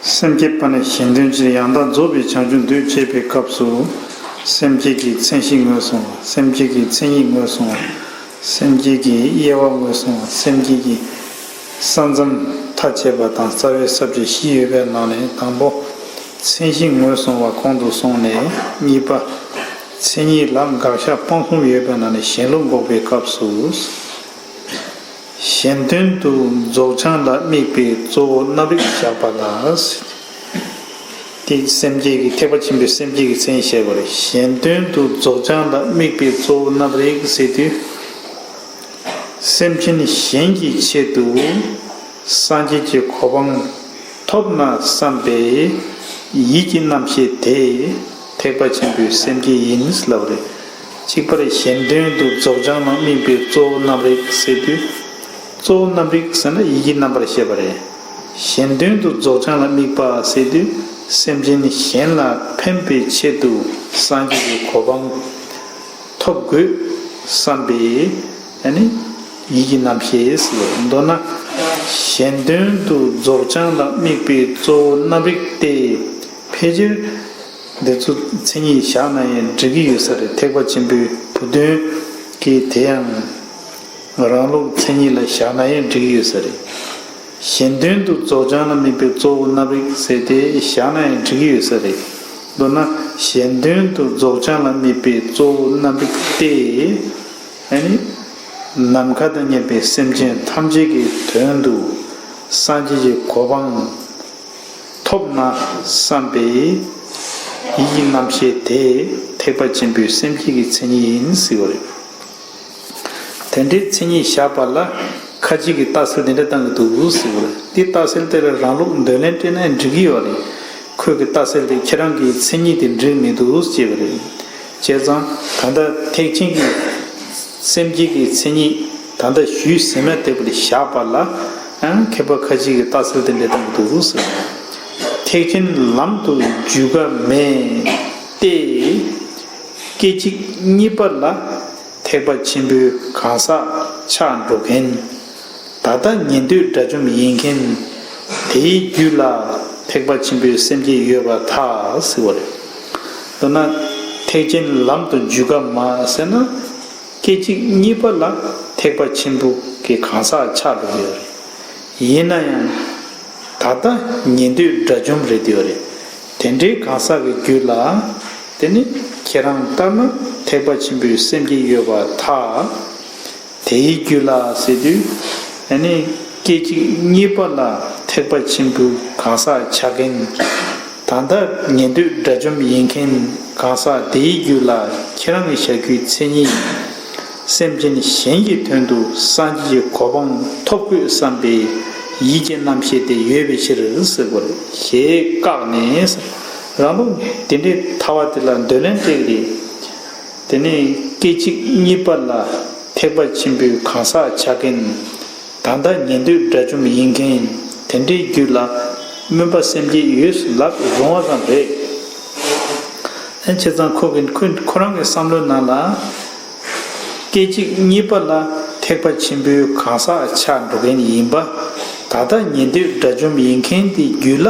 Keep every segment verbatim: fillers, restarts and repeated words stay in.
སེམས་བསྐྱེད་པ་ནས་གཞན་དོན་ཕྱིར། ཡང་དག་རྫོགས་པའི་བྱང་ཆུབ་འདོད། ཅེས་པའི་སྐབས་སུ། སེམས་བསྐྱེད་ཀྱི་མཚན་གཞི་ངོས་བཟུང་བ། སེམས་བསྐྱེད་ཀྱི་མཚན་ཉིད་ངོས་བཟུང་བ། སེམས་བསྐྱེད་ཀྱི་དབྱེ་བ་ངོས་བཟུང་བ། སེམས་བསྐྱེད་ཀྱི་ས་མཚམས་མཐའ་དཔྱད་པ་དང་རྩ་བའི་ས་བཅད་བཞི་ཡོད་པའི་ནང་ནས། དང་པོ། མཚན་གཞི་ངོས་བཟུང་བ་གོང་དུ་སོང་ནས། གཉིས་པ། མཚན་ཉིད་ལ་དགག་བཞག་སྤང་གསུམ་ཡོད་པའི་ནང་ནས་གཞན་ལུགས་འགོག་པའི་སྐབས་སུ། གཞན་དོན་དུ་རྫོགས་བྱང་ལ་དམིགས་པའི་གཙོ་བོ་རྣམ་རིག་བཞག་པ་ལ། དེ་སེམས་བསྐྱེད་ཀྱི་ཐེག་པ་ཆེན་པོའི་སེམས་བསྐྱེད་ཀྱི་མཚན་ཉིད་བཤད་པ་རེད། གཞན་དོན་དུ་རྫོགས་བྱང་ལ་དམིགས་པའི་གཙོ་བོ་རྣམ་རིག་ཟེར་དུས། སེམས་ཅན་གཞན་གྱི་ཆེད་དུ་སངས་རྒྱས་ཀྱི་གོ་འཕང་ཐོབ་ན་བསམ་པའི་ཡིད་ཀྱི་རྣམ་ཤེས་དེ་ཐེག་པ་ཆེན་པོའི་སེམས་བསྐྱེད་ཡིན་ལབ་རེད། གཅིག་པ་རེད། གཞན་དོན་དུ་རྫོགས་བྱང་ལ་དམིགས་པའི་གཙོ་བོ་རྣམ་རིག་ཟེར་དུས། གཙོ་བོ་རྣམ་རིག་ཟེར་ན་ཡིད་ཀྱི་རྣམ་པར་བཤད་པ་རེད། གཞན་དོན་དུ་རྫོགས་བྱང་ལ་དམིགས་པ་ཟེར་དུས། སེམས་ཅན་གཞན་ལ་ཕན་པའི་ཆེད་དུ་སངས་རྒྱས་ཀྱི་གོ་འཕང་ཐོབ་དགོས་བསམ་པའི་ཨ་ནི་ཡིད་ཀྱི་རྣམ་ཤེས་ཟེར། མདོར་ན། གཞན་དོན་དུ་རྫོགས་བྱང་ལ་དམིགས་པའི་གཙོ་བོ་རྣམ་རིག་སྟེ། ཕལ་ཆེར་འདི་ཚོ་མཚན་ཉིད་བཞག་ན་ཡང་འགྲིག་གི་ཡོད་ས་རེད། ཐེག་པ་ཆེན་པོའི་བུ་སྟོན་གྱིས་དེ་ཡང་རང་ལུགས་མཚན་ཉིད་ལ་བཞག་ན་ཡང་འགྲིག་གི་ཡོད་ས་རེད། གཞན་དོན་དུ་རྫོགས་བྱང་ལ་དམིགས་པའི་གཙོ་བོ་རྣམ་རིག་ཟེར་ཏེ་བཞག་ན་ཡང་འགྲིག་གི་ཡོད་ས་རེད། མདོར་ན། གཞན་དོན་དུ་རྫོགས་བྱང་ལ་དམིགས་པའི་གཙོ་བོ་རྣམ་རིག་སྟེ། ཨ་ནི། ནམ་མཁའ་དང་མཉམ་པའི་སེམས་ཅན་ཐམས་ཅད་ཀྱི་དོན་དུ་སངས་རྒྱས་ཀྱི་གོ་འཕང་ཐོབ་ན་བསམ་པའི་ཡིད་ཀྱི་རྣམ་ཤེས་དེ་ཐེག་པ་ཆེན་པོའི་སེམས་བསྐྱེད་ཀྱི་མཚན་ཉིད་ཡིན་ཟེར་བ་རེད། དེ་འདྲའི་མཚན་ཉིད་བཞག་པ་ལ་ཁ་ཅིག་གིས་རྟགས་གསལ་དེ་འདྲ་བཏང་གི་འདུག་ཟེར་བ་རེད། འདི་རྟགས་གསལ་དེ་ལ་རང་ལུགས་འདོད་ལན་སྤྲད་ན་འགྲིག་གི་ཡོད་རེད། ཁོས་ཀྱི་རྟགས་གསལ་དེ་ཁྱེད་རང་གི་མཚན་ཉིད་དེ་འགྲིག་མི་འདུག་ཅེས་པ་རེད། བྱས་ཙང་ད་ལྟ་ཐེག་ཆེན་གྱི་སེམས་བསྐྱེད་ཀྱི་མཚན་ཉིད་ད་ལྟ་ཞུས་ཟིན་ན་དེ་པར་བཞག་པ་ལ་ཡང་མཁས་པ་ཁ་ཅིག་གིས་རྟགས་གསལ་དེ་འདྲ་བཏང་གི་འདུག་ཟེར། ཐེག་ཆེན་ལམ་དུ་འཇུག་ག་མེད་དེ། སྐད་ཅིག་གཉིས་པ་ལ་ཐེག་པ་ཆེན་པོའི་གང་ཟག་ཆགས་འགྲོ་མཁན། ད་ལྟ་ཉན་ཐོས་དགྲ་བཅོམ་ཡིན་མཁན། དེའི་རྒྱུད་ལ་ཐེག་པ་ཆེན་པོའི་སེམས་བསྐྱེད་ཡོད་པར་ཐལ་ཟེར་བ་རེད། མདོར་ན། ཐེག་ཆེན་ལམ་དུ་འཇུག་ག་མེད་ཟེར་ན། སྐད་ཅིག་གཉིས་པ་ལ་ཐེག་པ་ཆེན་པོ་གི་གང་ཟག་ཆགས་འགྲོ་གི་ཡོད་རེད། ཡིན་ན་ཡང་། ད་ལྟ་ཉན་ཐོས་དགྲ་བཅོམ་རེད་ཡོད་རེད། དེ་འདྲའི་གང་ཟག་གི་རྒྱུད་ལ། དེ་ནི་ཁྱེད་རང་ལྟར་ན་ཐེག་པ་ཆེན་པོའི་སེམས་བསྐྱེད་ཡོད་པར་ཐལ། དེའི་རྒྱུད་ལ་ཟེར་དུས། ཨ་ནི་སྐད་ཅིག་གཉིས་པ་ལ་ཐེག་པ་ཆེན་པོའི་གང་ཟག་ཆགས་མཁན། ད་ལྟ་ཉན་ཐོས་དགྲ་བཅོམ་ཡིན་མཁན་གང་ཟག་དེའི་རྒྱུད་ལ་ཁྱེད་རང་གི་བཞག་རྒྱུའི་མཚན་ཉིད། སེམས་ཅན་གཞན་གྱི་དོན་དུ་སངས་རྒྱས་ཀྱི་གོ་འཕང་ཐོབ་དགོས་བསམ་པའི་ཡིད་ཀྱི་རྣམ་ཤེས་དེ་ཡོད་པའི་ཕྱིར་ཟེར་དགོས་རེད། ཞེས་བཀག་ནས། རང་ལུགས་དེ་འདྲའི་ཐལ་བ་དེ་ལ་འདོད་ལན་སྤྲད་ཀྱི་རེད། དེ་ནས་སྐད་ཅིག་གཉིས་པ་ལ་ཐེག་པ་ཆེན་པོའི་གང་ཟག་ཆགས་མཁན། ད་ལྟ་ཉན་ཐོས་དགྲ་བཅོམ་ཡིན་མཁན་དེ་འདྲའི་རྒྱུད་ལ་སྨོན་པ་སེམས་བསྐྱེད་ཡོད་ལབ་རུང་བ་ཙམ་རེད། ཨ་བྱས་ཙང་ཁོ་གི་ཁོ་ཁོ་རང་གི་བསམ་བློའི་ནང་ལ། སྐད་ཅིག་གཉིས་པ་ལ་ཐེག་པ་ཆེན་པོའི་གང་ཟག་ཆགས་འགྲོ་མཁན་ཡིན་པ། ད་ལྟ་ཉན་ཐོས་དགྲ་བཅོམ་ཡིན་མཁན་དེའི་རྒྱུད་ལ།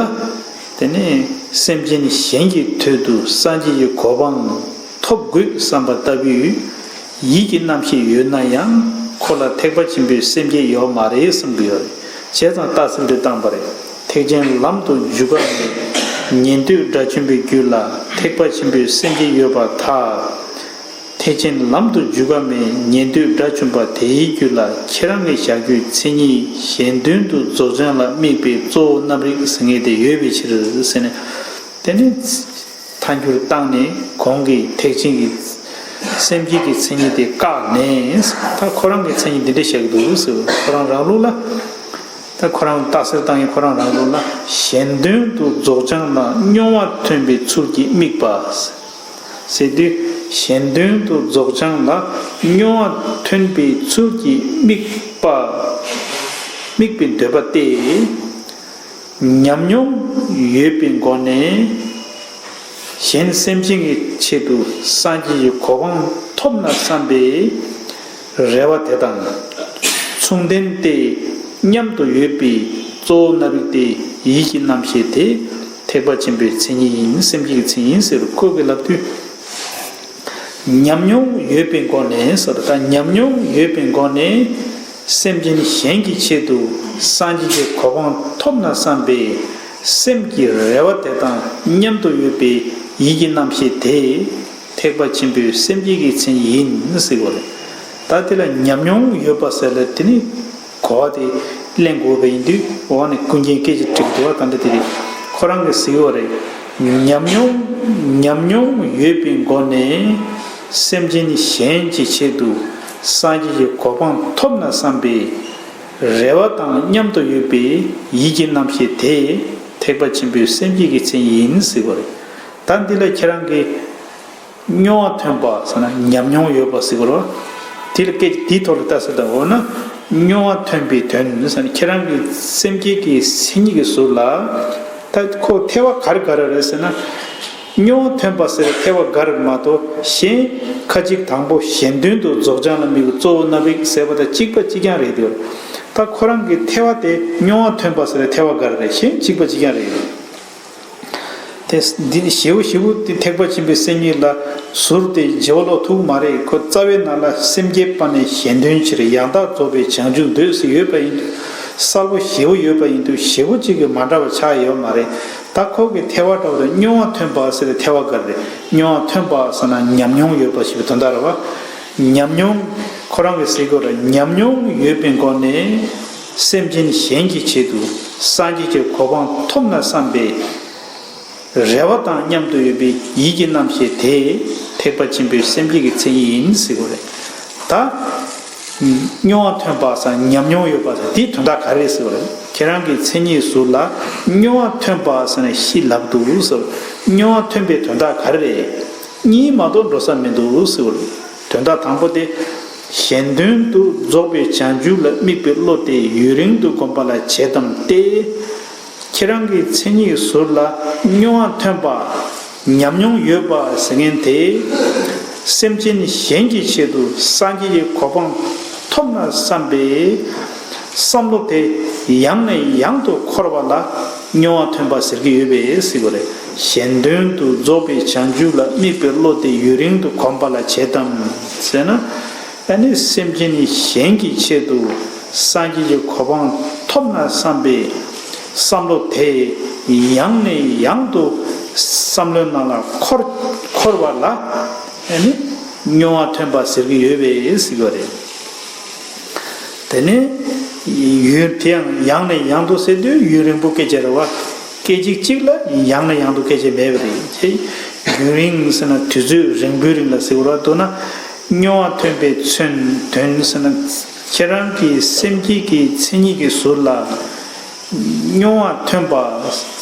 དེ་ནས་སེམས་ཅན་གཞན་གྱི་དོན་དུ་སངས་རྒྱས་ཀྱི་གོ་འཕང་ཐོབ་དགོས་བསམ་པ་ལྟ་བུའི་ཡིད་ཀྱི་རྣམ་ཤེས་ཡོད་ན་ཡང་ཁོ་ལ་ཐེག་པ་ཆེན་པོའི་སེམས་བསྐྱེད་ཡོད་མ་རེད་བསམ་གྱི་ཡོད་རེད། བྱས་ཙང་རྟགས་གསལ་འདི་བཏང་པ་རེད། ཐེག་ཆེན་ལམ་དུ་འཇུག་ག་མེད། ཉན་ཐོས་དགྲ་བཅོམ་པའི་རྒྱུད་ལ་ཐེག་པ་ཆེན་པོའི་སེམས་བསྐྱེད་ཡོད་པར་ཐལ། ཐེག་ཆེན་ལམ་དུ་འཇུག་ག་མེད། ཉན་ཐོས་དགྲ་བཅོམ་པ་དེའི་རྒྱུད་ལ་ཁྱེད་རང་གི་བཞག་རྒྱུའི་མཚན་ཉིད་གཞན་དོན་དུ་རྫོགས་བྱང་ལ་དམིགས་པའི་གཙོ་བོ་རྣམ་རིག་ཟེར་མཁན་དེ་ཡོད་པའི་ཕྱིར་ཟེར་ནས། དེ་ནི་ཐལ་འགྱུར་བཏང་ནས་གོང་གི་ཐེག་ཆེན་གྱི་སེམས་བསྐྱེད་ཀྱི་མཚན་ཉིད་དེ་བཀག་ནས། ད་ཁོ་རང་གི་མཚན་ཉིད་འདི་འདྲ་བཞག་གི་འདུག་ཟེར། ཁོ་རང་རང་ལུགས་ལ། ད་ཁོ་རང་རྟགས་གསལ་བཏང་ཡིན། ཁོ་རང་རང་ལུགས་ལ་གཞན་དོན་དུ་རྫོགས་བྱང་ལ་སྙོམས་པར་ཐོན་པའི་ཚུལ་གྱིས་དམིགས་པ། ཟེར་དུས། གཞན་དོན་དུ་རྫོགས་བྱང་ལ་སྙོམས་པར་ཐོན་པའི་ཚུལ་གྱིས་དམིགས་པ། དམིགས་པའི་འདོད་པ་སྟེ། ཉམས་མྱོང་ཡོད་པའི་སྒོ་ནས། གཞན་སེམས་ཅན་གྱི་ཆེད་དུ་སངས་རྒྱས་ཀྱི་གོ་འཕང་ཐོབ་ན་བསམ་པའི་རེ་བ་དེ་དང་མཚུངས་ལྡན་ཏེ་མཉམ་དུ་ཡོད་པའི་གཙོ་བོ་རྣམ་རིག་དེ་ ཡིད་ཀྱི་རྣམ་ཤེས་དེ་ཐེག་པ་ཆེན་པོའི་མཚན་ཉིད་ཡིན། སེམས་བསྐྱེད་ཀྱི་མཚན་ཉིད་ཡིན་ཟེར་ཁོ་གིས་ལབ་དུས། ཉམས་མྱོང་ཡོད་པའི་སྒོ་ནས་ཟེར། ད་ཉམས་མྱོང་ཡོད་པའི་སྒོ་ནས་སེམས་ཅན་གཞན་གྱི་ཆེད་དུ་སངས་རྒྱས་ཀྱི་གོ་འཕང་ཐོབ་ན་བསམ་པའི་སེམས་ཀྱི་རེ་བ་དེ་དང་མཉམ་དུ་ཡོད་པའི་ཡིད་ཀྱི་རྣམ་ཤེས་དེ་ཐེག་པ་ཆེན་པོའི་སེམས་བསྐྱེད་ཀྱི་མཚན་ཉིད་ཡིན་ཟེར་གོ་རེད། ད་དེ་ལ་ཉམས་མྱོང་ཡོད་པ་ཟེར་ལ་དེ་ནི་གོ་བ་དེ་གླེང་དགོས་པ་ཡིན་དུས། འོག་ནས་ཀུན་མཁྱེན་སྐད་ཆ་དྲིས་འདུག་བ། ད་འདི་དེ་རེད། ཁོ་རང་གིས་ཟེར་བ་རེད། ཉམས་མྱོང་ཉམས་མྱོང་ཡོད་པའི་སྒོ་ནས་སེམས་ཅན་གཞན་གྱི་ཆེད་དུ་སངས་རྒྱས་ཀྱི་གོ་འཕང་ཐོབ་ན་བསམ་པའི་རེ་བ་དང་མཉམ་དུ་ཡོད་པའི་ཡིད་ཀྱི་རྣམ་ཤེས་དེ་ཐེག་པ་ཆེན་པོའི་སེམས་བསྐྱེད་ཀྱི་མཚན་ཉིད་ཡིན་ཟེར་བ་རེད། ད་འདི་ལ་ཁྱེད་རང་གིས། མྱོང་བ་ཐོན་པ་ཟེར་ན་ཉམས་མྱོང་ཡོད་པ་ཟེར་དགོས་རེད་བ། དེ་ལ་སྐད་ཆ་དེའི་ཐོག་ལ་ལྟ་ས་དང་། འོ་ན་མྱོང་བ་ཐོན་པའི་དོན་ཟེར་ན་ཁྱེད་རང་གི་སེམས་བསྐྱེད་ཀྱི་མཚན་ཉིད་ཀྱི་ཟུར་ལ། ད་ཁོ་ཐེག་པ་ག་རེ་ག་རེ་རེད་ཟེར་ན། མྱོང་བ་ཐོན་པ་ཟེར་ཐེག་པ་ག་རེ་མ་གཏོགས་གཞན་ཁ་ཅིག་དང་པོ་གཞན་དོན་དུ་རྫོགས་བྱང་ལ་དམིགས་པའི་གཙོ་བོ་རྣམ་རིག་ཟེར་བ་དང་གཅིག་པ་གཅིག་རྐྱང་རེད་དེ། ད་ཁོ་རང་གི་ཐེག་པ་དེ་མྱོང་བ་ཐོན་པ་ཟེར་ཐེག་པ་ག་རེ་རེད། གཞན་གཅིག་པ་གཅིག་རྐྱང་རེད། དེ་འདི་ཞེ་པོ་ཞེ་པོ་དེ་ཐེག་པ་ཆེན་པོའི་སེམས་ཉིད་ལ་ཟུར་དེ་བརྗེ་བ་ལོག་ཐུབ་མ་རེད། ཁོ་རྩ་བའི་ནང་ལ་སེམས་བསྐྱེད་པ་ནས་གཞན་དོན་ཕྱིར་ཡང་དག་རྫོགས་པའི་བྱང་ཆུབ་འདོད་ཟེར་ཡོད་པ་ཡིན་དུས། གསལ་པོ་ཞེ་པོ་ཡོད་པ་ཡིན་དུས་ཞེ་པོ་གཅིག་གི་མ་འདྲ་བ་ཆགས་ཡོད་མ་རེད། ད་ཁོ་གི་ཐེག་པ་འདྲ་བོ་དང་མྱོང་བ་ཐོན་པ་ཟེར་ཐེག་པ་ག་རེ་རེད། མྱོང་བ་ཐོན་པ་ཟེར་ན་ཉམས་མྱོང་ཡོད་པ་ཞེས་པའི་དོན་དག་རེད་བ། ཉམས་མྱོང་ཁོ་རང་གིས་ཟེར་དགོས་རེད། ཉམས་མྱོང་ཡོད་པའི་སྒོ་ནས་སེམས་ཅན་གཞན་གྱི་ཆེད་དུ་སངས་རྒྱས་ཀྱི་གོ་འཕང་ཐོབ་ན་བསམ་པའི་རེ་བ་དང་མཉམ་དུ་ཡོད་པའི་ཡིད་ཀྱི་རྣམ་ཤེས་དེ་ཐེག་པ་ཆེན་པོའི་སེམས་བསྐྱེད་ཀྱི་མཚན་ཉིད་ཡིན་ཟེར་དགོས་རེད། ད་མྱོང་བ་ཐོན་པ་ཟེར་ཉམས་མྱོང་ཡོད་པ་ཟེར་དེའི་དོན་དག་ག་རེ་རེད་ཟེར་དགོས་རེད། ཁྱེད་རང་གི་མཚན་ཉིད་ཟུར་ལ་མྱོང་བ་ཐོན་པ་ཟེར་ནས་ཤི་ལབ་འདུག་ཟེར། མྱོང་བ་ཐོན་པའི་དོན་དག་ག་རེ་རེད། གཉིས་མ་གཏོགས་འགྲོ་ས་མི་འདུག་ཟེར་བ་རེད། དོན་དག་དང་པོ་དེ། གཞན་དོན་དུ་རྫོགས་པའི་བྱང་ཆུབ་ལ་དམིགས་པའི་བློ་དེ་ཡུན་རིང་དུ་གོམས་པ་ལ་བྱེད་དམ་སྟེ། ཁྱེད་རང་གི་མཚན་ཉིད་ཟུར་ལ་མྱོང་བ་ཐོན་པ། ཉམས་མྱོང་ཡོད་པ་ཟེར་མཁན་དེ། སེམས་ཅན་གཞན་གྱི་ཆེད་དུ་སངས་རྒྱས་ཀྱི་གོ་འཕང་ཐོབ་ན་བསམ་པའི་བསམ་བློ་དེ་ཡང་ནས་ཡང་དུ་འཁོར་བ་ལ་མྱོང་བ་ཐོན་པ་ཟེར་གྱི་ཡོད་པས་ཟེར་བ་རེད། གཞན་དོན་དུ་རྫོགས་པའི་བྱང་ཆུབ་ལ་དམིགས་པའི་བློ་དེ་ཡུན་རིང་དུ་གོམས་པ་ལ་བྱེད་དམ་ཟེར་ན། ཨ་ནི་སེམས་ཅན་གཞན་གྱི་ཆེད་དུ་སངས་རྒྱས་ཀྱི་གོ་འཕང་ཐོབ་ན་བསམ་པའི་བསམ་བློ་དེ་ཡང་ནས་ཡང་དུ་བསམ་བློའི་ནང་ལ་འཁོར་འཁོར་བ་ལ་ཨ་ནི་མྱོང་བ་ཐོན་པ་ཟེར་གྱི་ཡོད་པས་ཟེར་གྱི་ཡོད་རེད། དེ་ནས་ཡུན་དེ་ཡང་ཡང་ནས་ཡང་དུ་ཟེར་དུས་ཡུན་རིང་པོ་སྐད་ཆ་རེད་བ། སྐད་ཅིག་གཅིག་ལ་ཡང་ནས་ཡང་དུ་སྐད་ཆ་མེད་པ་རེད། ཡུན་རིང་ཟེར་ན་དུས་ཚོད་རིང་པོའི་རིང་ལ་ཟེར་བ་རེད། མདོར་ན་མྱོང་བ་ཐོན་པའི་ཚུན་དོན་ཟེར་ན་ཁྱེད་རང་གི་སེམས་བསྐྱེད་ཀྱི་མཚན་ཉིད་ཀྱི་ཟུར་ལ་མྱོང་བ་ཐོན་པ་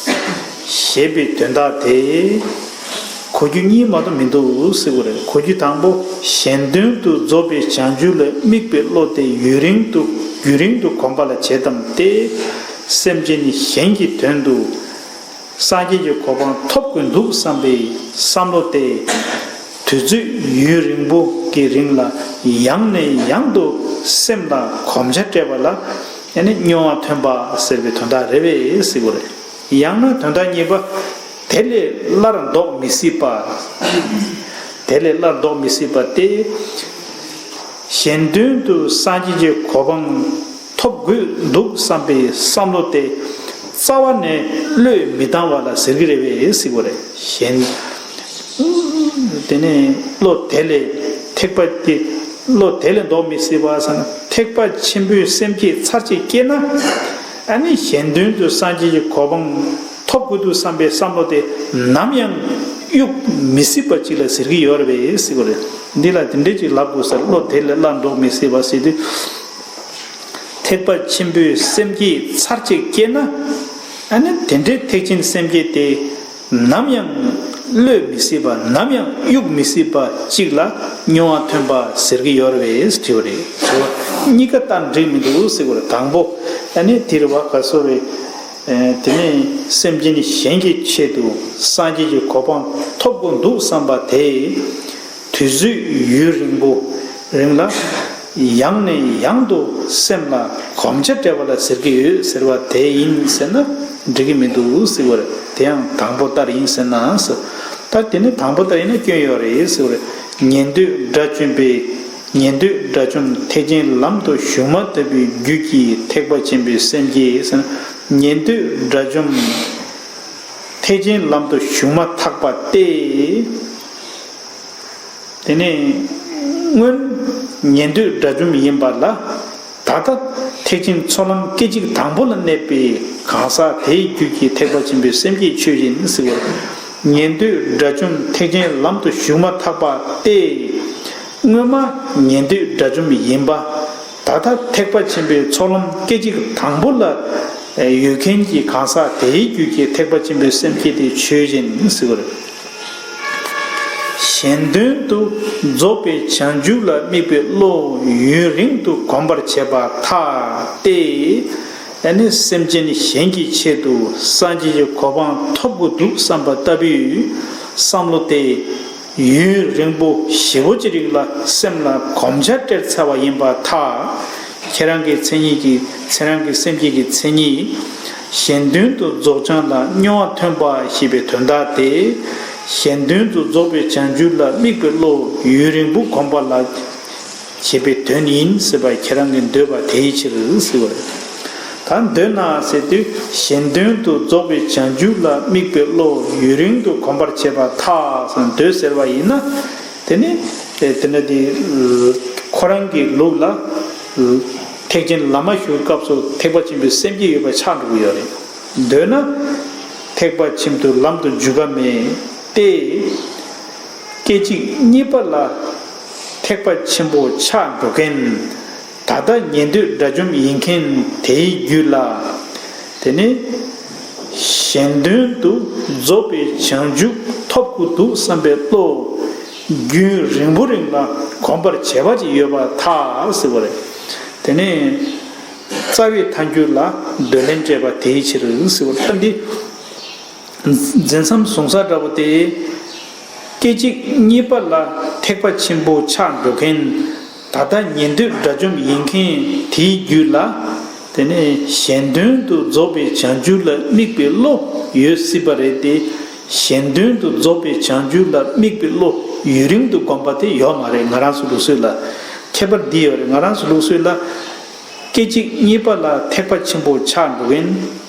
ཞེས་པའི་དོན་དག་དེ། གོ་རྒྱུ་གཉིས་མ་གཏོགས་མི་འདུག་ཟེར་བ་རེད། གོ་རྒྱུ་དང་པོ་གཞན་དོན་དུ་རྫོགས་པའི་བྱང་ཆུབ་ལ་དམིགས་པའི་བློ་དེ་ཡུན་རིང་དུ་ཡུན་རིང་དུ་གོམས་པ་ལ་བྱེད་དམ་སྟེ། སེམས་ཅན་གཞན་གྱི་དོན་དུ་སངས་རྒྱས་ཀྱི་གོ་འཕང་ཐོབ་དགོས་འདུག་བསམ་པའི་བསམ་བློ་དེ་དུས་ཚོད་ཡུན་རིང་པོ་གི་རིང་ལ་ཡང་ནས་ཡང་དུ་སེམས་ལ་གོམས་ཆ་སྤྲད་པ་ལ་ཡང་ནི་མྱོང་བ་ཐོན་པ་ཟེར་བའི་དོན་དག་རེད་པས་ཟེར་བ་རེད། ཡང་ན་དོན་དག་གཉིས་པ། དེ་ལས་སླར་ལྡོག་མི་སྲིད་པ། དེ་ལས་སླར་ལྡོག་མི་སྲིད་པ་སྟེ། གཞན་དོན་དུ་སངས་རྒྱས་ཀྱི་གོ་འཕང་ཐོབ་དགོས་འདུག་བསམ་པའི་བསམ་བློ་དེ་རྩ་བ་ནས་བློས་མི་བཏང་བ་ལ་ཟེར་གྱི་རེད་པས་ཟེར་བ་རེད། གཞན། དེ་ནས་བློ་དེ་ལས་ཐེག་པ་དེ་བློ་དེ་ལས་ལྡོག་མི་སྲིད་པ་ཟེར་ན་ཐེག་པ་ཆེན་པོའི་སེམས་བསྐྱེད་ཚར་གཅིག་སྐྱེས་ན། ཨ་ནི་གཞན་དོན་དུ་སངས་རྒྱས་ཀྱི་གོ་འཕང་ཐོབ་དགོས་འདུག་བསམ་པའི་བསམ་བློ་དེ་ནམ་ཡང་གཡུག་མི་སྲིད་པ་ཅིག་ལ་ཟེར་གྱི་ཡོད་རེད་པས་ཟེར་བ་རེད། འདི་ལ་དེ་འདྲས་ཅིག་ལབ་དགོས་ཟེར། བློ་དེ་ལས་སླར་ལྡོག་མི་སྲིད་པ་ཟེར་དུས། ཐེག་པ་ཆེན་པོའི་སེམས་བསྐྱེད་ཚར་གཅིག་སྐྱེས་ན། ཨ་ནི་དེ་འདྲའི་ཐེག་ཆེན་སེམས་བསྐྱེད་དེ་ནམ་ཡང་བློས་མི་སྲིད་པ་ནམ་ཡང་གཡུག་མི་སྲིད་པ་གཅིག་ལ་མྱོང་བ་ཐོན་པ་ཟེར་གྱི་ཡོད་རེད་པས་དྲི་བ་རེད། དྲི་བ་གཉིས་ཀ་ལྟར་འགྲིག་མི་འདུག་ཟེར་བ་རེད། དང་པོ་ཨ་ནི་དེ་རེད་བ། ག་སོ་རེད། དེ་ནས་སེམས་ཅན་གཞན་གྱི་ཆེད་དུ་སངས་རྒྱས་ཀྱི་གོ་འཕང་ཐོབ་དགོས་འདུག་བསམ་པ་དེ་དུས་ཚོད་ཡུན་རིང་པོ་རིང་ལ། ཡང་ནས་ཡང་དུ་སེམས་ལ་གོམས་ཆ་སྤྲད་པ་ལ་ཟེར་གྱི་ཡོད་ཟེར་བ་དེ་ཡིན་ཟེར་ན་འགྲིག་གི་མི་འདུག་ཟེར་བ་རེད། དེ་ཡང་དང་པོ་ལྟར་ཡིན་ཟེར་ན་ཟེར། ད་དེ་ནི་དང་པོ་ལྟར་ཡིན་ན་སྐྱོན་ཡོད་རེད་ཟེར་བ་རེད། ཉན་ཐོས་དགྲ་བཅོམ་པའི་ཉན་ཐོས་དགྲ་བཅོམ་ཐེག་ཆེན་ལམ་དུ་ཞུགས་མ་ཐག་པའི་རྒྱུད་ཀྱི་ཐེག་པ་ཆེན་པོའི་སེམས་བསྐྱེད་ཟེར་ན་ཉན་ཐོས་དགྲ་བཅོམ་ཐེག་ཆེན་ལམ་དུ་ཞུགས་མ་ཐག་པ་སྟེ། དེ་ནས་སྔོན་ཉན་ཐོས་དགྲ་བཅོམ་ཡིན་པ་ལ། ད་ལྟ་ཐེག་ཆེན་ཚོགས་ལམ་སྐད་ཅིག་དང་པོ་ལ་གནས་པའི་གང་ཟག་དེའི་རྒྱུད་ཀྱི་ཐེག་པ་ཆེན་པོའི་སེམས་བསྐྱེད་ཆོས་ཅན་ཟེར་བ། ཉན་ཐོས་དགྲ་བཅོམ་ཐེག་ཆེན་ལམ་དུ་ཞུགས་མ་ཐག་པ་སྟེ། སྔོན་མ་ཉན་ཐོས་དགྲ་བཅོམ་ཡིན་པ། ད་ལྟ་ཐེག་པ་ཆེན་པོའི་ཚོགས་ལམ་སྐད་ཅིག་དང་པོ་ལ་ཡོད་མཁན་གྱི་གང་ཟག་དེའི་རྒྱུད་ཀྱི་ཐེག་པ་ཆེན་པོའི་སེམས་བསྐྱེད་དེ་ཆོས་ཅན་ཟེར་བ་རེད། གཞན་དོན་དུ་རྫོགས་པའི་བྱང་ཆུབ་ལ་དམིགས་པའི་བློ་ཡུན་རིང་དུ་གོམས་པར་བྱེད་པར་ཐལ་ཏེ། ཨ་ནི་སེམས་ཅན་གཞན་གྱི་ཆེད་དུ་སངས་རྒྱས་ཀྱི་གོ་འཕང་ཐོབ་དགོས་འདུག་བསམ་པ་ལྟ་བུའི་བསམ་བློ་དེ་ཡུན་རིང་པོ་ཞེ་པོ་ཅིག་རིང་ལ་སེམས་ལ་གོམས་ཆ་སྤྲད་ཚར་བ་ཡིན་པར་ཐལ། ཁྱེད་རང་གི་མཚན་ཉིད་ཀྱི་ཁྱེད་རང་གི་སེམས་བསྐྱེད་ཀྱི་མཚན་ཉིད། གཞན་དོན་དུ་རྫོགས་བྱང་ལ་སྨྱོ་བ་ཐོན་པ་ཞེས་པའི་དོན་དག་སྟེ། གཞན་དོན་དུ་རྫོགས་པའི་བྱང་ཆུབ་ལ་དམིགས་པའི་བློ་ཡུན་རིང་པོ་གོམས་པ་ལ་ཞེས་པའི་དོན་ཡིན་ཟེར་བ་ཁྱེད་རང་གི་འདོད་པ་དེའི་ཕྱིར་ཟེར་བ་རེད། ད་འདོད་ན་ཟེར་དུས་གཞན་དོན་དུ་རྫོགས་པའི་བྱང་ཆུབ་ལ་དམིགས་པའི་བློ་ཡུན་རིང་དུ་གོམས་པར་བྱེད་པར་ཐལ་ཟེར་འདོད་ཟེར་བ་ཡིན་ན། དེ་ནི་དེ་འདྲ་དེ་ཁོ་རང་གི་ལུགས་ལ་ཐེག་ཆེན་ལམ་མ་ཞུགས་སྐབས་སུ་ཐེག་པ་ཆེན་པོའི་སེམས་བསྐྱེད་ཡོད་པ་ཆགས་འགྲོ་གི་ཡོད་རེད། འདོད་ན་ཐེག་པ་ཆེན་པོའི་ལམ་དུ་འཇུག་ག་མེད་དེ། སྐད་ཅིག་གཉིས་པ་ལ་ཐེག་པ་ཆེན་པོ་ཆགས་འགྲོ་མཁན། ད་ལྟ་ཉན་ཐོས་དགྲ་བཅོམ་ཡིན་མཁན་དེའི་རྒྱུད་ལ། དེ་ནི་གཞན་དོན་དུ་རྫོགས་པའི་བྱང་ཆུབ་ཐོབ་དགོས་འདུག་བསམ་པའི་བློ་རྒྱུན་རིང་པོ་རིང་ལ་གོམས་པར་བྱས་པ་ཅིག་ཡོད་པར་ཐལ་ཟེར་བ་རེད། དེ་ནི་རྩ་བའི་ཐལ་འགྱུར་ལ་འདོད་ལན་སྤྲད་པ་དེའི་ཕྱིར་ཟེར་བ་ལྟ་འདི། འཛིན་མཚམས་བཟུང་ས་འདྲ་པོ་དེ། སྐད་ཅིག་གཉིས་པ་ལ་ཐེག་པ་ཆེན་པོ་ཆགས་འགྲོ་མཁན། ད་ལྟ་ཉན་ཐོས་དགྲ་བཅོམ་ཡིན་མཁན་དེའི་རྒྱུད་ལ། དེ་ནས་གཞན་དོན་དུ་རྫོགས་པའི་བྱང་ཆུབ་ལ་དམིགས་པའི་བློ་ཡོད་སྲིད་པ་རེད་དེ། གཞན་དོན་དུ་རྫོགས་པའི་བྱང་ཆུབ་ལ་དམིགས་པའི་བློ་ཡུན་རིང་དུ་གོམས་པ་དེ་ཡོད་མ་རེད། ང་རང་ཚོ་ལུགས་སྲོལ་ལ། ཁྱད་པར་འདི་ཡོད་རེད། ང་རང་ཚོ་ལུགས་སྲོལ་ལ། སྐད་ཅིག་གཉིས་པ་ལ་ཐེག་པ་ཆེན་པོ་ཆགས་འགྲོ་མཁན།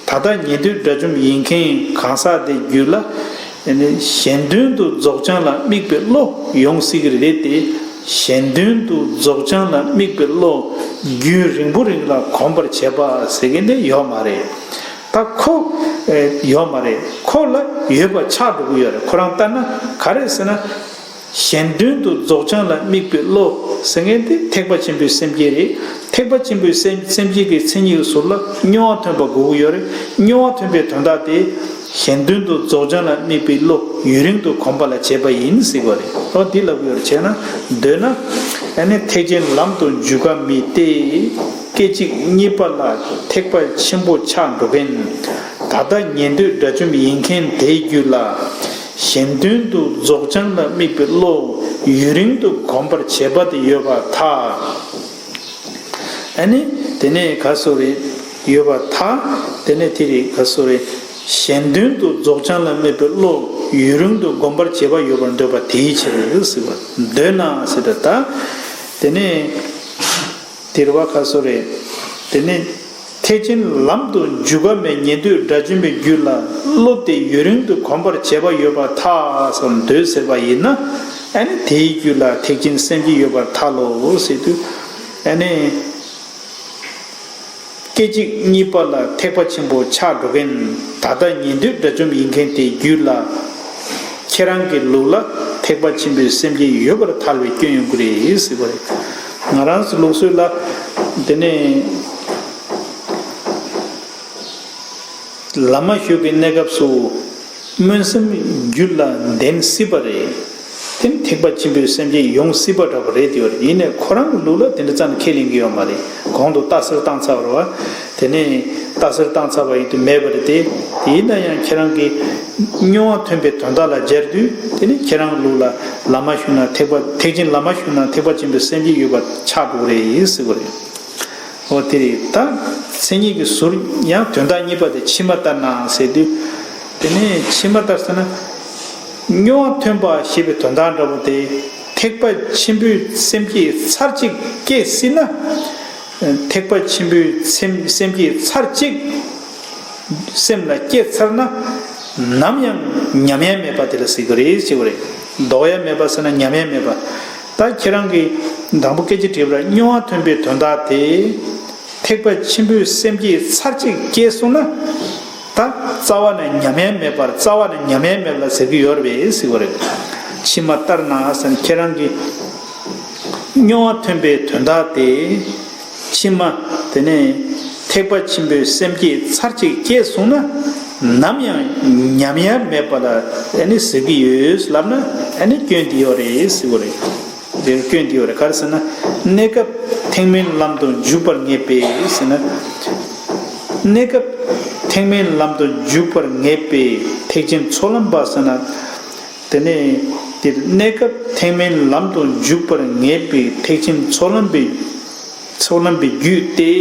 ད་ལྟ་ཉན་ཐོས་དགྲ་བཅོམ་ཡིན་མཁན་གང་ཟག་དེ་རྒྱུད་ལ། གཞན་དོན་དུ་རྫོགས་བྱང་ལ་དམིགས་པའི་བློ་ཡོང་སྲིད་ཀྱི་རེད་དེ། གཞན་དོན་དུ་རྫོགས་བྱང་ལ་དམིགས་པའི་བློ་རྒྱུན་རིང་པོ་རིང་ལ་གོམས་པར་བྱེད་པ་ཟེར་མཁན་དེ་ཡོད་མ་རེད། ད་ཁོ་ཡོད་མ་རེད། ཁོ་ལ་ཡོད་པ་ཆགས་འགྲོ་གི་ཡོད་རེད། ཁོ་རང་ལྟར་ན་ག་རེ་ཟེར་ན། གཞན་དོན་དུ་རྫོགས་བྱང་ལ་དམིགས་པའི་བློ་ཟེར་མཁན་དེ་ཐེག་པ་ཆེན་པོའི་སེམས་བསྐྱེད་རེད། ཐེག་པ་ཆེན་པོའི་སེམས་སེམས་བསྐྱེད་ཀྱི་མཚན་ཉིད་ཀྱི་ཟུར་ལ་སྨྱོ་བ་ཐོན་པ་དགོས་ཀྱི་ཡོད་རེད། སྨྱོ་བ་ཐོན་པའི་དོན་དག་དེ་གཞན་དོན་དུ་རྫོགས་བྱང་ལ་དམིགས་པའི་བློ་ཡུན་རིང་དུ་གོམས་པ་ལ་བྱེད་པ་ཡིན་ཟེར་བ་རེད། ཨོ་འདི་ལབ་ཀྱི་ཡོད་རེད། བྱས་ན་འདོད་ན་ཨ་ནི་ཐེག་ཆེན་ལམ་དུ་འཇུག་ག་མེད་དེ། སྐད་ཅིག་གཉིས་པ་ལ་ཐེག་པ་ཆེན་པོ་ཆགས་འགྲོ་མཁན། ད་ལྟ་ཉན་ཐོས་དགྲ་བཅོམ་ཡིན་མཁན་དེའི་རྒྱུད་ལ། གཞན་དོན་དུ་རྫོགས་བྱང་ལ་དམིགས་པའི་བློ་ཡུན་རིང་དུ་གོམས་པར་བྱེད་པ་དེ་ཡོད་པར་ཐལ། ཨ་ནི་དེ་ནས་ག་སོ་རེད། ཡོད་པར་ཐལ། དེ་ནས་དེ་རེད་ག་སོ་རེད། གཞན་དོན་དུ་རྫོགས་བྱང་ལ་དམིགས་པའི་བློ་ཡུན་རིང་དུ་གོམས་པར་བྱེད་པ་ཡོད་པར་འདོད་པ་དེའི་ཕྱིར་ཟེར་བ། འདོད་ན་ཟེར་ད་ལྟ། དེ་ནས་དེ་རེད་བ་ག་སོ་རེད། དེ་ནས། ཐེག་ཆེན་ལམ་དུ་འཇུག་ག་མེད་ཉན་ཐོས་དགྲ་བཅོམ་པའི་རྒྱུད་ལ་བློ་དེ་ཡུན་རིང་དུ་གོམས་པར་བྱེད་པ་ཡོད་པར་ཐལ་བསམ་འདོད་ཟེར་བ་ཡིན་ན། ཨ་ནི་དེའི་རྒྱུད་ལ་ཐེག་ཆེན་སེམས་བསྐྱེད་ཡོད་པར་ཐལ་ལོ་ཟེར་དུས། ཨ་ནི། སྐད་ཅིག་གཉིས་པ་ལ་ཐེག་པ་ཆེན་པོ་ཆགས་འགྲོ་མཁན་ད་ལྟ་ཉན་ཐོས་དགྲ་བཅོམ་ཡིན་མཁན་དེའི་རྒྱུད་ལ། ཁྱེད་རང་གི་ལུགས་ལ་ཐེག་པ་ཆེན་པོའི་སེམས་བསྐྱེད་ཡོད་པར་ཐལ་བའི་སྐྱོན་ཡོང་གི་རེད་ཟེར་བ་རེད། ང་རང་ཚོ་ལུགས་སྲོལ་ལ། དེ་ནས། ལམ་མ་ཞུགས་ཀྱི་གནས་སྐབས་སུ་སྨོན་སེམས་རྒྱུད་ལ་ལྡན་སྲིད་པ་རེད། དེ་ནི་ཐེག་པ་ཆེན་པོའི་སེམས་བསྐྱེད་ཡོང་སྲིད་པ་འདྲ་པོ་རེད་དེ་ཡོད་རེད། ཡིན་ནའི་ཁོ་རང་གི་ལུགས་ལ་དེ་འདྲ་རྩ་ནས་ཁས་ལེན་གྱི་ཡོད་མ་རེད། གོང་དུ་རྟགས་གསལ་བཏང་ཚར་བ་རེད་བ། དེ་ནས་རྟགས་གསལ་བཏང་ཚར་བ་ཡིན་དུས་མེད་པ་རེད་དེ། དེ་ཡིན་ན་ཡང་ཁྱེད་རང་གིས་མྱོང་བ་ཐོན་པའི་དོན་དག་ལ་སྦྱར་དུས་དེ་ནི་ཁྱེད་རང་ལུགས་ལ་བླ་མ་ཞུས་ན་ཐེག་པ་ཐེག་ཆེན་བླ་མ་ཞུས་ན་ཐེག་པ་ཆེན་པོའི་སེམས་བསྐྱེད་ཡོད་པ་ཆགས་འགྲོ་གི་རེད་ཟེར་གི་རེད། འོ་དེ་རེད། ད་མཚན་ཉིད་ཀྱི་ཟུར་ཡང་དོན་དག་གཉིས་པ་དེ་ཕྱི་མ་ལྟར་ན་ཟེར་དུས། དེ་ནས་ཕྱི་མ་ལྟར་ཟེར་ན། མྱོང་བ་ཐོན་པ་ཞེས་པའི་དོན་དག་འདྲ་པོ་དེ་ཐེག་པ་ཆེན་པོའི་སེམས་བསྐྱེད་ཚར་གཅིག་སྐྱེས་སྲིད་ན། ཐེག་པ་ཆེན་པོའི་སེམས་སེམས་བསྐྱེད་ཚར་གཅིག་སེམས་ལ་སྐྱེས་ཚར་ན། ནམ་ཡང་ཉམས་ཡ་མེད་པ་དེ་ལ་ཟེར་གི་རེད་ཟེར་གི་རེད། ལྡོག་ཡ་མེད་པ་ཟེར་ན་ཉམས་ཡ་མེད་པ། ད་ཁྱེད་རང་གིས་དང་པོ་སྐད་ཆ་དྲིས་པ་ལ་མྱོང་བ་ཐོན་པའི་དོན་དག་དེ། ཐེག་པ་ཆེན་པོའི་སེམས་བསྐྱེད་ཚར་གཅིག་སྐྱེས་སོང་ན། ད་རྩ་བ་ནས་ཉམས་ཡ་མེད་པར་རྩ་བ་ནས་ཉམས་ཡ་མེད་པ་ལ་ཟེར་གྱི་ཡོད་རེད་ཟེར་བ་རེད། ཕྱི་མ་ལྟར་ན་ཟེར་ན་ཁྱེད་རང་གིས་མྱོང་བ་ཐོན་པའི་དོན་དག་དེ། ཕྱི་མ་དེ་ནས་ཐེག་པ་ཆེན་པོའི་སེམས་བསྐྱེད་ཚར་གཅིག་སྐྱེས་སོང་ན། ནམ་ཡང་ཉམས་ཡ་མེད་པ་ལ་ཨ་ནི་ཟེར་གྱི་ཡོད་ལབ་ན་ཨ་ནི་སྐྱོན་དེ་ཡོད་རེད་ཟེར་བ་རེད། དེར་སྐྱོན་དེ་ཡོད་རེད། ག་རེ་ཟེར་ན། གནས་སྐབས་ཐེག་དམན་ལམ་དུ་འཇུག་པར་ངེས་པས་ཟེར་ན། གནས་སྐབས་ཐེག་དམན་ལམ་དུ་འཇུག་པར་ངེས་པའི་ཐེག་ཆེན་ཚོགས་ལམ་པ་ཟེར་ན། དེ་ནས་དེར་གནས་སྐབས་ཐེག་དམན་ལམ་དུ་འཇུག་པར་ངེས་པའི་ཐེག་ཆེན་ཚོགས་ལམ་པའི་ཚོགས་ལམ་པའི་རྒྱུད་དེ།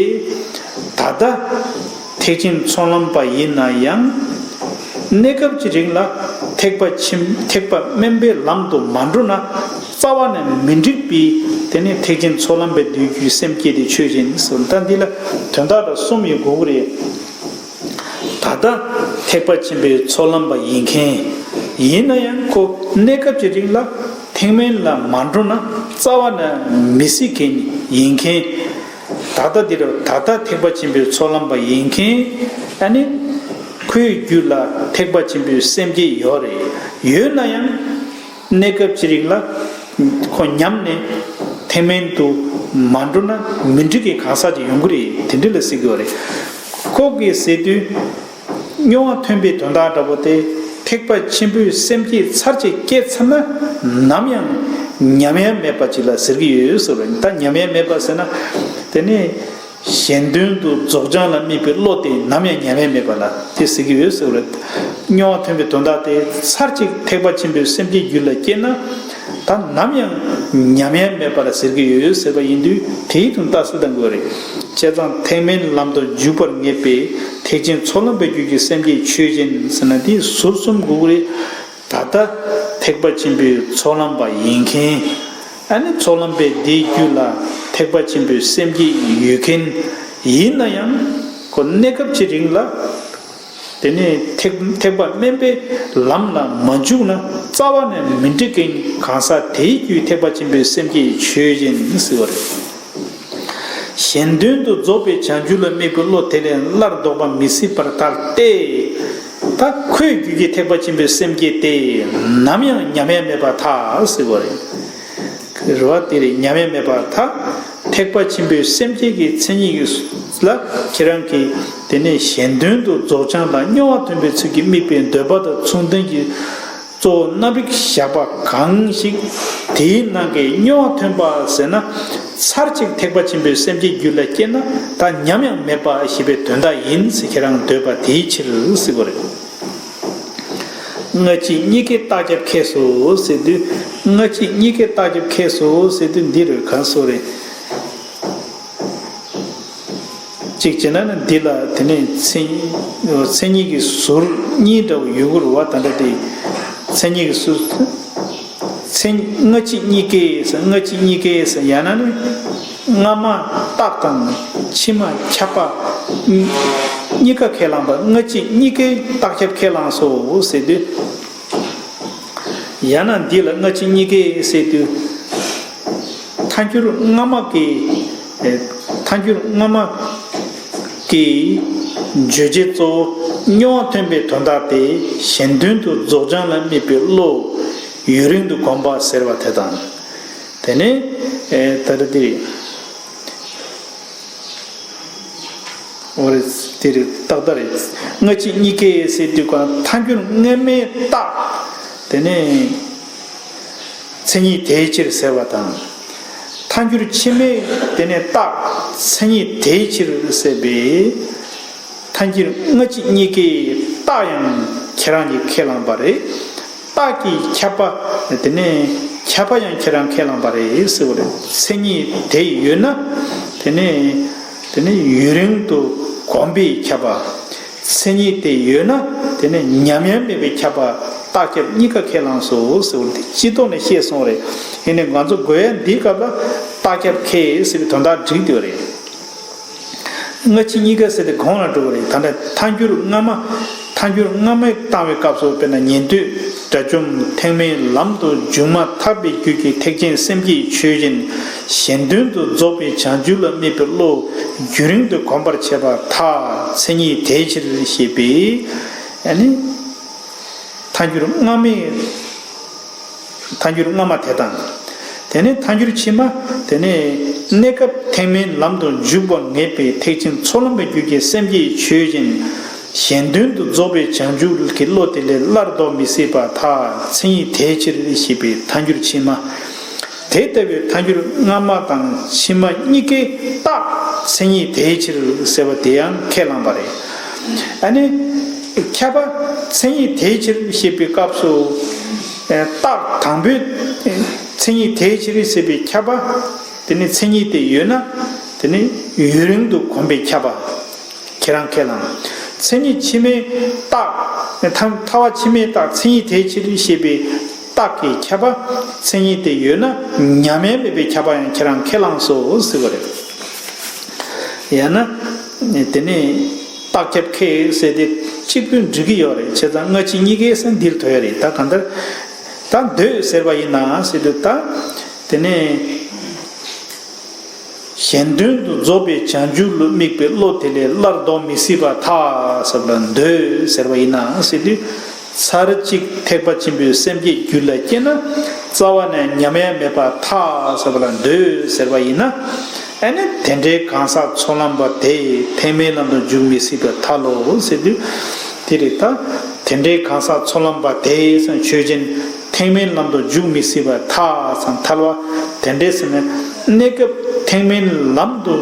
ད་ལྟ་ཐེག་ཆེན་ཚོགས་ལམ་པ་ཡིན་ན་ཡང་། གནས་སྐབས་ཀྱི་རིང་ལ་ཐེག་པ་ཆེན་ཐེག་པ་དམན་པའི་ལམ་དུ་མ་འགྲོ་ན་རྩ་བ་ནས་མི་འགྲིག་པས། དེ་ནི་ཐེག་ཆེན་ཚོགས་ལམ་པའི་བདུད་ཀྱི་སེམས་བསྐྱེད་དེ་ཆོས་ཅན་ཟེར། ད་འདི་ལ་དོན་དག་ལ་གསུམ་ཡོད་དགོས་ཀྱི་རེད། ད་ལྟ་ཐེག་པ་ཆེན་པོའི་ཚོགས་ལམ་པ་ཡིན་མཁན། ཡིན་ན་ཡང་ཁོ་གནས་སྐབས་ཀྱི་རིང་ལ་ཐེག་དམན་ལ་མ་འགྲོ་ན་རྩ་བ་ནས་མི་སྲིད་མཁན་ཡིན་མཁན། ད་ལྟ་འདིར་ད་ལྟ་ཐེག་པ་ཆེན་པོའི་ཚོགས་ལམ་པ་ཡིན་མཁན། ཨ་ནི་ཁོའི་རྒྱུད་ལ་ཐེག་པ་ཆེན་པོའི་སེམས་བསྐྱེད་ཡོད་རེད། ཡོད་ན་ཡང་། གནས་སྐབས་ཀྱི་རིང་ལ་ཁོ་ཉམས་ནས་ཐེག་དམན་དུ་མ་འགྲོ་ན་མི་འགྲིག་གི་གང་ཟག་ཅིག་ཡོང་གི་རེད། དེ་འདྲ་ལ་ཟེར་གྱི་ཡོད་རེད། ཁོ་གིས་ཟེར་དུས། མྱོང་བ་ཐོན་པའི་དོན་དག་འདྲ་པོ་དེ་ཐེག་པ་ཆེན་པོའི་སེམས་བསྐྱེད་ཚར་གཅིག་སྐྱེས་ཚར་ན་ནམ་ཡང་ཉམས་ཡ་མེད་པ་ཅིག་ལ་ཟེར་གྱི་ཡོད་ཟེར་བ་ཡིན། ད་ཉམས་ཡ་མེད་པ་ཟེར་ན་དེ་ནི། གཞན་དོན་དུ་རྫོགས་བྱང་ལ་དམིགས་པའི་བློ་དེ་ནམ་ཡང་ཉམས་ཡ་མེད་པ་ལ་དེ་ཟེར་གྱི་ཡོད་ཟེར་བ་རེད། མྱོང་བ་ཐོན་པའི་དོན་དག་དེ་ཚར་གཅིག་ཐེག་པ་ཆེན་པོའི་སེམས་བསྐྱེད་རྒྱུད་ལ་སྐྱེས་ན། ད་ནམ་ཡང་ཉམས་ཡ་མེད་པ་ལ་ཟེར་གྱི་ཡོད་ཟེར་བ་ཡིན་དུས་དེའི་དོན་རྟགས་གསལ་གཏང་དགོས་རེད། བྱས་ཙང་ཐེག་དམན་ལམ་དུ་འཇུག་པར་ངེས་པའི་ཐེག་ཆེན་ཚོགས་ལམ་པའི་རྒྱུད་ཀྱི་སེམས་བསྐྱེད་ཆོས་ཅན་ཟེར་ན་དེ་ཟུར་གསུམ་དགོས་ཀྱི་རེད། ད་ལྟ་ཐེག་པ་ཆེན་པོའི་ཚོགས་ལམ་པ་ཡིན་མཁན། ཨ་ནི་ཚོགས་ལམ་པའི་དེའི་རྒྱུད་ལ་ཐེག་པ་ཆེན་པོའི་སེམས་བསྐྱེད་ཡོད་མཁན་ཡིན་ན་ཡང་ཁོ་གནས་སྐབས་ཀྱི་རིང་ལ། དེ་ནས་ཐེག་ཐེག་པ་དམན་པའི་ལམ་ལ་མ་འཇུག་ན་རྩ་བ་ནས་མི་འགྲིག་མཁན་གང་ཟག་དེའི་རྒྱུད་ཐེག་པ་ཆེན་པོའི་སེམས་བསྐྱེད་ཆོས་ཅན་ཟེར་བ་རེད། གཞན་དོན་དུ་རྫོགས་པའི་བྱང་ཆུབ་ལ་དམིགས་པའི་བློ་དེ་ལས་སླར་ལྡོག་པ་མི་སྲིད་པར་ཐལ་ཏེ། ད་ཁོའི་རྒྱུད་ཀྱི་ཐེག་པ་ཆེན་པོའི་སེམས་བསྐྱེད་དེ་ནམ་ཡང་ཉམས་ཡ་མེད་པར་ཐལ་ཟེར་བ་རེད། རེད་བ། དེ་རེད། ཉམས་ཡ་མེད་པར་ཐལ། ཐེག་པ་ཆེན་པོའི་སེམས་བསྐྱེད་ཀྱི་མཚན་ཉིད་ཀྱི་ལ་ཁྱེད་རང་གིས་དེ་ནས་གཞན་དོན་དུ་རྫོགས་བྱང་དང་མྱོང་བ་ཐོན་པའི་ཚུལ་གྱིས་དམིགས་པའི་འདོད་པ་དང་མཚུངས་ལྡན་གྱི་གཙོ་བོ་རྣམ་རིག་བཞག་པ་གང་ཞིག་དེའི་ནང་གི་མྱོང་བ་ཐོན་པ་ཟེར་ན། ཚར་གཅིག་ཐེག་པ་ཆེན་པོའི་སེམས་བསྐྱེད་རྒྱུད་ལ་སྐྱེས་ན་ད་ཉམས་ཡང་མེད་པ་ཞེས་པའི་དོན་དག་ཡིན་ཟེར་ཁྱེད་རང་འདོད་པ་དེའི་ཕྱིར་ཟེར་བ་རེད། སྔ་ཕྱི་གཉིས་ཀའི་རྟགས་ཁྱབ་ཁེགས་སོ་ཟེར་དུས། སྔ་ཕྱི་གཉིས་ཀའི་རྟགས་ཁྱབ་ཁེགས་སོ་ཟེར་དུས་འདི་རུ་གང་སོ་རེད། གཅིག་བྱས་ན་ནི་འདི་ལ་དེ་ནས་མཚན་མཚན་ཉིད་ཀྱི་ཟུར་གཉིས་འདྲ་བོ་ཡོད་དགོས་རེད་བ། ད་ལྟ་དེ་མཚན་ཉིད་ཀྱི་ཟུར། མཚན་སྔ་ཕྱི་གཉིས་ཀའི་ཟེར། སྔ་ཕྱི་གཉིས་ཀའི་ཟེར་ཡང་ན་ནི་སྔ་མ་རྟགས་དང་ཕྱི་མ་ཁྱབ་པ་གཉིས་ཀ་ཁས་བླངས་པ། སྔ་ཕྱི་གཉིས་ཀའི་རྟགས་ཁྱབ་ཁས་བླངས་སོ་ཟེར་དུས། ཡང་ན་འདི་ལ་སྔ་ཕྱི་གཉིས་ཀའི་ཟེར་དུས། ཐལ་འགྱུར་སྔ་མ་གི་ཐལ་འགྱུར་སྔ་མ་གི་བརྗོད་བྱེད་གཙོ་བོ་མྱོང་བ་ཐོན་པའི་དོན་དག་དེ་གཞན་དོན་དུ་རྫོགས་བྱང་ལ་དམིགས་པའི་བློ་ཡུན་རིང་དུ་གོམས་པ་ཟེར་བ་དེ་དང་། དེ་ནས་ད་ལྟ་དེ་རེད། འོ་རེད། དེ་རེད། ཏག་ཏག་རེད། སྔ་ཕྱི་གཉིས་ཀའི་ཟེར་དུས་གང་ཐལ་འགྱུར་སྔ་མའི་རྟགས། དེ་ནས་ མཚན་ཉིད་དེའི་ཕྱིར་ཟེར་བ་དང་། ཐལ་འགྱུར་ཕྱི་མའི་དེ་ནས་རྟགས་མཚན་ཉིད་དེའི་ཕྱིར་ཟེར་བའི། ཐལ་འགྱུར་སྔ་ཕྱི་གཉིས་ཀའི་རྟགས་ཡང་ཁྱེད་རང་གིས་ཁས་བླངས་པ་རེད། རྟགས་ཀྱི་ཁྱབ་པ། དེ་ནས་ཁྱབ་པ་ཡང་ཁྱེད་རང་ཁས་བླངས་པ་རེད་ཟེར་བ་རེད། མཚན་ཉིད་དེ་ཡོད་ན། དེ་ནས་དེ་ནས་ཡུན་རིང་དུ་གོམས་པས་ཁྱབ་པ། མཚན་ཉིད་དེ་ཡོད་ན། དེ་ནས་ཉམས་ཡང་མེད་པའི་ཁྱབ་པ་རྟགས་ཁྱབ་གཉིས་ཀ་ཁས་བླངས་སོ་ཟེར་བ་དེ་སྤྱི་ལྡོག་ནས་བཤད་སོང་རེད། ཡིན་ནའི་ང་ཚོ་དགོས་ཡ་འདིའི་སྐབས་ལ་རྟགས་ཁྱབ་ཁས་ཟེར་བའི་དོན་དག་འགྲིག་བསྡད་པ་རེད། སྔ་ཕྱི་གཉིས་ཀ་ཟེར་དེ་གོང་ལ་འགྲོ་བ་རེད། ད་ལྟ་ཐལ་འགྱུར་སྔ་མ། ཐལ་འགྱུར་སྔ་མ་བཏང་བའི་སྐབས་སུ་དཔེར་ན་ཉན་ཐོས་དགྲ་བཅོམ་ཐེག་དམན་ལམ་དུ་འཇུག་མ་ཐག་པའི་རྒྱུད་ཀྱི་ཐེག་ཆེན་སེམས་བསྐྱེད་ཆོས་ཅན། གཞན་དོན་དུ་རྫོགས་པའི་བྱང་ཆུབ་ལ་དམིགས་པའི་བློ་རྒྱུན་རིང་དུ་གོམས་པར་བྱེད་པར་ཐལ། མཚན་ཉིད་དེའི་ཕྱིར་ཞེས་པས། ཨ་ནི། ཐལ་འགྱུར་སྔ་མའི། ཐལ་འགྱུར་སྔ་མ་དེ་དང་། དེ་ནས་ཐལ་འགྱུར་ཕྱི་མ། དེ་ནས་གནས་སྐབས་ཐེག་དམན་ལམ་དུ་འཇུག་པར་ངེས་པའི་ཐེག་ཆེན་ཚོགས་ལམ་པའི་རྒྱུད་ཀྱི་སེམས་བསྐྱེད་ཆོས་ཅན། གཞན་དོན་དུ་རྫོགས་པའི་བྱང་ཆུབ་ཀྱི་བློ་དེ་ལས་སླར་ལྡོག་མི་སྲིད་པར་ཐལ། མཚན་ཉིད་དེའི་ཕྱིར་ཞེས་པའི་ཐལ་འགྱུར་ཕྱི་མ། དེ་ལྟ་བུའི་ཐལ་འགྱུར་སྔ་མ་དང་ཕྱི་མ་གཉིས་ཀའི་རྟགས་མཚན་ཉིད་དེའི་ཕྱིར་ཟེར་བ་དེ་ཡང་ཁས་བླངས་པ་རེད། ཨ་ནི། ཁྱབ་པ་མཚན་ཉིད་དེའི་ཕྱིར་ཞེས་པའི་སྐབས་སུ། རྟགས་དང་པོའི་མཚན་ཉིད་དེའི་ཕྱིར་ཟེར་བའི་ཁྱབ་པ། དེ་ནི་མཚན་ཉིད་དེ་ཡོད་ན། དེ་ནི་ཡུན་རིང་དུ་གོམས་པའི་ཁྱབ་པ། ཁྱེད་རང་ཁས་བླངས། མཚན་ཉིད་ཕྱི་མའི་རྟགས། ཐལ་ཐལ་བ་ཕྱི་མའི་རྟགས་མཚན་ཉིད་དེའི་ཕྱིར་ཞེས་པའི་རྟགས་ཀྱི་ཁྱབ་པ། མཚན་ཉིད་དེ་ཡོད་ན་ཉམས་ཡང་མེད་པའི་ཁྱབ་པ་ཡང་ཁྱེད་རང་ཁས་བླངས་སོ་ཟེར་བ་རེད། ཡང་ན། དེ་ནས་རྟགས་ཁྱབ་ཁས་ཟེར་དེ་གཅིག་པུས་འགྲིག་གི་ཡོད་རེད། བྱས་ཙང་སྔ་ཕྱི་གཉིས་ཀའི་སང་འདིར་དོར་ཡ་རེད། ད་གང་ལྟར། ད་འདོད་ཟེར་བ་ཡིན་ན་ཟེར་དུས་ད། དེ་ནས། གཞན་དོན་དུ་རྫོགས་པའི་བྱང་ཆུབ་ལ་དམིགས་པའི་བློ་དེ་ལས་སླར་ལྡོག་མི་སྲིད་པར་ཐལ་ཟེར་བ་ལ་འདོད་ཟེར་བ་ཡིན་ན་ཟེར་དུས། ཚར་གཅིག་ཐེག་པ་ཆེན་པོའི་སེམས་བསྐྱེད་རྒྱུད་ལ་སྐྱེས་ན། རྩ་བ་ནས་ཉམས་ཡང་མེད་པར་ཐལ་ཟེར་བ་ལ་འདོད་ཟེར་བ་ཡིན་ན། ཨ་ནི་དེ་འདྲའི་གང་ཟག་ཚོགས་ལམ་པ་དེ་ཐེག་དམན་ལམ་དུ་འཇུག་མི་སྲིད་པར་ཐལ་ལོ་ཟེར་དུས། དེ་རེད་ད། དེ་འདྲའི་གང་ཟག་ཚོགས་ལམ་པ་དེ་ཆོས་ཅན། ཐེག་དམན་ལམ་དུ་འཇུག་མི་སྲིད་པར་ཐལ་ཟེར། ཐལ་བ་དེ་འདྲའི་ཟེར་ན། གནས་སྐབས་ཐེག་དམན་ལམ་དུ་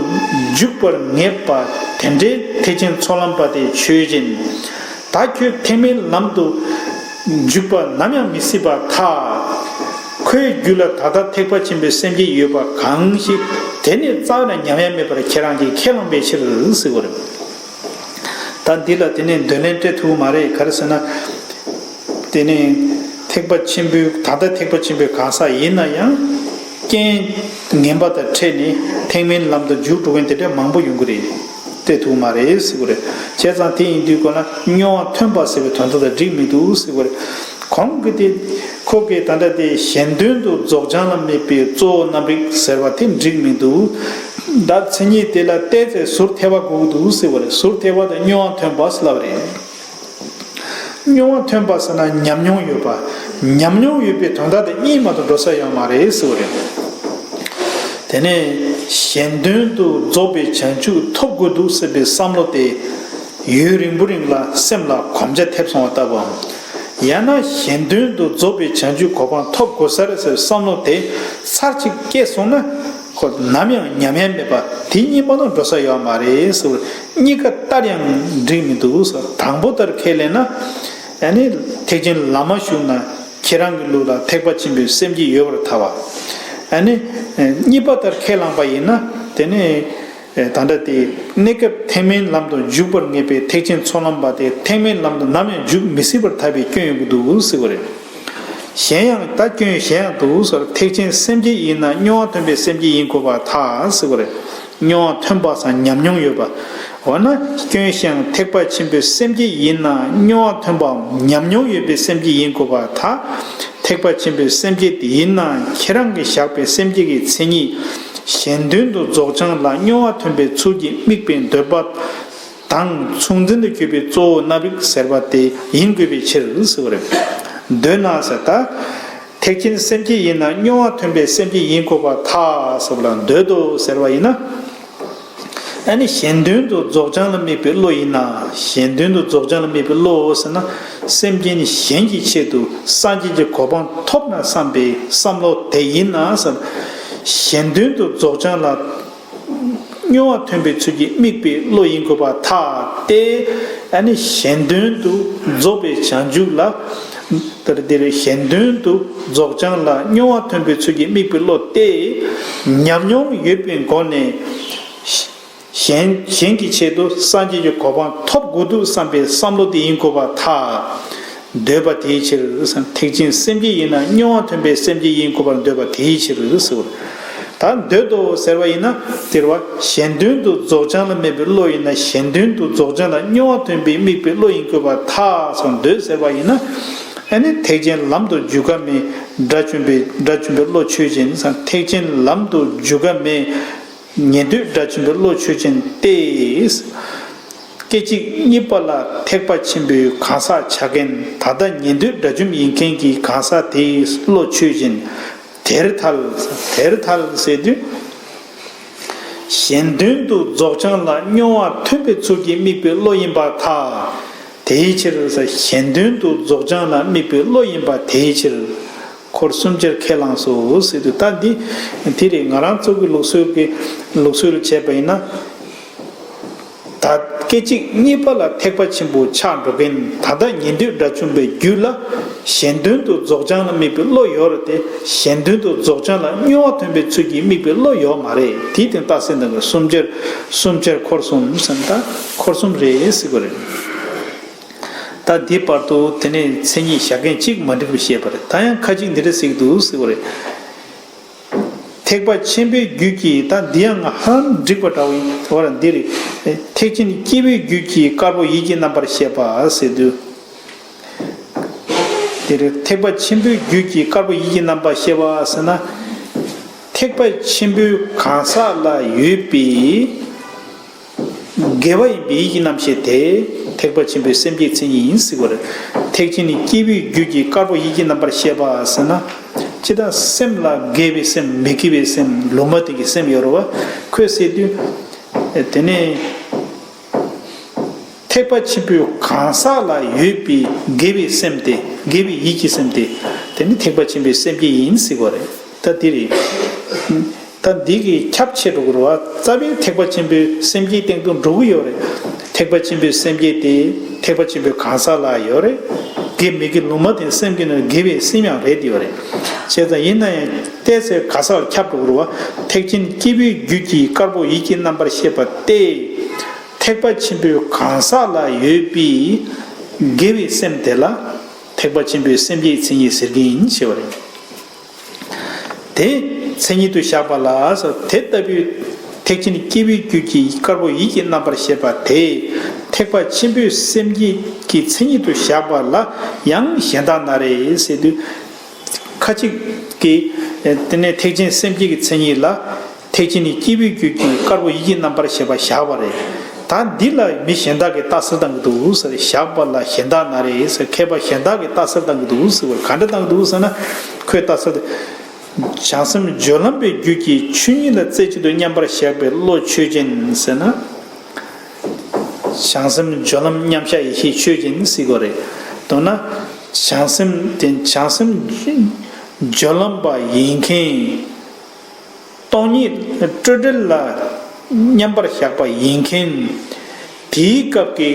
འཇུག་པར་ངེས་པ་དེ་འདྲའི་ཐེག་ཆེན་ཚོགས་ལམ་པ་དེ་ཆོས་ཅན། ད་ཁྱོད་ཐེག་དམན་ལམ་དུ་འཇུག་པ་ནམ་ཡང་མི་སྲིད་པར་ཐལ། ཁོའི་རྒྱུད་ལ་ད་ལྟ་ཐེག་པ་ཆེན་པོའི་སེམས་བསྐྱེད་ཡོད་པ་གང་ཞིག་དེ་ནི་རྩ་བ་ནས་ཉམས་ཡང་མེད་པར་ཁྱེད་རང་གིས་ཁས་བླངས་པའི་ཕྱིར་ཟེར་བ་རེད། ད་འདི་ལ་དེ་ནས་འདོད་ལན་སྤྲད་ཐུབ་མ་རེད། ག་རེ་ཟེར་ན། དེ་ནས་ཐེག་པ་ཆེན་པོའི་ད་ལྟ་ཐེག་པ་ཆེན་པོའི་གང་ཟག་ཡིན་ན་ཡང་། རྐྱེན་ངན་པ་དང་འཕྲད་ནས་ཐེག་དམན་ལམ་དུ་འཇུག་འགྲོ་མཁན་དེ་འདྲ་མང་པོ་ཡོང་གི་རེད། སྤྲད་ཐུབ་མ་རེད་ཟེར་གི་རེད། བྱས་ཙང་དེ་ཡིན་དུས་ཁོ་ན་རྙོག་པ་ཐོན་པ་ཟེར་བའི་དོན་དག་དང་འགྲིག་མི་འདུག་ཟེར་གི་རེད། གོང་གི་དེ། ཁོ་གིས་ད་ལྟ་དེ་གཞན་དོན་དུ་རྫོགས་བྱང་ལ་དམིགས་པའི་གཙོ་བོ་རྣམ་རིག་ཟེར་བ་དེ་འགྲིག་མི་འདུག་ད་མཚན་ཉིད་དེ་ལ་བལྟས་ཚེ་ཟུར་ཐལ་བ་དགོས་ཀྱི་འདུག་ཟེར་བ་རེད། ཟུར་ཐལ་བ་དང་རྙོག་པ་ཐོན་པ་ཟེར་ལབ་པ་རེད། རྙོག་པ་ཐོན་པ་ཟེར་ན་ཉམས་མྱོང་ཡོད་པ། ཉམས་མྱོང་ཡོད་པའི་དོན་དག་དེ་གཉིས་མ་གཏོགས་འགྲོ་ས་ཡོད་མ་རེད་ཟེར་བ་རེད། དེ་ནས་གཞན་དོན་དུ་རྫོགས་པའི་བྱང་ཆུབ་ཐོབ་དགོས་འདུག་ཟེར་བའི་བསམ་བློ་དེ། ཡུན་རིང་པོ་རིང་ལ་སེམས་ལ་གོམས་ཆ་ཐེབས་སོང་བ་ལྟ་བུའམ། ཡང་ན་གཞན་དོན་དུ་རྫོགས་པའི་བྱང་ཆུབ་གོ་འཕང་ཐོབ་དགོས་ས་རེད་ཟེར་བསམ་བློ་དེ་ཚར་གཅིག་སྐྱེས་སོང་ན། ཁོ་ནམ་ཡང་ཉམས་ཡང་མེད་པ་དེ་གཉིས་མ་གཏོགས་འགྲོ་ས་ཡོད་མ་རེད་ཟེར་བ། གཉིས་ཀ་ལྟར་ཡང་འགྲིག་མི་འདུག་ཟེར། དང་པོ་ལྟར་ཁས་ལེན་ན། ཨ་ནི་ཐེག་ཆེན་ལམ་མ་ཞུགས་ན་ཁྱེད་རང་གི་ལུགས་ལ་ཐེག་པ་ཆེན་པོའི་སེམས་བསྐྱེད་ཡོད་པར་ཐལ་བ། ཨ་ནི་གཉིས་པ་ལྟར་ཁས་བླངས་པ་ཡིན་ན་དེ་ནི། ད་ལྟ་དེ་གནས་སྐབས་ཐེག་དམན་ལམ་དུ་འཇུག་པར་ངེས་པའི་ཐེག་ཆེན་ཚོགས་ལམ་པ་དེ་ཐེག་དམན་ལམ་དུ་ནམ་ཡང་འཇུག་མི་སྲིད་པར་ཐལ་བའི་སྐྱོན་ཡོང་གི་འདུག་ཟེར་བ་རེད། གཞན་ཡང་ད་སྐྱོན་གཞན་ཡང་འདུག་ཟེར། ཐེག་ཆེན་སེམས་བསྐྱེད་ཡིན་ན་རྙོག་པ་ཐོན་པའི་སེམས་བསྐྱེད་ཡིན་དགོས་པར་ཐལ་ཟེར་བ་རེད། རྙོག་པ་ཐོན་པ་སང་ཉམས་མྱོང་ཡོད་པ། འོ་ན་སྐྱོན་གཞན་ཐེག་པ་ཆེན་པོའི་སེམས་བསྐྱེད་ཡིན་ན་རྙོག་པ་ཐོན་པའམ་ཉམས་མྱོང་ཡོད་པའི་སེམས་བསྐྱེད་ཡིན་དགོས་པར་ཐལ། ཐེག་པ་ཆེན་པོའི་སེམས་བསྐྱེད་དེ་ཡིན་ན་ཁྱེད་རང་གིས་བཞག་པའི་སེམས་བསྐྱེད་ཀྱི་མཚན་ཉིད་གཞན་དོན་དུ་རྫོགས་བྱང་ལ་རྙོག་པ་ཐོན་པའི་ཚུལ་གྱིས་དམིགས་པའི་འདོད་པ་དང་མཚུངས་འཛིན་དུ་གྱུར་པའི་གཙོ་བོ་རྣམ་རིག་ཟེར་བ་དེ་ཡིན་དགོས་པའི་ཕྱིར་ཟེར་བ་རེད། འདོད་ན་ཟེར་ད། ཐེག་ཆེན་སེམས་བསྐྱེད་ཡིན་ན་རྙོག་པ་ཐོན་པའི་སེམས་བསྐྱེད་ཡིན་དགོས་པར་ཐལ་ཟེར་བ་ལ་འདོད་དོ་ཟེར་བ་ཡིན་ན། ཨ་ནི་གཞན་དོན་དུ་རྫོགས་བྱང་ལ་དམིགས་པའི་བློ་ཡིན་ན། གཞན་དོན་དུ་རྫོགས་བྱང་ལ་དམིགས་པའི་བློ་ཟེར་ན། སེམས་ཅན་གཞན་གྱི་ཆེད་དུ་སངས་རྒྱས་ཀྱི་གོ་འཕང་ཐོབ་ན་བསམ་པའི་བསམ་བློ་དེ་ཡིན་ན་ཟེར། གཞན་དོན་དུ་རྫོགས་བྱང་ལ་སྨྱོ་བ་ཐོན་པའི་ཚུལ་གྱིས་དམིགས་པའི་བློ་ཡིན་དགོས་པར་ཐལ་ཏེ། ཨ་ནི་གཞན་དོན་དུ་རྫོགས་པའི་བྱང་ཆུབ་ལ། དེར་འདིར་གཞན་དོན་དུ་རྫོགས་བྱང་ལ་སྨྱོ་བ་ཐོན་པའི་ཚུལ་གྱིས་དམིགས་པའི་བློ་སྟེ། ཉམས་མྱོང་ཡོད་པའི་སྒོ་ནས། གཞན་གཞན་གྱི་ཆེད་དུ་སངས་རྒྱས་ཀྱི་གོ་འཕང་ཐོབ་དགོས་འདུག་བསམ་པའི་བསམ་བློ་དེ་ཡིན་དགོས་པར་ཐལ། འདོད་པ་དེའི་ཕྱིར། ཐེག་ཆེན་སེམས་བསྐྱེད་ཡིན་ན་སྨྱོ་བ་ཐོན་པའི་སེམས་བསྐྱེད་ཡིན་དགོས་པར་འདོད་པ་དེའི་ཕྱིར་ཟེར། ད་འདོད་དོ་ཟེར་བ་ཡིན་ན་དེར་བ་གཞན་དོན་དུ་རྫོགས་བྱང་ལ་དམིགས་པའི་བློ་ཡིན་ན། གཞན་དོན་དུ་རྫོགས་བྱང་ལ་སྨྱོ་བ་ཐོན་པའི་དམིགས་པའི་བློ་ཡིན་དགོས་པར་ཐལ་སོང་། འདོད་ཟེར་བ་ཡིན་ན། ཨ་ནི་ཐེག་ཆེན་ལམ་དུ་འཇུག་ག་མེད་དགྲ་བཅོམ་པའི་དགྲ་བཅོམ་པའི་བློ་ཆོས་ཅན། ཐེག་ཆེན་ལམ་དུ་འཇུག་ག་མེད། ཉན་ཐོས་དགྲ་བཅོམ་པའི་བློ་ཆོས་ཅན་ཏེ། སྐད་ཅིག་གཉིས་པ་ལ་ཐེག་པ་ཆེན་པོའི་གང་ཟག་ཆགས་མཁན། ད་ལྟ་ཉན་ཐོས་དགྲ་བཅོམ་ཡིན་མཁན་གྱི་གང་ཟག་དེའི་བློ་ཆོས་ཅན། དེར་ཐལ། དེར་ཐལ་ཟེར་དུས། གཞན་དོན་དུ་རྫོགས་བྱང་ལ་སྨྱོ་བ་ཐོན་པའི་ཚུལ་གྱིས་དམིགས་པའི་བློ་ཡིན་པར་ཐལ། དེའི་ཕྱིར་གཞན་དོན་དུ་རྫོགས་བྱང་ལ་དམིགས་པའི་བློ་ཡིན་པ་དེའི་ཕྱིར། འཁོར་གསུམ་ཆར་ཁས་བླངས་སོ་ཟེར་དུས། ད་འདི་དེ་རེད། ང་རང་ཚོ་གི་ལུགས་སྲོལ་གྱི་ལུགས་སྲོལ་བྱས་པ་ཡིན་ན། ད་སྐད་ཅིག་གཉིས་པ་ལ་ཐེག་པ་ཆེན་པོ་ཆགས་འགྲོ་མཁན། ད་ལྟ་ཉན་ཐོས་དགྲ་བཅོམ་པའི་རྒྱུད་ལ་གཞན་དོན་དུ་རྫོགས་བྱང་ལ་དམིགས་པའི་བློ་ཡོད་རེད་དེ། གཞན་དོན་དུ་རྫོགས་བྱང་ལ་སྨྱོ་བ་ཐོན་པའི་ཚུལ་གྱིས་དམིགས་པའི་བློ་ཡོད་མ་རེད། དེའི་སྟེང་རྟགས་གསལ་གནང་གི། གསུམ་ཆར་གསུམ་ཆར་འཁོར་གསུམ་ཟེར་ན་ད་འཁོར་གསུམ་རེད་ཟེར་གི་རེད། ད་འདི་བར་དུ་དེ་ནས་མཚན་ཉིད་བཞག་མཁན་གཅིག་མ་འགྲིག་པ་བཤད་པ་རེད། ད་ཡང་ཁ་ཅིག་འདི་འདྲ་ཟེར་གྱི་འདུག་ཟེར་བ་རེད། ཐེག་པ་ཆེན་པོའི་རྒྱུད་ཀྱི། ད་འདི་ཡང་ཧ་ལམ་འགྲིག་པ་འདྲ་བོ་ཡིན། འོ་ར་འདི་རེད། ཐེག་ཆེན་སྐྱེས་བུའི་རྒྱུད་ཀྱི་དཀར་པོ་ཡིད་ཀྱི་རྣམ་པར་ཤེས་པ་ཟེར་དུས། འདི་རེད། ཐེག་པ་ཆེན་པོའི་རྒྱུད་ཀྱི་དཀར་པོ་ཡིད་ཀྱི་རྣམ་པར་ཤེས་པ་ཟེར་ན། ཐེག་པ་ཆེན་པོའི་གང་ཟག་ལ་ཡོད་པའི་དགེ་བ་ཡིན་པའི་ཡིད་ཀྱི་རྣམ་ཤེས་དེ་ཐེག་པ་ཆེན་པོའི་སེམས་བསྐྱེད་མཚན་ཉིད་ཡིན་ཟེར་བ་རེད། ཐེག་ཆེན་ནི་སྐྱེས་བུའི་རྒྱུད་ཀྱི་དཀར་པོ་ཡིད་ཀྱི་རྣམ་པར་ཤེས་པ་ཟེར་ན། ཅི་ལྟར་སེམས་ལ་དགེ་བའི་སེམས། མི་དགེ་བའི་སེམས། ལུང་མ་བསྟན་གྱི་སེམས་ཡོད་རེད་བ། ཁོས་ཟེར་དུས། དེ་ནས་ཐེག་པ་ཆེན་པོའི་གང་ཟག་ལ་ཡོད་པའི་དགེ་བའི་སེམས་དེ། དགེ་བའི་ཡིད་ཀྱི་སེམས་དེ། དེ་ནི་ཐེག་པ་ཆེན་པོའི་སེམས་བསྐྱེད་ཡིན་ཟེར་བ་རེད། ད་འདི་རེད། ད་འདི་གི་ཁྱབ་ཆེ་འགྲོ་གི་རེད་བ། རྩ་བའི་ཐེག་པ་ཆེན་པོའི་སེམས་བསྐྱེད་སྟེང་དུ་འགྲོ་གི་ཡོད་རེད། ཐེག་པ་ཆེན་པོའི་སེམས་བསྐྱེད་དེ་ཐེག་པ་ཆེན་པོའི་གང་ཟག་ལ་ཡོད་རེད། དགེ་མི་དགེ་ལུང་མ་བསྟན་སེམས་ཀྱི་ནང་དགེ་བའི་སེམས་ཡང་རེད་ཡོད་རེད། བྱས་ཙང་ཡིན་ན་ཡང་ཏོག་ཙམ་ག་ས་ལ་ཁྱབ་འགྲོ་གི་རེད་བ། ཐེག་ཆེན་སྐྱེས་བུའི་རྒྱུད་ཀྱི་དཀར་པོ་ཡིད་ཀྱི་རྣམ་པར་ཤེས་པ་སྟེ། ཐེག་པ་ཆེན་པོའི་གང་ཟག་ལ་ཡོད་པའི་དགེ་བའི་སེམས་དེ་ལ་ཐེག་པ་ཆེན་པོའི་སེམས་བསྐྱེད་མཚན་ཉིད་ཟེར་གྱི་ཡིན་ཞེས་པ་རེད། དེ་མཚན་ཉིད་དུ་བཞག་པ་ལ་ཟེར། དེ་ལྟ་བུའི་ཐེག་ཆེན་སྐྱེས་བུའི་རྒྱུད་ཀྱི་དཀར་པོ་ཡིད་ཀྱི་རྣམ་པར་ཤེས་པ་དེ་ཐེག་པ་ཆེན་པོའི་སེམས་བསྐྱེད་ཀྱི་མཚན་ཉིད་དུ་བཞག་པ་ལ་ཡང་གཞན་དག་ན་རེ་ཟེར་དུས། ཁ་ཅིག་གིས་དེ་ནས་ཐེག་ཆེན་སེམས་བསྐྱེད་ཀྱི་མཚན་ཉིད་ལ། ཐེག་ཆེན་ནི་སྐྱེས་བུའི་རྒྱུད་ཀྱི་དཀར་པོ་ཡིད་ཀྱི་རྣམ་པར་ཤེས་པ་བཞག་པ་རེད། ད་འདི་ལ་མི་གཞན་དག་གིས་རྟགས་གསལ་བཏང་གི་འདུག་ཟེར། བཞག་པ་ལ་གཞན་དག་ན་རེ་ཟེར། མཁས་པ་གཞན་དག་གིས་རྟགས་གསལ་བཏང་གི་འདུག་ཟེར་བ། ག་འདྲ་བཏང་གི་འདུག་ཟེར་ན། ཁོས་རྟགས་གསལ། བྱང་སེམས་སྦྱོར་ལམ་པའི་རྒྱུད་ཀྱི་ཆོས་ཉིད་ལ་རྩེ་གཅིག་ཏུ་མཉམ་པར་བཞག་པའི་བློ་ཆོས་ཅན་ཟེར་ན། བྱང་སེམས་སྦྱོར་ལམ་མཉམ་བཞག་ཡེ་ཤེས་ཆོས་ཅན་ཟེར་གྱི་ཡོད་རེད། མདོར་ན། བྱང་སེམས་དེ་བྱང་སེམས་སྦྱོར་ལམ་པ་ཡིན་མཁན། སྟོང་ཉིད་སྤྲོས་བྲལ་ལ་མཉམ་པར་བཞག་པ་ཡིན་མཁན། དེའི་སྐབས་ཀྱི་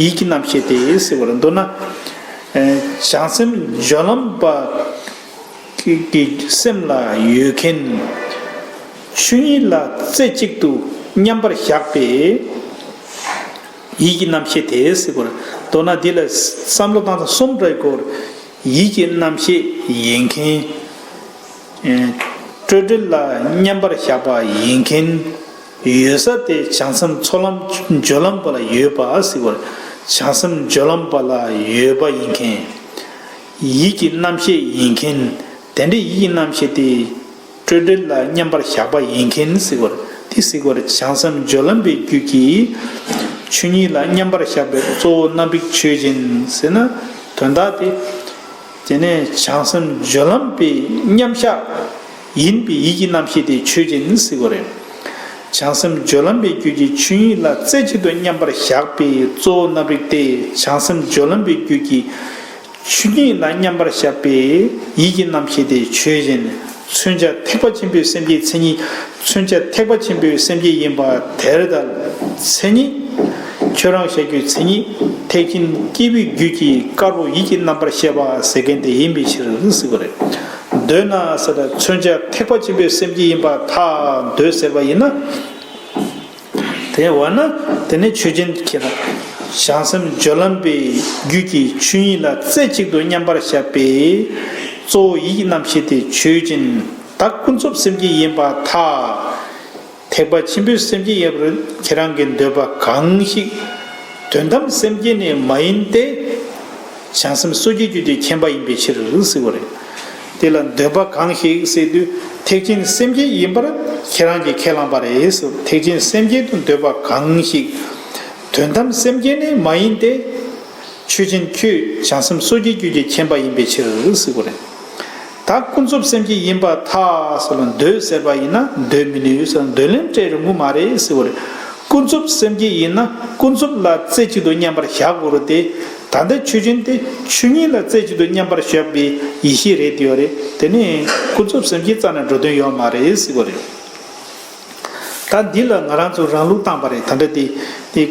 ཡིད་ཀྱི་རྣམ་ཤེས་དེ་ཟེར་བ་རེད། མདོར་ན། ཨེ། བྱང་སེམས་སྦྱོར་ལམ་པ་གི་གི་སེམས་ལ་ཡོད་མཁན། ཆོས་ཉིད་ལ་རྩེ་གཅིག་ཏུ་མཉམ་པར་བཞག་པའི་ཡིད་ཀྱི་རྣམ་ཤེས་དེ་ཟེར་བ་རེད། མདོར་ན་འདི་ལ་བསམ་བློ་བཏང་སྟངས་གསུམ་རེ་སྐོར། ཡིད་ཀྱི་རྣམ་ཤེས་ཡིན་མཁན། ཨེ། སྤྲོས་བྲལ་ལ་མཉམ་པར་བཞག་པ་ཡིན་མཁན། ཡོད་ས་དེ་བྱང་སེམས་ཚོགས་ལམ་སྦྱོར་ལམ་པ་ལ་ཡོད་པ་ཟེར་བ་རེད། བྱང་སེམས་སྦྱོར་ལམ་པ་ལ་ཡོད་པ་ཡིན་མཁན། ཡིད་ཀྱི་རྣམ་ཤེས་ཡིན་མཁན། དེ་འདྲའི་ཡིད་ཀྱི་རྣམ་ཤེས་དེ་སྤྲོས་བྲལ་ལ་མཉམ་པར་བཞག་པ་ཡིན་མཁན་ཟེར་བ་རེད། དེ་ཟེར་བ་རེད། བྱང་སེམས་སྦྱོར་ལམ་པའི་རྒྱུད་ཀྱི་ཆོས་ཉིད་ལ་མཉམ་པར་བཞག་པའི་གཙོ་བོ་རྣམ་རིག་ཆོས་ཅན་ཟེར་ན་དོན་དག་དེ། དེ་ནས་བྱང་སེམས་སྦྱོར་ལམ་པའི་མཉམ་བཞག་ཡིན་པའི་ཡིད་ཀྱི་རྣམ་ཤེས་དེ་ཆོས་ཅན་ཟེར་བ་རེད། བྱང་སེམས་སྦྱོར་ལམ་པའི་རྒྱུད་ཀྱི་ཆོས་ཉིད་ལ་རྩེ་གཅིག་ཏུ་མཉམ་པར་བཞག་པའི་གཙོ་བོ་རྣམ་རིག་སྟེ། བྱང་སེམས་སྦྱོར་ལམ་པའི་རྒྱུད་ཀྱི་ཆོས་ཉིད་ལ་མཉམ་པར་བཞག་པའི་ཡིད་ཀྱི་རྣམ་ཤེས་དེ་ཆོས་ཅན། མཚོན་བྱ་ཐེག་པ་ཆེན་པོའི་སེམས་བསྐྱེད་མཚན་ཉིད། མཚོན་བྱ་ཐེག་པ་ཆེན་པོའི་སེམས་བསྐྱེད་ཡིན་པ་དེར་ལྟ། མཚན་ཉིད། ཁྱོད་རང་བཤད་རྒྱུའི་མཚན་ཉིད། ཐེག་ཆེན་སྐྱེས་བུའི་རྒྱུད་ཀྱི་དཀར་པོ་ཡིད་ཀྱི་རྣམ་པར་ཤེས་པ་ཟེར་མཁན་དེ་ཡིན་པའི་ཕྱིར་ཟེར་བ་རེད། འདོད་ན་ཟེར་ན་མཚོན་བྱ་ཐེག་པ་ཆེན་པོའི་སེམས་བསྐྱེད་ཡིན་པར་ཐལ། འདོད་ཟེར་བ་ཡིན་ན། དེ་བ་ན་དེ་ནི་ཆོས་ཅན། ཁྱེད་རང་བྱང་སེམས་སྦྱོར་ལམ་པའི་རྒྱུད་ཀྱི་ཆོས་ཉིད་ལ་རྩེ་གཅིག་ཏུ་མཉམ་པར་བཞག་པའི་གཙོ་བོ་ཡིད་ཀྱི་རྣམ་ཤེས་དེ་ཆོས་ཅན། ད་ཀུན་རྫོབ་སེམས་བསྐྱེད་ཡིན་པར་ཐལ། ཐེག་པ་ཆེན་པོའི་སེམས་བསྐྱེད་ཡིན་པར་ཁྱེད་རང་གི་འདོད་པ་གང་ཞིག་དོན་དམ་སེམས་བསྐྱེད་ནི་མ་ཡིན་ཏེ། བྱང་སེམས་སོ་སྐྱེའི་རྒྱུད་ཀྱི་མཁྱེན་པ་ཡིན་པའི་ཕྱིར་ཟེར་བ་རེད། དེ་ལ་འདོད་པ་གང་ཞིག་ཟེར་དུས་ཐེག་ཆེན་སེམས་བསྐྱེད་ཡིན་པར་ཁྱེད་རང་གིས་ཁས་བླངས་པ་རེད་ཟེར། ཐེག་ཆེན་སེམས་བསྐྱེད་དུ་འདོད་པ་གང་ཞིག་དོན་དམ་སེམས་བསྐྱེད་ནི་མ་ཡིན་ཏེ། ཆོས་ཅན། ཁྱོད་བྱང་སེམས་སོ་སྐྱེའི་རྒྱུད་ཀྱི་མཁྱེན་པ་ཡིན་པའི་ཕྱིར་ཟེར་བ་རེད། ད་ཀུན་རྫོབ་སེམས་བསྐྱེད་ཡིན་པར་ཐལ་ཟེར་ལ་འདོད་ཟེར་བ་ཡིན་ན་འདོད་མི་ནུས་ཟེར། འདོད་ལན་སྤྲད་རུང་གི་མ་རེད་ཟེར་བ་རེད། ཀུན་རྫོབ་སེམས་བསྐྱེད་ཡིན་ན་ཀུན་རྫོབ་ལ་རྩེ་གཅིག་ཏུ་མཉམ་པར་བཞག་དགོས་རེད་དེ། ད་ལྟ་ཆོས་ཅན་དེ་ཆོས་ཉིད་ལ་རྩེ་གཅིག་ཏུ་མཉམ་པར་བཞག་པའི་ཡེ་ཤེས་རེད་དེ་ཡོད་རེད། དེ་ནི་ཀུན་རྫོབ་སེམས་བསྐྱེད་རྩ་ནས་འགྲོ་དོན་ཡོད་མ་རེད་ཟེར་བ་རེད། ད་འདི་ལ་ང་རང་ཚོ་རང་ལུགས་བཏང་པ་རེད། ད་འདྲ་དེ་དེ་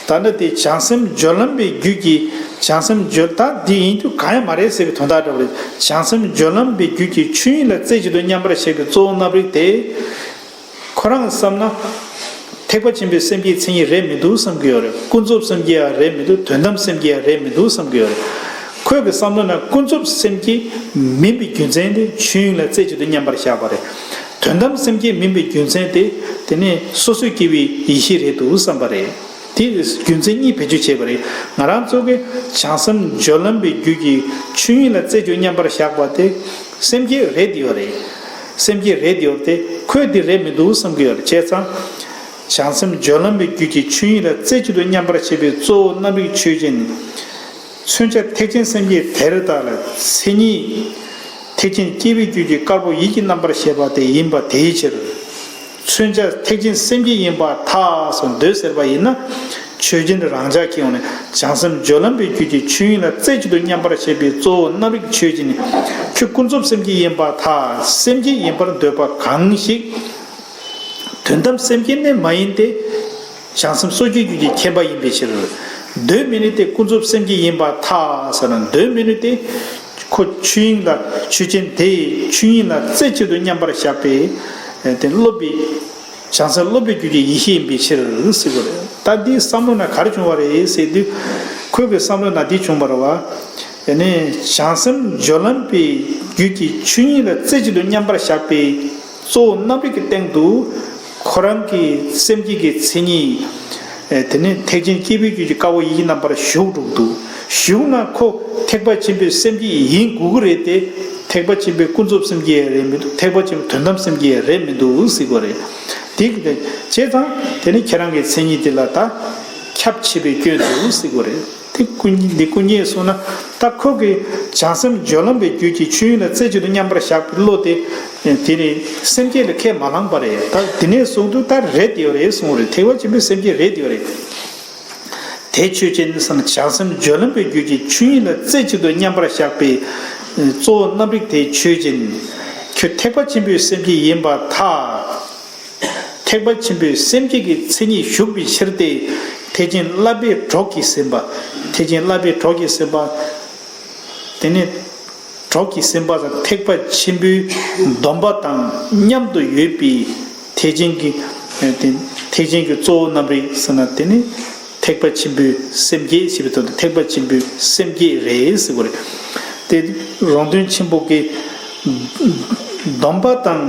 ད་འདྲ་དེ་བྱང་སེམས་སྦྱོར་ལམ་པའི་རྒྱུད་ཀྱི་བྱང་སེམས་སྦྱོར། ད་འདི་ཡིན་དུས་གང་ཡང་མ་རེད་ཟེར་བའི་དོན་དག་འདྲ་བ་རེད། བྱང་སེམས་སྦྱོར་ལམ་པའི་རྒྱུད་ཀྱི་ཆོས་ཉིད་ལ་རྩེ་གཅིག་ཏུ་མཉམ་པར་བཞག་པའི་གཙོ་བོ་རྣམ་རིག་དེ། ཁོ་རང་བསམ་ན། ཐེག་པ་ཆེན་པོའི་སེམས་བསྐྱེད་མཚན་ཉིད་རེད་མི་འདུག་བསམ་གྱི་ཡོད་རེད། ཀུན་རྫོབ་སེམས་བསྐྱེད་ཡང་རེད་མི་འདུག་དོན་དམ་སེམས་བསྐྱེད་ཡང་རེད་མི་འདུག་བསམ་གྱི་ཡོད་རེད། ཁོས་ཀྱི་བསམ་བློ་ན་ཀུན་རྫོབ་སེམས་བསྐྱེད་མིན་པའི་རྒྱུ་མཚན་དེ་ཆོས་ཉིད་ལ་རྩེ་གཅིག་ཏུ་མཉམ་པར་བཞག་པ་རེད། དོན་དམ་སེམས་བསྐྱེད་མིན་པའི་རྒྱུ་མཚན་དེ་དེ་ནི་སོ་སོའི་སྐྱེ་བོའི་ཡེ་ཤེས་རེད་འདུག་བསམ་པ་རེད། དེ་རྒྱུ་མཚན་གཉིས་བེད་སྤྱོད་བྱས་པ་རེད། ང་རང་ཚོ་གི་བྱང་སེམས་སྦྱོར་ལམ་པའི་རྒྱུད་ཀྱི་ཆོས་ཉིད་ལ་རྩེ་གཅིག་མཉམ་པར་བཞག་པ་དེ་སེམས་བསྐྱེད་རེད་ཡོད་རེད། སེམས་བསྐྱེད་རེད་ཡོད་དེ་ཁོས་དེ་རེད་མི་འདུག་བསམ་གྱི་ཡོད་རེད། བྱས་ཙང་། བྱང་སེམས་སྦྱོར་ལམ་པའི་རྒྱུད་ཀྱི་ཆོས་ཉིད་ལ་རྩེ་གཅིག་ཏུ་མཉམ་པར་བྱེད་པའི་གཙོ་བོ་རྣམ་རིག་ཆོས་ཅན། མཚོན་བྱ་ཐེག་ཆེན་སེམས་བསྐྱེད་དེར་ལྟ་ལ་མཚན་ཉིད། ཐེག་ཆེན་སྐྱེས་བུའི་རྒྱུད་ཀྱི་དཀར་པོ་ཡིད་ཀྱི་རྣམ་པར་ཤེས་པ་དེ་ཡིན་པ་དེའི་ཕྱིར། མཚོན་བྱ་ཐེག་ཆེན་སེམས་བསྐྱེད་ཡིན་པར་ཐལ་སོགས་འདོད་ཟེར་བ་ཡིན་ན། ཆོས་ཅན་རང་འཇགས་ཀྱི་ཡོང་ནས་བྱང་སེམས་སྦྱོར་ལམ་པའི་རྒྱུད་ཀྱི་ཆོས་ཉིད་ལ་རྩེ་གཅིག་ཏུ་མཉམ་པར་བྱེད་པའི་གཙོ་བོ་རྣམ་རིག་ཆོས་ཅན། ཁྱོད་ཀུན་རྫོབ་སེམས་བསྐྱེད་ཡིན་པར་ཐལ། སེམས་བསྐྱེད་ཡིན་པར་འདོད་པ་གང་ཞིག་དོན་དམ་སེམས་བསྐྱེད་ནི་མ་ཡིན་ཏེ། བྱང་སེམས་སོ་སྐྱེའི་རྒྱུད་ཀྱི་མཁྱེན་པ་ཡིན་པའི་ཕྱིར། འདོད་མི་ནུས་ཏེ་ཀུན་རྫོབ་སེམས་བསྐྱེད་ཡིན་པར་ཐལ་ཟེར་ན་འདོད་མི་ནུས་ཏེ། ཁོ་ཆོས་དབྱིངས་ལ་ཆོས་ཅན་དེ་ཆོས་དབྱིངས་ལ་རྩེ་གཅིག་ཏུ་མཉམ་པར་བཞག་པའི་དེ་སློབ་པའི་བྱང་སེམས་སློབ་པའི་རྒྱུད་ཀྱི་ཡེ་ཤེས་ཡིན་པའི་ཕྱིར་ཟེར་དགོས་རེད། ད་འདི་བསམ་བློ་ན་ག་རེ་བྱུང་བ་རེད་ཟེར་དུས། ཁོས་ཀྱི་བསམ་བློ་ན་འདི་བྱུང་བ་རེད་བ། དེ་ནས་བྱང་སེམས་སྦྱོར་ལམ་པའི་རྒྱུད་ཀྱི་ཆོས་ཉིད་ལ་རྩེ་གཅིག་ཏུ་མཉམ་པར་བཞག་པའི་གཙོ་བོ་རྣམ་རིག་གི་སྟེང་དུ། ཁོ་རང་གི་སེམས་བསྐྱེད་ཀྱི་མཚན་ཉིད། དེ་ནས་ཐེག་ཆེན་སྐྱེས་བུའི་རྒྱུད་ཀྱི་དཀར་པོ་ཡིད་ཀྱི་རྣམ་པར་ཞུགས་འགྲོ་གི་འདུག་ཞུགས་ན་ཁོ་ཐེག་པ་ཆེན་པོའི་སེམས་བསྐྱེད་ཡིན་དགོས་ཀྱི་རེད་དེ། ཐེག་པ་ཆེན་པོའི་ཀུན་རྫོབ་སེམས་བསྐྱེད་ཡང་རེད་མི་འདུག་ཐེག་པ་ཆེན་པོའི་དོན་དམ་སེམས་བསྐྱེད་ཡང་རེད་མི་འདུག་ཟེར་དགོས་རེད། དེ་བྱས་ཙང་དེ་ནི་ཁྱེད་རང་གི་མཚན་ཉིད་དེ་ལ་ད་ཁྱབ་ཆེས་པའི་སྐྱོན་འདུག་ཟེར་དགོས་རེད། དེ་ཀུན་འདི་ཀུན་ཉེས་གསུངས་ན། ད་ཁོ་གི་བྱང་སེམས་སྦྱོར་ལམ་པའི་རྒྱུད་ཀྱི་ཆོས་དབྱིངས་ལ་རྩེ་གཅིག་ཏུ་མཉམ་པར་བཞག་པའི་བློ་དེ། དེ་ནི་སེམས་བསྐྱེད་ལ་ཁས་མ་བླངས་པ་རེད། ད་དེ་ནས་གསུངས་དུས་ད་རེད་དེ་ཡོད་རེད་གསུངས་རེད། ཐེག་པ་ཆེན་པོའི་སེམས་བསྐྱེད་རེད་དེ་ཡོད་རེད། དེ་ཆོས་ཅན་ཟེར་ན་བྱང་སེམས་སྦྱོར་ལམ་པའི་རྒྱུད་ཀྱི་ཆོས་དབྱིངས་ལ་རྩེ་གཅིག་ཏུ་མཉམ་པར་བཞག་པའི་གཙོ་བོ་རྣམ་རིག་དེ་ཆོས་ཅན། ཁྱོད་ཐེག་པ་ཆེན་པོའི་སེམས་བསྐྱེད་ཡིན་པར་ཐལ། ཐེག་པ་ཆེན་པོའི་སེམས་བསྐྱེད་ཀྱི་མཚན་ཉིད་ཞུགས་པའི་ཕྱིར་ཏེ། ཐེག་ཆེན་བསླབ་པའི་གྲོགས་ཀྱིས་ཟིན་པ། ཐེག་ཆེན་བསླབ་པའི་གྲོགས་ཀྱིས་ཟིན་པ། དེ་ནི་གྲོགས་ཀྱིས་ཟིན་པ་དང་ཐེག་པ་ཆེན་པོའི་སྡོམ་པ་དང་མཉམ་དུ་ཡོད་པའི་ཐེག་ཆེན་གྱི་དེ་ཐེག་ཆེན་གྱི་གཙོ་བོ་རྣམ་རིག་ཟེར་ན་དེ་ནི་ཐེག་པ་ཆེན་པོའི་སེམས་བསྐྱེད་ཞེས་པའི་དོན་དུ་ཐེག་པ་ཆེན་པོའི་སེམས་བསྐྱེད་རེད་ཟེར་དགོས་རེད། དེ་རོང་སྟོན་ཆེན་པོ་གིས། སྡོམ་པ་དང་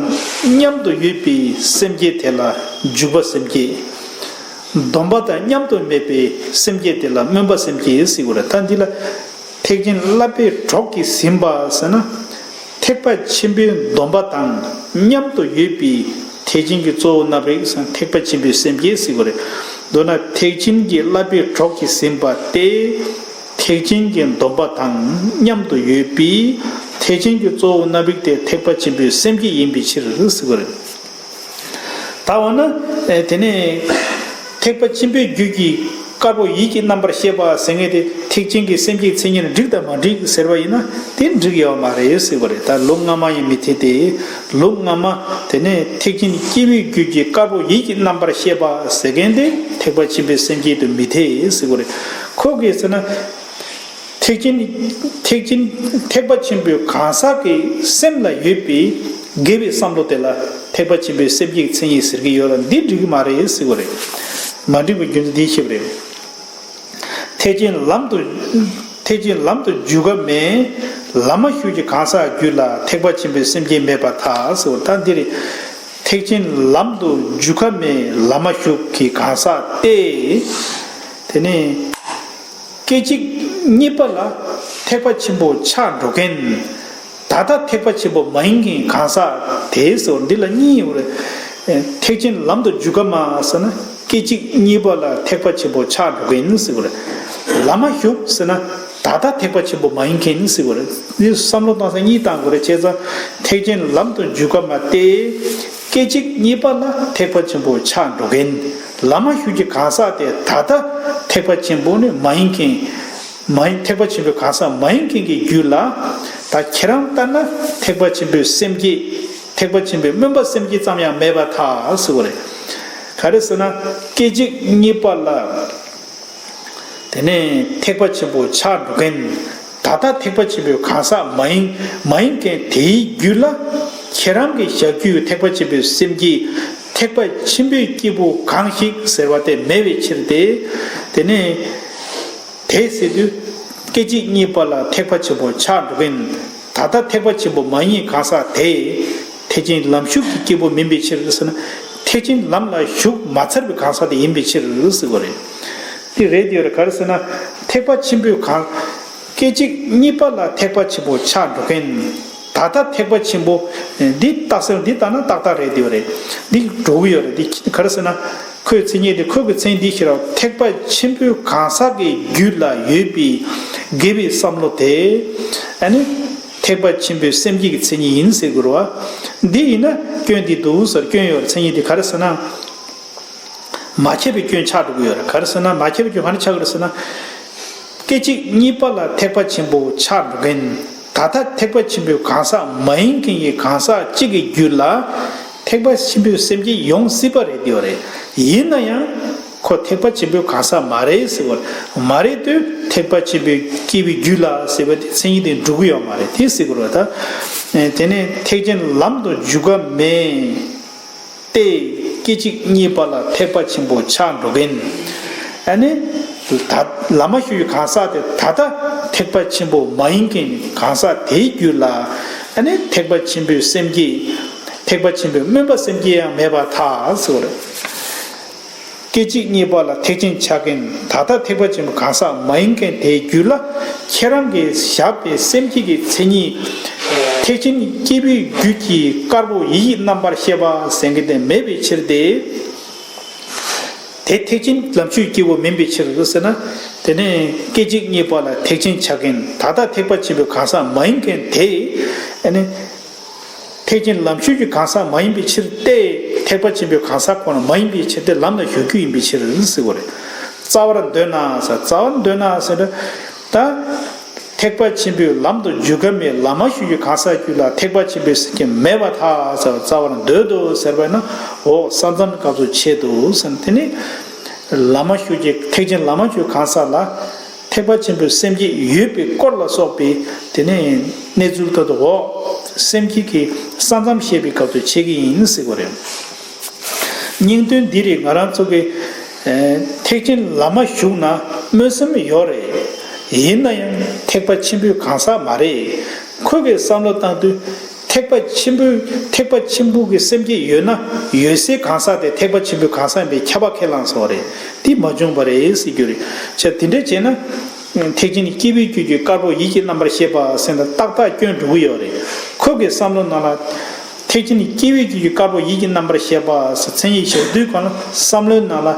མཉམ་དུ་ཡོད་པའི་སེམས་བསྐྱེད་དེ་ལ་འཇུག་པ་སེམས་བསྐྱེད། སྡོམ་པ་དང་མཉམ་དུ་མེད་པའི་སེམས་བསྐྱེད་དེ་ལ་སྨོན་པ་སེམས་བསྐྱེད་ཟེར་དགོས་རེད། ད་འདི་ལ་ཐེག་ཆེན་བསླབ་པའི་གྲོགས་ཀྱིས་ཟིན་པ་ཟེར་ན། ཐེག་པ་ཆེན་པོའི་སྡོམ་པ་དང་མཉམ་དུ་ཡོད་པའི་ཐེག་ཆེན་གྱི་གཙོ་བོ་རྣམ་རིག་ཟེར་ན་ཐེག་པ་ཆེན་པོའི་སེམས་བསྐྱེད་ཟེར་དགོས་རེད། མདོར་ན་ཐེག་ཆེན་གྱི་བསླབ་པའི་གྲོགས་ཀྱིས་ཟིན་པ་སྟེ། ཐེག་ཆེན་གྱི་སྡོམ་པ་དང་མཉམ་དུ་ཡོད་པའི་ཐེག་ཆེན་གྱི་གཙོ་བོ་རྣམ་རིག་དེ་ཐེག་པ་ཆེན་པོའི་སེམས་བསྐྱེད་ཡིན་པའི་ཕྱིར་ཟེར་བ་རེད། ད་འོ་ན་ ཨེ་དེ་ནས་ཐེག་པ་ཆེན་པོའི་རྒྱུད་ཀྱི་དཀར་པོ་ཡིད་ཀྱི་རྣམ་པར་ཤེས་པ་ཟེར་མཁན་དེ་ཐེག་ཆེན་གྱི་སེམས་བསྐྱེད་མཚན་ཉིད་ལ་འགྲིག་དང་མ་འགྲིག་ཟེར་བ་ཡིན་ན་དེ་འགྲིག་ཡོད་མ་རེད་ཟེར་བ་རེད། ད་ལུགས་སྔ་མ་ཡང་མི་འཐད་དེ། ལུགས་སྔ་མ་དེ་ནས་ཐེག་ཆེན་སྐྱེས་བུའི་རྒྱུད་ཀྱི་དཀར་པོ་ཡིད་ཀྱི་རྣམ་པར་ཤེས་པ་ཟེར་མཁན་དེ་ཐེག་པ་ཆེན་པོའི་སེམས་བསྐྱེད་དུ་མི་འཐད་ཟེར་བ་རེད། ཁོ་གིས་ཟེར་ན། ཐེག་ཆེན། ཐེག་ཆེན། ཐེག་པ་ཆེན་པོའི་གང་ཟག་གི་སེམས་ལ་ཡོད་པའི་དགེ་བའི་བསམ་བློ་དེ་ལ་ཐེག་པ་ཆེན་པོའི་སེམས་བསྐྱེད་ཀྱི་མཚན་ཉིད་ཟེར་གྱི་ཡོད་ལ་འདི་འགྲིག་གི་མ་རེད་ཟེར་བ་རེད། མ་འགྲིག་པའི་རྒྱུ་མཚན་འདི་ཤེས་པ་རེད། ཐེག་ཆེན་ལམ་དུ། ཐེག་ཆེན་ལམ་དུ་འཇུག་ག་མེད། ལམ་མ་ཞུགས་ཀྱི་གང་ཟག་རྒྱུད་ལ་ཐེག་པ་ཆེན་པོའི་སེམས་བསྐྱེད་མེད་པར་ཐལ་ཟེར་བ་ད་འདི་རེད། ཐེག་ཆེན་ལམ་དུ་འཇུག་ག་མེད། ལམ་མ་ཞུགས་ཀྱི་གང་ཟག་སྟེ། དེ་ནས། སྐད་ཅིག་གཉིས་པ་ལ་ཐེག་པ་ཆེན་པོ་ཆགས་འགྲོ་མཁན། ད་ལྟ་ཐེག་པ་ཆེན་པོ་མ་ཡིན་མཁན་གང་ཟག་དེ་ཟེར་བ་འདི་ལ་གཉིས་ཡོད་རེད། ཐེག་ཆེན་ལམ་དུ་འཇུག་ག་མེད་ཟེར་ན་སྐད་ཅིག་གཉིས་པ་ལ་ཐེག་པ་ཆེན་པོ་ཆགས་འགྲོ་མཁན་ཟེར་བ་རེད། ལམ་མ་ཞུགས་ཟེར་ན་ད་ལྟ་ཐེག་པ་ཆེན་པོ་མ་ཡིན་མཁན་ཟེར་བ་རེད། འདི་བསམ་བློ་གཏོང་ས་གཉིས་བཏང་དགོས་རེད། བྱས་ཙང་ཐེག་ཆེན་ལམ་དུ་འཇུག་ག་མེད་དེ། སྐད་ཅིག་གཉིས་པ་ལ་ཐེག་པ་ཆེན་པོ་ཆགས་འགྲོ་མཁན། ལམ་མ་ཞུགས་ཀྱི་གང་ཟག་དེ་ད་ལྟ་ཐེག་པ་ཆེན་པོ་ནི་མ་ཡིན་མཁན། མ་ཡིན། ཐེག་པ་ཆེན་པོའི་གང་ཟག་མ་ཡིན་མཁན་གྱི་རྒྱུད་ལ། ད་ཁྱེད་རང་ལྟར་ན་ཐེག་པ་ཆེན་པོའི་སེམས་བསྐྱེད། ཐེག་པ་ཆེན་པོའི་སྨོན་པ་སེམས་བསྐྱེད་ཙམ་ཡང་མེད་པར་ཐལ་ཟེར་བ་རེད། ག་རེ་ཟེར་ན་སྐད་ཅིག་གཉིས་པ་ལ། དེ་ནས་ཐེག་པ་ཆེན་པོ་ཆགས་འགྲོ་མཁན། ད་ལྟ་ཐེག་པ་ཆེན་པོའི་གང་ཟག་མ་ཡིན། མ་ཡིན་མཁན་དེའི་རྒྱུད་ལ། ཁྱེད་རང་གི་བཞག་རྒྱུའི་ཐེག་པ་ཆེན་པོའི་སེམས་བསྐྱེད། ཐེག་པ་ཆེན་པོའི་སྐྱེས་བུ་གང་ཞིག་ཟེར་བ་དེ་མེད་པའི་ཕྱིར་ཏེ། དེ་ནས། དེ་ཟེར་དུས། སྐད་ཅིག་གཉིས་པ་ལ་ཐེག་པ་ཆེན་པོ་ཆགས་འགྲོ་མཁན། ད་ལྟ་ཐེག་པ་ཆེན་པོ་མ་ཡིན་གང་ཟག་དེ། ཐེག་ཆེན་ལམ་ཞུགས་ཀྱི་སྐྱེས་བུ་མིན་པའི་ཕྱིར་ཟེར་ན། ཐེག་ཆེན་ལམ་ལ་ཞུགས་མ་ཚར་བའི་གང་ཟག་དེ་ཡིན་པའི་ཕྱིར་ཟེར་བ་རེད། དེ་རེད་དེ་ཡོད་རེད། ག་རེ་ཟེར་ན། ཐེག་པ་ཆེན་པོའི་གང་། སྐད་ཅིག་གཉིས་པ་ལ་ཐེག་པ་ཆེན་པོ་ཆགས་འགྲོ་མཁན། ད་ལྟ་ཐེག་པ་ཆེན་པོ། འདི་རྟགས་གསལ་འདི་ལྟ་ན་ཏག་ཏག་རེད་དེ་ཡོད་རེད། འདི་འགྲོ་གི་ཡོད་རེད། འདི་ག་རེ་ཟེར་ན། ཁོའི་མཚན་ཉིད་དེ་ཁོ་གི་མཚན་འདི་ཤེས་རབ་ཐེག་པ་ཆེན་པོའི་གང་ཟག་གི་རྒྱུད་ལ་ཡོད་པའི་དགེ་བའི་བསམ་བློ་དེ། ཨ་ནི། ཐེག་པ་ཆེན་པོའི་སེམས་བསྐྱེད་ཀྱི་མཚན་ཉིད་ཡིན་ཟེར་དགོས་རེད་བ། འདི་ཡིན་ན་སྐྱོན་འདི་འདུག་ཟེར་སྐྱོན་ཡོད་རེད། མཚན་ཉིད་དེ་ག་རེ་ཟེར་ན། མ་ཁྱབ་པའི་སྐྱོན་ཆགས་འགྲོ་གི་ཡོད་རེད། ག་རེ་ཟེར་ན་མ་ཁྱབ་པའི་སྐྱོན་ག་རེ་ཆགས་ཀྱི་རེད་ཟེར་ན། སྐད་ཅིག་གཉིས་པ་ལ་ཐེག་པ་ཆེན་པོ་ཆགས་འགྲོ་མཁན། ད་ལྟ་ཐེག་པ་ཆེན་པོའི་གང་ཟག་མ་ཡིན་མཁན་གྱི་གང་ཟག་གཅིག་གི་རྒྱུད་ལ་ཐེག་པ་ཆེན་པོའི་སེམས་བསྐྱེད་ཡོང་སྲིད་པ་རེད་དེ་ཡོད་རེད། ཡིན་ན་ཡང་ཁོ་ཐེག་པ་ཆེན་པོའི་གང་ཟག་མ་རེད་ཟེར་བ་མ་རེད་དུས་ཐེག་པ་ཆེན་པོའི་སྐྱེས་བུའི་རྒྱུད་ལ་ཟེར་བ་དེ་མཚན་ཉིད་དེ་འགྲོ་གི་ཡོད་མ་རེད་དེ་ཟེར་དགོས་རེད་ད། དེ་ནས་ཐེག་ཆེན་ལམ་དུ་འཇུག་ག་མེད། སྟེ། སྐད་ཅིག་གཉིས་པ་ལ་ཐེག་པ་ཆེན་པོ་ཆགས་འགྲོ་མཁན། ཨ་ནི། ད་ལམ་མ་ཞུགས་ཀྱི་གང་ཟག་དེ་ད་ལྟ་ཐེག་པ་ཆེན་པོ་མ་ཡིན་མཁན་གང་ཟག་དེའི་རྒྱུད་ལ། ཨ་ནི་ཐེག་པ་ཆེན་པོའི་སེམས་བསྐྱེད། ཐེག་པ་ཆེན་པོའི་སྨོན་པ་སེམས་བསྐྱེད་ཡང་མེད་པར་ཐལ་ཟེར་བ་རེད། སྐད་ཅིག་གཉིས་པ་ལ་ཐེག་ཆེན་ཆགས་མཁན་ད་ལྟ་ཐེག་པ་ཆེན་པོ་གང་ཟག་མ་ཡིན་མཁན་དེའི་རྒྱུད་ལ་ཁྱེད་རང་གིས་བཞག་པའི་སེམས་བསྐྱེད་ཀྱི་མཚན་ཉིད། ཐེག་ཆེན་སྐྱེས་བུའི་རྒྱུད་ཀྱི་དཀར་པོ་ཡིད་ཀྱི་རྣམ་པར་ཤེས་པ་ཟེར་མཁན་དེ་མེད་པའི་ཕྱིར་ཏེ། དེ་ཐེག་ཆེན་ལམ་ཞུགས་སྐྱེས་བུ་མིན་པའི་ཕྱིར་ཟེར་ན། དེ་ནས་སྐད་ཅིག་གཉིས་པ་ལ་ཐེག་ཆེན་ཆགས་མཁན་ད་ལྟ་ཐེག་པ་ཆེན་པོའི་གང་ཟག་མ་ཡིན་མཁན་དེ། ཨ་ནི། ཐེག་ཆེན་ལམ་ཞུགས་ཀྱི་གང་ཟག་མ་ཡིན་པའི་ཕྱིར་ཏེ། ཐེག་པ་ཆེན་པོའི་གང་ཟག་ཁོ་ན་མ་ཡིན་པའི་ཕྱིར་ཏེ་ལམ་ལ་ཞུགས་རྒྱུ་ཡིན་པའི་ཕྱིར་ཟེར་བ་རེད། རྩ་བར་འདོད་ན་ཟེར། རྩ་བར་འདོད་ན་ཟེར་ན། ད། ཐེག་པ་ཆེན་པོའི་ལམ་དུ་འཇུག་ག་མེད། ལམ་མ་ཞུགས་ཀྱི་གང་ཟག་རྒྱུད་ལ་ཐེག་པ་ཆེན་པོའི་སེམས་བསྐྱེད་མེད་པར་ཐལ་ཟེར་བ་རྩ་བར་འདོད་དོ་ཟེར་བས་ན། འོ་ས་མཚམས་སྐབས་སུ་ཆད་དོ་ཟེར་ན་དེ་ནི། ལམ་མ་ཞུགས་ཀྱི་ཐེག་ཆེན་ལམ་མ་ཞུགས་གང་ཟག་ལ། ཐེག་པ་ཆེན་པོའི་སེམས་བསྐྱེད་ཡོད་པའི་སྐོར་ལ་སོགས་པའི་དེ་ནས་གནས་ཚུལ་ལྟར་དུའོ། སེམས་བསྐྱེད་ཀྱི་ས་མཚམས་བཤད་པའི་སྐབས་སུ་ཆད་ཀྱི་ཡིན་ཟེར་བ་རེད། སྙིང་དོན་འདི་རེད། ང་རང་ཚོ་གི་ཐེག་ཆེན་ལམ་མ་ཞུགས་ན་སྨོན་སེམས་ཡོད་རེད། ཡིན་ན་ཡང་ཐེག་པ་ཆེན་པོའི་གང་ཟག་མ་རེད། ཁོ་གི་བསམ་བློ་བཏང་དུས། ཐེག་པ་ཆེན་པོའི་ཐེག་པ་ཆེན་པོ་གི་སེམས་བསྐྱེད་ཡོད་ན་ཡོད་སའི་གང་ཟག་དེ་ཐེག་པ་ཆེན་པོའི་གང་ཟག་ཡིན་པའི་ཁྱབ་པ་ཁས་བླངས་སོང་བ་རེད། དེ་མ་བྱུང་བ་རེད་ཟེར་རྒྱུ་རེད། བྱས་དེ་འདྲ་བྱས་ན། ཐེག་ཆེན་སྐྱེས་བུའི་རྒྱུད་ཀྱི་དཀར་པོ་ཡིད་ཀྱི་རྣམ་པར་ཤེས་པ་ཟེར་ན་ཏག་ཏག་སྐྱོན་འགྲོ་གི་ཡོད་རེད། ཁོ་གི་བསམ་བློ་ནང་ལ། ཐེག་ཆེན་སྐྱེས་བུའི་རྒྱུད་ཀྱི་དཀར་པོ་ཡིད་ཀྱི་རྣམ་པར་ཤེས་པ་ཟེར་མཚན་ཉིད་བཞག་དུས་གང་ལ་བསམ་བློའི་ནང་ལ།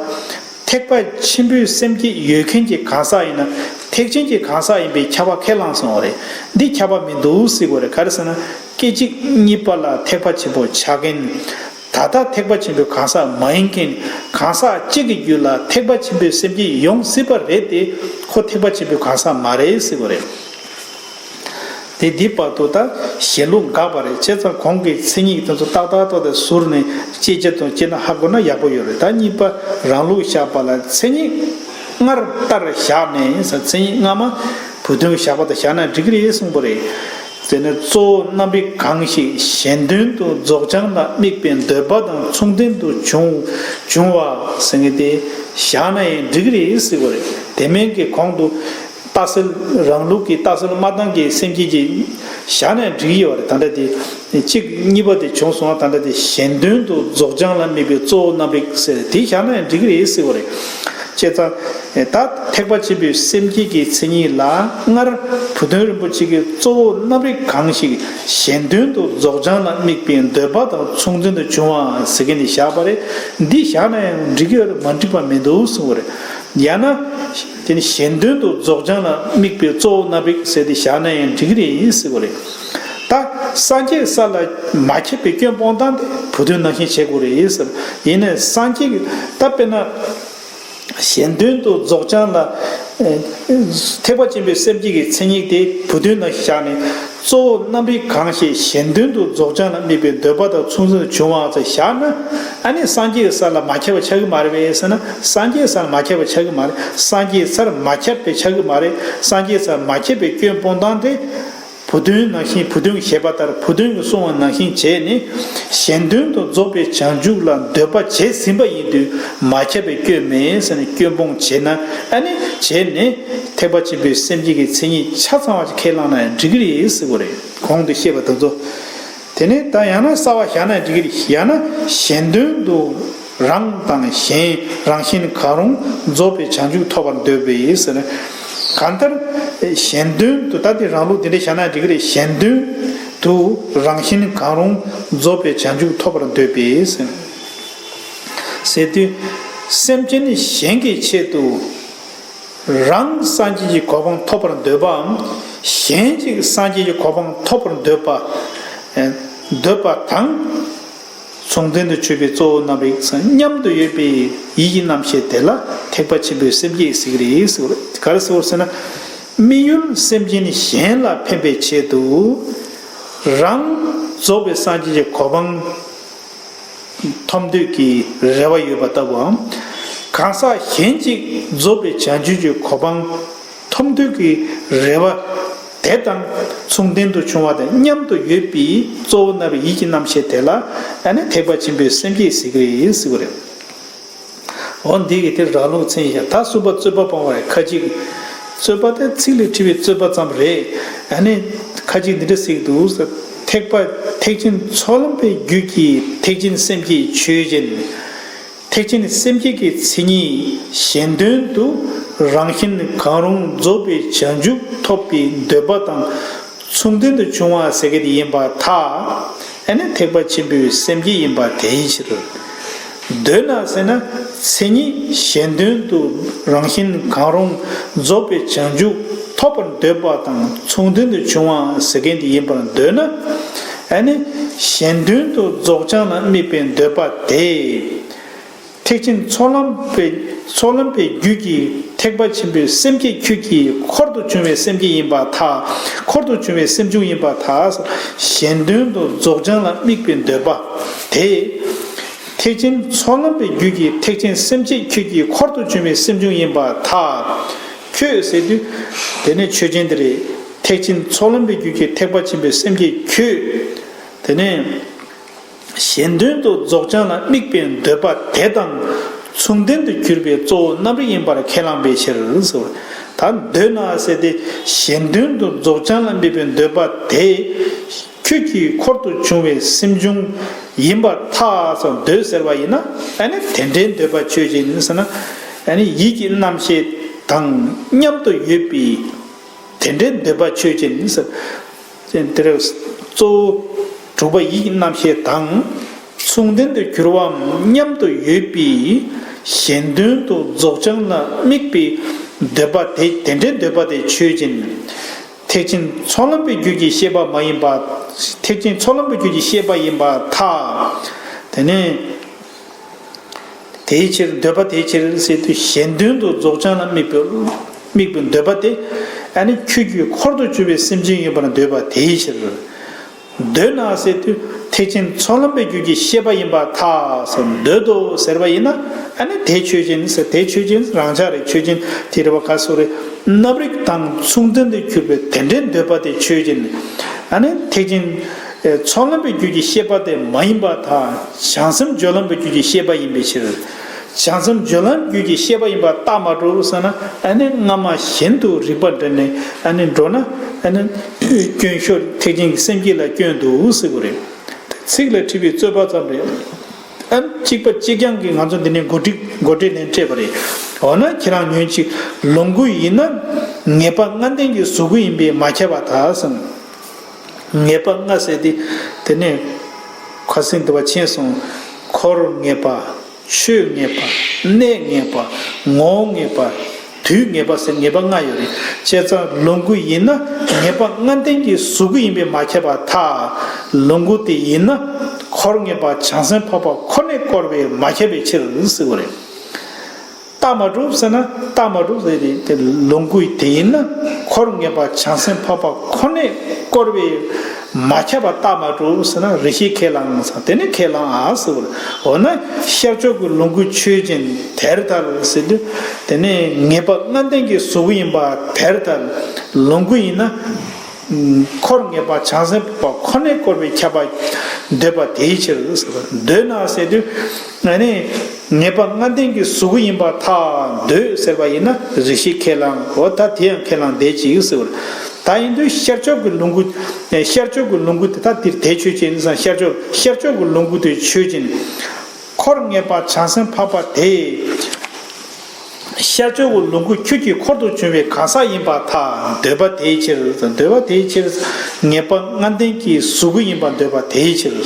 ཐེག་པ་ཆེན་པོའི་སེམས་བསྐྱེད་ཡོད་མཁན་གྱི་གང་ཟག་ཡིན་ན་ཐེག་ཆེན་གྱི་གང་ཟག་ཡིན་པའི་ཁྱབ་པ་ཁས་བླངས་སོང་བ་རེད། འདི་ཁྱབ་པ་མི་འདུག་ཟེར་དགོས་རེད། ག་རེ་ཟེར་ན་སྐད་ཅིག་གཉིས་པ་ལ་ཐེག་པ་ཆེན་པོ་ཆགས་མཁན། ད་ ད་ལྟ་ཐེག་པ་ཆེན་པོའི་གང་ཟག་མ་ཡིན་མཁན་གང་ཟག་གཅིག་གི་རྒྱུད་ལ་ཐེག་པ་ཆེན་པོའི་སེམས་བསྐྱེད་ཡོང་སྲིད་པ་རེད་དེ། ཁོ་ཐེག་པ་ཆེན་པོའི་གང་ཟག་མ་རེད་ཟེར་བ་རེད། དེ་འདི་བར་དུ་ད་ཞེན་ལུགས་འགགས་པ་རེད། བྱས་ཙང་གོང་གི་མཚན་ཉིད་དེ་ཚོ་ཏག་ཏག་ཏག་ཏག་ཟུར་ནས་དཔྱད་བྱ་དང་དཔྱད་ན་ཧ་གོ་ན་ཡག་པོ་ཡོད་རེད། ད་གཉིས་པ་རང་ལུགས་བཞག་པ་ལ་མཚན་ཉིད་སྔར་ལྟར་བཞག་ནས་ཟེར། མཚན་ཉིད་སྔ་མ་བུ་དོན་བཞག་པ་ལྟར་བཞག་ན་འགྲིག་གི་རེད་གསུངས་པ་རེད། དེ་ནས་གཙོ་བོ་རྣམ་རིག་གང་ཞིག་གཞན་དོན་དུ་རྫོགས་བྱང་ལ་དམིགས་པའི་འདོད་པ་དང་མཚུངས་ལྡན་དུ་འབྱུང་འབྱུང་བ་ཟེར་མཁན་དེ་བཞག་ན་ཡང་འགྲིག་གི་རེད་ཟེར་བ་རེད། དེ་མིན་གྱི་གོང་དུ་རྟགས་གསལ་རང་ལུགས་ཀྱི་རྟགས་གསལ་མ་བཏང་གི་སེམས་བསྐྱེད་ཀྱི་བཞག་ན་ཡང་འགྲིག་གི་ཡོད་རེད། ད་ལྟ་དེ་གཅིག་གཉིས་པ་དེ་བྱུང་སོང་བ། ད་ལྟ་དེ་གཞན་དོན་དུ་རྫོགས་བྱང་ལ་དམིགས་པའི་གཙོ་བོ་རྣམ་རིག་ཟེར་དེ་བཞག་ན་ཡང་འགྲིག་གི་རེད་ཟེར་བ་རེད། བྱས་ཙང་ད་ཐེག་པ་ཆེན་པོའི་སེམས་བསྐྱེད་ཀྱི་མཚན་ཉིད་ལ་སྔར་བུ་སྟོན་རིན་པོ་ཆེ་གིས་གཙོ་བོ་རྣམ་རིག་གང་ཞིག་གཞན་དོན་དུ་རྫོགས་བྱང་ལ་དམིགས་པའི་འདོད་པ་དང་མཚུངས་ལྡན་དུ་འབྱུང་བ་ཟེར་མཁན་འདི་བཞག་པ་རེད། འདི་བཞག་ན་ཡང་འགྲིག་གི་ཡོད་རེད། མ་འགྲིག་པ་མི་འདུག་གསུངས་པ་རེད། ཡང་ན། དེ་ནི་གཞན་དོན་དུ་རྫོགས་བྱང་ལ་དམིགས་པའི་གཙོ་བོ་རྣམ་རིག་ཟེར་ཏེ་བཞག་ན་ཡང་འགྲིག་གི་རེད་ཟེར་བ་རེད། ད་སངས་རྒྱས་ས་ལ་མ་ཁྱབ་པའི་སྐྱོན་སྤོང་སྟངས་དེ་བུ་སྟོན་ནང་བཞིན་བྱེད་དགོས་རེད་ཟེར། ཡིན་ནའི་སངས་རྒྱས་ཀྱི་ད་དཔེར་ན་གཞན་དོན་དུ་རྫོགས་བྱང་ལ་ཨེ་ཐེག་པ་ཆེན་པོའི་སེམས་བསྐྱེད་ཀྱི་མཚན་ཉིད་དེ་བུ་སྟོན་ནང་བཞིན་བཞག་ནས། གཙོ་བོ་རྣམ་རིག་གང་ཞིག་གཞན་དོན་དུ་རྫོགས་བྱང་ལ་དམིགས་པའི་འདོད་པ་དང་མཚུངས་ལྡན་དུ་འབྱུང་བ་ཟེར་བཞག་ན། ཨ་ནི་སངས་རྒྱས་ས་ལ་མ་ཁྱབ་པ་ཆགས་ཀྱི་མ་རེད་པས་ཟེར་ན། སངས་རྒྱས་ས་ལ་མ་ཁྱབ་པ་ཆགས་ཀྱི་མ་རེད། སངས་རྒྱས་སར་མ་ཁྱབ་པའི་ཆགས་ཀྱི་མ་རེད། སངས་རྒྱས་སར་མ་ཁྱབ་པའི་སྐྱོན་སྤོང་སྟངས་དེ། བུ་སྟོན་ནང་བཞིན། བུ་སྟོན་གྱི་བཞེད་པ་ལྟར་བུ་སྟོན་གྱིས་གསུངས་པ་ནང་བཞིན་བྱས་ནས། གཞན་དོན་དུ་རྫོགས་པའི་བྱང་ཆུབ་ལ་འདོད་པ་བྱས་ཟིན་པ་ཡིན་དུས་མ་ཁྱབ་པའི་སྐྱོན་མེད་ཟེར་ནས་སྐྱོན་སྤོང་བྱས་ན། ཨ་ནི་བྱས་ནས་ཐེག་པ་ཆེན་པོའི་སེམས་བསྐྱེད་ཀྱི་མཚན་ཉིད་ཆ་ཚང་བ་ཞིག་ཁས་བླངས་ན་ཡང་འགྲིག་གི་རེད་ཟེར་བ་རེད། གོང་དུ་བཤད་པ་དེ་ཚོ། དེ་ནས་ད་ཡང་ན་གསལ་བ་བཞག་ན་འགྲིག་གི་རེད། ཡང་ན་གཞན་དོན་དུ་རང་དང་གཞན་རང་བཞིན་གང་རུང་རྫོགས་པའི་བྱང་ཆུབ་ཐོབ་པར་འདོད་པས་ཟེར་ན། གང་ལྟར་གཞན་དོན་དུ། ད་དེ་རང་ལུགས་དེ་འདྲ་བཞག་ན་འགྲིག་གི་རེད། གཞན་དོན་དུ་རང་བཞིན་གང་རུང་རྫོགས་པའི་བྱང་ཆུབ་ཐོབ་པར་འདོད་པས་ཟེར། ཟེར་དུས་སེམས་ཅན་གཞན་གྱི་ཆེད་དུ། རང་སངས་རྒྱས་ཀྱི་གོ་འཕང་ཐོབ་པར་འདོད་པའམ། གཞན་གྱིས་སངས་རྒྱས་ཀྱི་གོ་འཕང་ཐོབ་པར་འདོད་པ། ཨེ། འདོད་པ་དང་། མཚུངས་ལྡན་དུ་གྱུར་པའི་གཙོ་བོ་རྣམ་རིག་མཉམ་དུ་ཡོད་པའི་ཡིད་ཀྱི་རྣམ་ཤེས་དེ་ལ་ཐེག་པ་ཆེན་པོའི་སེམས་བསྐྱེད་ཟེར་གྱི་རེད་ཟེར་བ་རེད། ག་རེ་ཟེར་བ་ཟེར་ན། དམིགས་ཡུལ་སེམས་ཅན་གཞན་ལ་ཕན་པའི་ཆེད་དུ། རང་རྫོགས་པའི་སངས་རྒྱས་ཀྱི་གོ་འཕང་ཐོབ་འདོད་ཀྱི་རེ་བ་ཡོད་པ་ལྟ་བུའམ། གང་ཟག་གཞན་གཅིག་རྫོགས་པའི་བྱང་ཆུབ་ཀྱི་གོ་འཕང་ཐོབ་འདོད་ཀྱི་རེ་བ་དེ་དང་མཚུངས་ལྡན་དུ་བྱུང་བ་དང་མཉམ་དུ་ཡོད་པའི་གཙོ་བོ་རྣམ་རིག་ཡིད་ཀྱི་རྣམ་ཤེས་དེ་ལ། ཨ་ནི་ཐེག་པ་ཆེན་པོའི་སེམས་བསྐྱེད་ཟེར་གྱི་རེད་ཟེར་བ་རེད། འོ་འདི་གི་དེ་རང་ལུགས་མཚན་ཡིན་ཞིང་། ད་གསུམ་པ་རྩོད་པ་སྤོང་བ་རེད། ཁ་ཅིག་རྩོད་པ་དེ་ཚིག་ལས་འཁྲུལ་བའི་རྩོད་པ་ཙམ་རེད། ཨ་ནི་ཁ་ཅིག་འདི་འདྲ་ཟེར་གྱི་འདུག་ཟེར། ཐེག་པ་ཐེག་ཆེན་ཚོགས་ལམ་པའི་རྒྱུད་ཀྱི་ཐེག་ཆེན་སེམས་བསྐྱེད་ཆོས་ཅན། ཐེག་ཆེན་སེམས་བསྐྱེད་ཀྱི་མཚན་ཉིད་གཞན་དོན་དུ་རང་བཞིན་གང་རུང་རྫོགས་པའི་བྱང་ཆུབ་ཐོབ་པའི་འདོད་པ་དང་མཚུངས་ལྡན་དུ་འབྱུང་བ་ཟེར་མཁན་དེ་ཡིན་པར་ཐལ། ཨ་ནི་ཐེག་པ་ཆེན་པོའི་སེམས་བསྐྱེད་ཡིན་པར་ཐལ་བའི་ཕྱིར། འདོད་ན་ཟེར་ན། མཚན་ཉིད་གཞན་དོན་དུ་རང་བཞིན་གང་རུང་རྫོགས་པའི་བྱང་ཆུབ་ཐོབ་པར་འདོད་པ་དང་མཚུངས་ལྡན་དུ་འབྱུང་བ་ཟེར་མཁན་དེ་ཡིན་པར་འདོད་ན། ཨ་ནི་གཞན་དོན་དུ་རྫོགས་བྱང་ལ་དམིགས་པའི་འདོད་པ་དེ། ཐེག་ཆེན་ཚོགས་ལམ་པའི་ཚོགས་ལམ་པའི་རྒྱུད་ཀྱི་ཐེག་པ་ཆེན་པོའི་སེམས་བསྐྱེད་ཁྱོད་ཀྱི་འཁོར་དུ་བྱུང་བའི་སེམས་བསྐྱེད་ཡིན་པར་ཐལ། འཁོར་དུ་བྱུང་བའི་སེམས་བྱུང་ཡིན་པར་ཐལ། གཞན་དོན་དུ་རྫོགས་བྱང་ལ་དམིགས་པའི་འདོད་པ་དེ། ཐེག་ཆེན་ཚོགས་ལམ་པའི་རྒྱུད་ཀྱི་ཐེག་ཆེན་སེམས་བསྐྱེད་ཁྱོད་ཀྱི་འཁོར་དུ་བྱུང་བའི་སེམས་བྱུང་ཡིན་པར་ཐལ། ཁྱོད་ཟེར་དུས་དེ་ནི་ཆོས་ཅན་དེ་རེད། ཐེག་ཆེན་ཚོགས་ལམ་པའི་རྒྱུད་ཀྱི་ཐེག་པ་ཆེན་པོའི་སེམས་བསྐྱེད་ཁྱོད། དེ་ནས། གཞན་དོན་དུ་རྫོགས་བྱང་ལ་དམིགས་པའི་འདོད་པ་དེ་དང་མཚུངས་ལྡན་དུ་གྱུར་པའི་གཙོ་བོ་རྣམ་རིག་ཡིན་པར་ཁས་བླངས་པའི་ཕྱིར་ཟེར། ད་འདོད་ན་ཟེར་ཏེ་གཞན་དོན་དུ་རྫོགས་བྱང་ལ་དམིགས་པའི་འདོད་པ་དེ་ཁྱོད་ཀྱི་འཁོར་དུ་བྱུང་བའི་སེམས་བྱུང་ཡིན་པར་ཐལ་ཟེར། འདོད་ཟེར་བ་ཡིན་ན། ཨ་ནི་དེ་འདྲའི་འདོད་པ་ཆོས་ཅན་ཟེར་ན། ཨ་ནི་ཡིད་ཀྱི་རྣམ་ཤེས་དང་མཉམ་དུ་ཡོད་པའི། དེ་འདྲའི་འདོད་པ་ཆོས་ཅན་ཟེར། དེ་ལྟར་གཙོ་བོ་དྲུག་པ་ཡིད་ཀྱི་རྣམ་ཤེས་དང་མཚུངས་ལྡན་དུ་གྱུར་པའམ་མཉམ་དུ་ཡོད་པའི་གཞན་དོན་དུ་རྫོགས་བྱང་ལ་དམིགས་པའི་འདོད་པ་དེ། དེ་འདྲའི་འདོད་པ་དེ་ཆོས་ཅན། ཐེག་ཆེན་ཚོགས་ལམ་པའི་རྒྱུད་ཀྱི་ཤེས་པ་མ་ཡིན་པ། ཐེག་ཆེན་ཚོགས་ལམ་པའི་རྒྱུད་ཀྱི་ཤེས་པ་ཡིན་པར་ཐལ། དེ་ནས་དེའི་ཕྱིར་འདོད་པ་དེའི་ཕྱིར་ཟེར་དུས་གཞན་དོན་དུ་རྫོགས་བྱང་ལ་དམིགས་པའི་དམིགས་པའི་འདོད་པ་དེ་ཨ་ནི་ཁྱོད་ཀྱི་འཁོར་དུ་གྱུར་པའི་སེམས་ཅན་ཡིན་པར་འདོད་པ་དེའི་ཕྱིར། འདོད་ན་ཟེར་དུས་ཐེག་ཆེན་ཚོགས་ལམ་པའི་རྒྱུད་ཀྱི་ཤེས་པ་ཡིན་པར་ཐལ་ཟེར། འདོད་དོ་ཟེར་བ་ཡིན་ན་ཨ་ནི་དེ་ཆོས་ཅན་ཟེར། དེ་ཆོས་ཅན་རང་ཆ་རེད། ཆོས་ཅན་དེ་རེད་བ། ག་སོ་རེད། རྣམ་རིག་དང་མཚུངས་ལྡན་དུ་གྱུར་པའི་དེ་འདྲའི་འདོད་པ་དེ་ཆོས་ཅན། ཨ་ནི་ཐེག་ཆེན་ཚོགས་ལམ་པའི་རྒྱུད་ཀྱི་ཤེས་པ་དེ་མ་ཡིན་པར་ཐལ། བྱང་སེམས་སྦྱོར་ལམ་པའི་རྒྱུད་ཀྱི་ཤེས་པ་ཡིན་པའི་ཕྱིར། བྱང་སེམས་སྦྱོར་ལམ་རྒྱུད་ཀྱི་ཤེས་པ་ཡིན་པར་རྟགས་མ་གྲུབ་ཟེར་ན། ཨ་ནི་སྔ་མ་བཞིན་དུ་རིགས་པ་འདྲེས་ནས་ཨ་ནི་འགྲོ་ན་ཨ་ནི་སྐྱོན་ཤོར། ཐེག་ཆེན་གྱི་སེམས་བསྐྱེད་ལ་སྐྱོན་འདུག་ཟེར་དགོས་རེད། ཚིག་ལ་འཁྲིལ་བའི་རྩོད་པ་ཙམ་རེད། ཨ་ནི་གཅིག་པ་གཅིག་རྐྱང་གིས་ང་ཚོ་འདི་ནས་འགོ་ཁྲིད་འགོ་ཁྲིད་ལན་སྤྲད་པ་རེད། འོ་ན་ཁྱེད་རང་ཉོན་ཅིག། ལོངས་སྐུ་ཡིན་ན་ངེས་པ་ལྔ་ལྡན་གྱི་གཟུགས་སྐུ་ཡིན་པས་མ་ཁྱབ་པར་ཐལ་གསུངས། ངེས་པ་ལྔ་ཟེར་ཏེ་དེ་ནས་ཁ་སེང་དུ་བ་ཆེན་སོང་། འཁོར་ངེས་པ། ཆོས་ངེས་པ། གནས་ངེས་པ། ངོ་བོ་ངེས་པ། དུས་ངེས་པ་ཟེར་ངེས་པ་ལྔ་ཡོད་རེད། བྱས་ཙང་ལོངས་སྐུ་ཡིན་ན་ངེས་པ་ལྔ་ལྡན་གྱི་གཟུགས་སྐུ་ཡིན་པས་མ་ཁྱབ་པར་ཐལ། ལོངས་སྐུ་དེ་ཡིན་ན་འཁོར་ངེས་པ་བྱང་སེམས་འཕགས་པ་ཁོ་ནས་བསྐོར་བས་མ་ཁྱབ་པའི་ཕྱིར་ཟེར་བ་རེད། རྟགས་མ་གྲུབ་ཟེར་ན། རྟགས་མ་གྲུབ་ཟེར་ཏེ་དེ་ལོངས་སྐུ་དེ་ཡིན་ན་འཁོར་ངེས་པ་བྱང་སེམས་འཕགས་པ་ཁོ་ནས་བསྐོར་བས་མ་ཁྱབ་པ་རྟགས་མ་གྲུབ་ཟེར་ན། རེ་ཞིག་ཁས་བླངས་ཟེར། དེ་ནི་ཁས་བླངས་ཨ་ཟེར་བ་རེད། འོ་ན་ཤར་ཕྱོགས་ཀྱི་ལོངས་སྐུ་ཆོས་ཅན། དེར་ཐལ་ཟེར་དུས་དེ་ནི་ངེས་པ་ལྔ་ལྡན་གྱི་གཟུགས་སྐུ་ཡིན་པ་དེར་ཐལ། ལོངས་སྐུ་ཡིན་ན། འཁོར་ངེས་པ་བྱང་སེམས་འཕགས་པ་ཁོ་ནས་བསྐོར་བས་ཁྱབ་པ་འདོད་པ་དེའི་ཕྱིར་ཟེར་བ། འདོད་ན་ཟེར་དུས་ཨ་ནི་ངེས་པ་ལྔ་ལྡན་གྱི་གཟུགས་སྐུ་ཡིན་པར་ཐལ། འདོད་ཟེར་བ་ཡིན་ན་རེ་ཞིག་ཁས་བླངས། འོ་ད་དེ་ཡང་ཁས་བླངས་བསྡད་ཅིག་ཟེར་བ། ད་ཡིན་དུས་ཤར་ཕྱོགས་ཀྱི་ལོངས་སྐུ། ཤར་ཕྱོགས་ཀྱི་ལོངས་སྐུ་དེ་ད་འདིར་དེ་ཆོས་ཅན་ཟེར། ཤར་ཕྱོགས་ཤར་ཕྱོགས་ཀྱི་ལོངས་སྐུ་དེ་ཆོས་ཅན། འཁོར་ངེས་པ་བྱང་སེམས་འཕགས་པ་དེ། ཤར་ཕྱོགས་ཀྱི་ལོངས་སྐུ་ཁྱོད་ཀྱི་འཁོར་དུ་བྱུང་བའི་གང་ཟག་ཡིན་པར་ཐལ། འདོད་པ་དེའི་ཕྱིར། འདོད་པ་དེའི་ཕྱིར། ངེས་པ་ལྔ་ལྡན་གྱི་གཟུགས་སྐུ་ཡིན་པར་འདོད་པ་དེའི་ཕྱིར།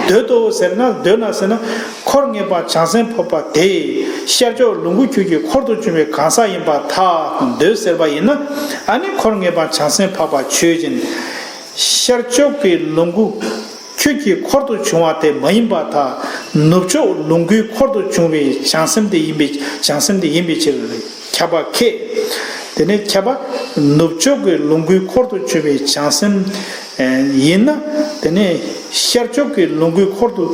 འདོད་དོ་ཟེར་ན། འདོད་ན་ཟེར་ན། འཁོར་ངེས་པ་བྱང་སེམས་འཕགས་པ་དེ་ཤར་ཕྱོགས་ལོངས་སྐུ་ཁྱོད་ཀྱི་འཁོར་དུ་བྱུང་བའི་གང་ཟག་ཡིན་པར་ཐལ། འདོད་ཟེར་བ་ཡིན་ན་ཨ་ནི་འཁོར་ངེས་པ་བྱང་སེམས་འཕགས་པ་ཆོས་ཅན། ཤར་ཕྱོགས་ཀྱི་ལོངས་སྐུ་ཁྱོད་ཀྱི་འཁོར་དུ་བྱུང་བ་དེ་མ་ཡིན་པར་ཐལ། ནུབ་ཕྱོགས་ལོངས་སྐུའི་འཁོར་དུ་བྱུང་བའི་བྱང་སེམས་དེ་ཡིན་པའི་བྱང་སེམས་དེ་ཡིན་པའི་ཕྱིར། ཁྱབ་པ་ཁེགས། དེ་ནས་ཁྱབ་པ། ནུབ་ཕྱོགས་ཀྱི་ལོངས་སྐུའི་འཁོར་དུ་བྱུང་བའི་བྱང་སེམས་ཡིན་ན། དེ་ནས་ཤར་ཕྱོགས་ཀྱི་ལོངས་སྐུའི་འཁོར་དུ་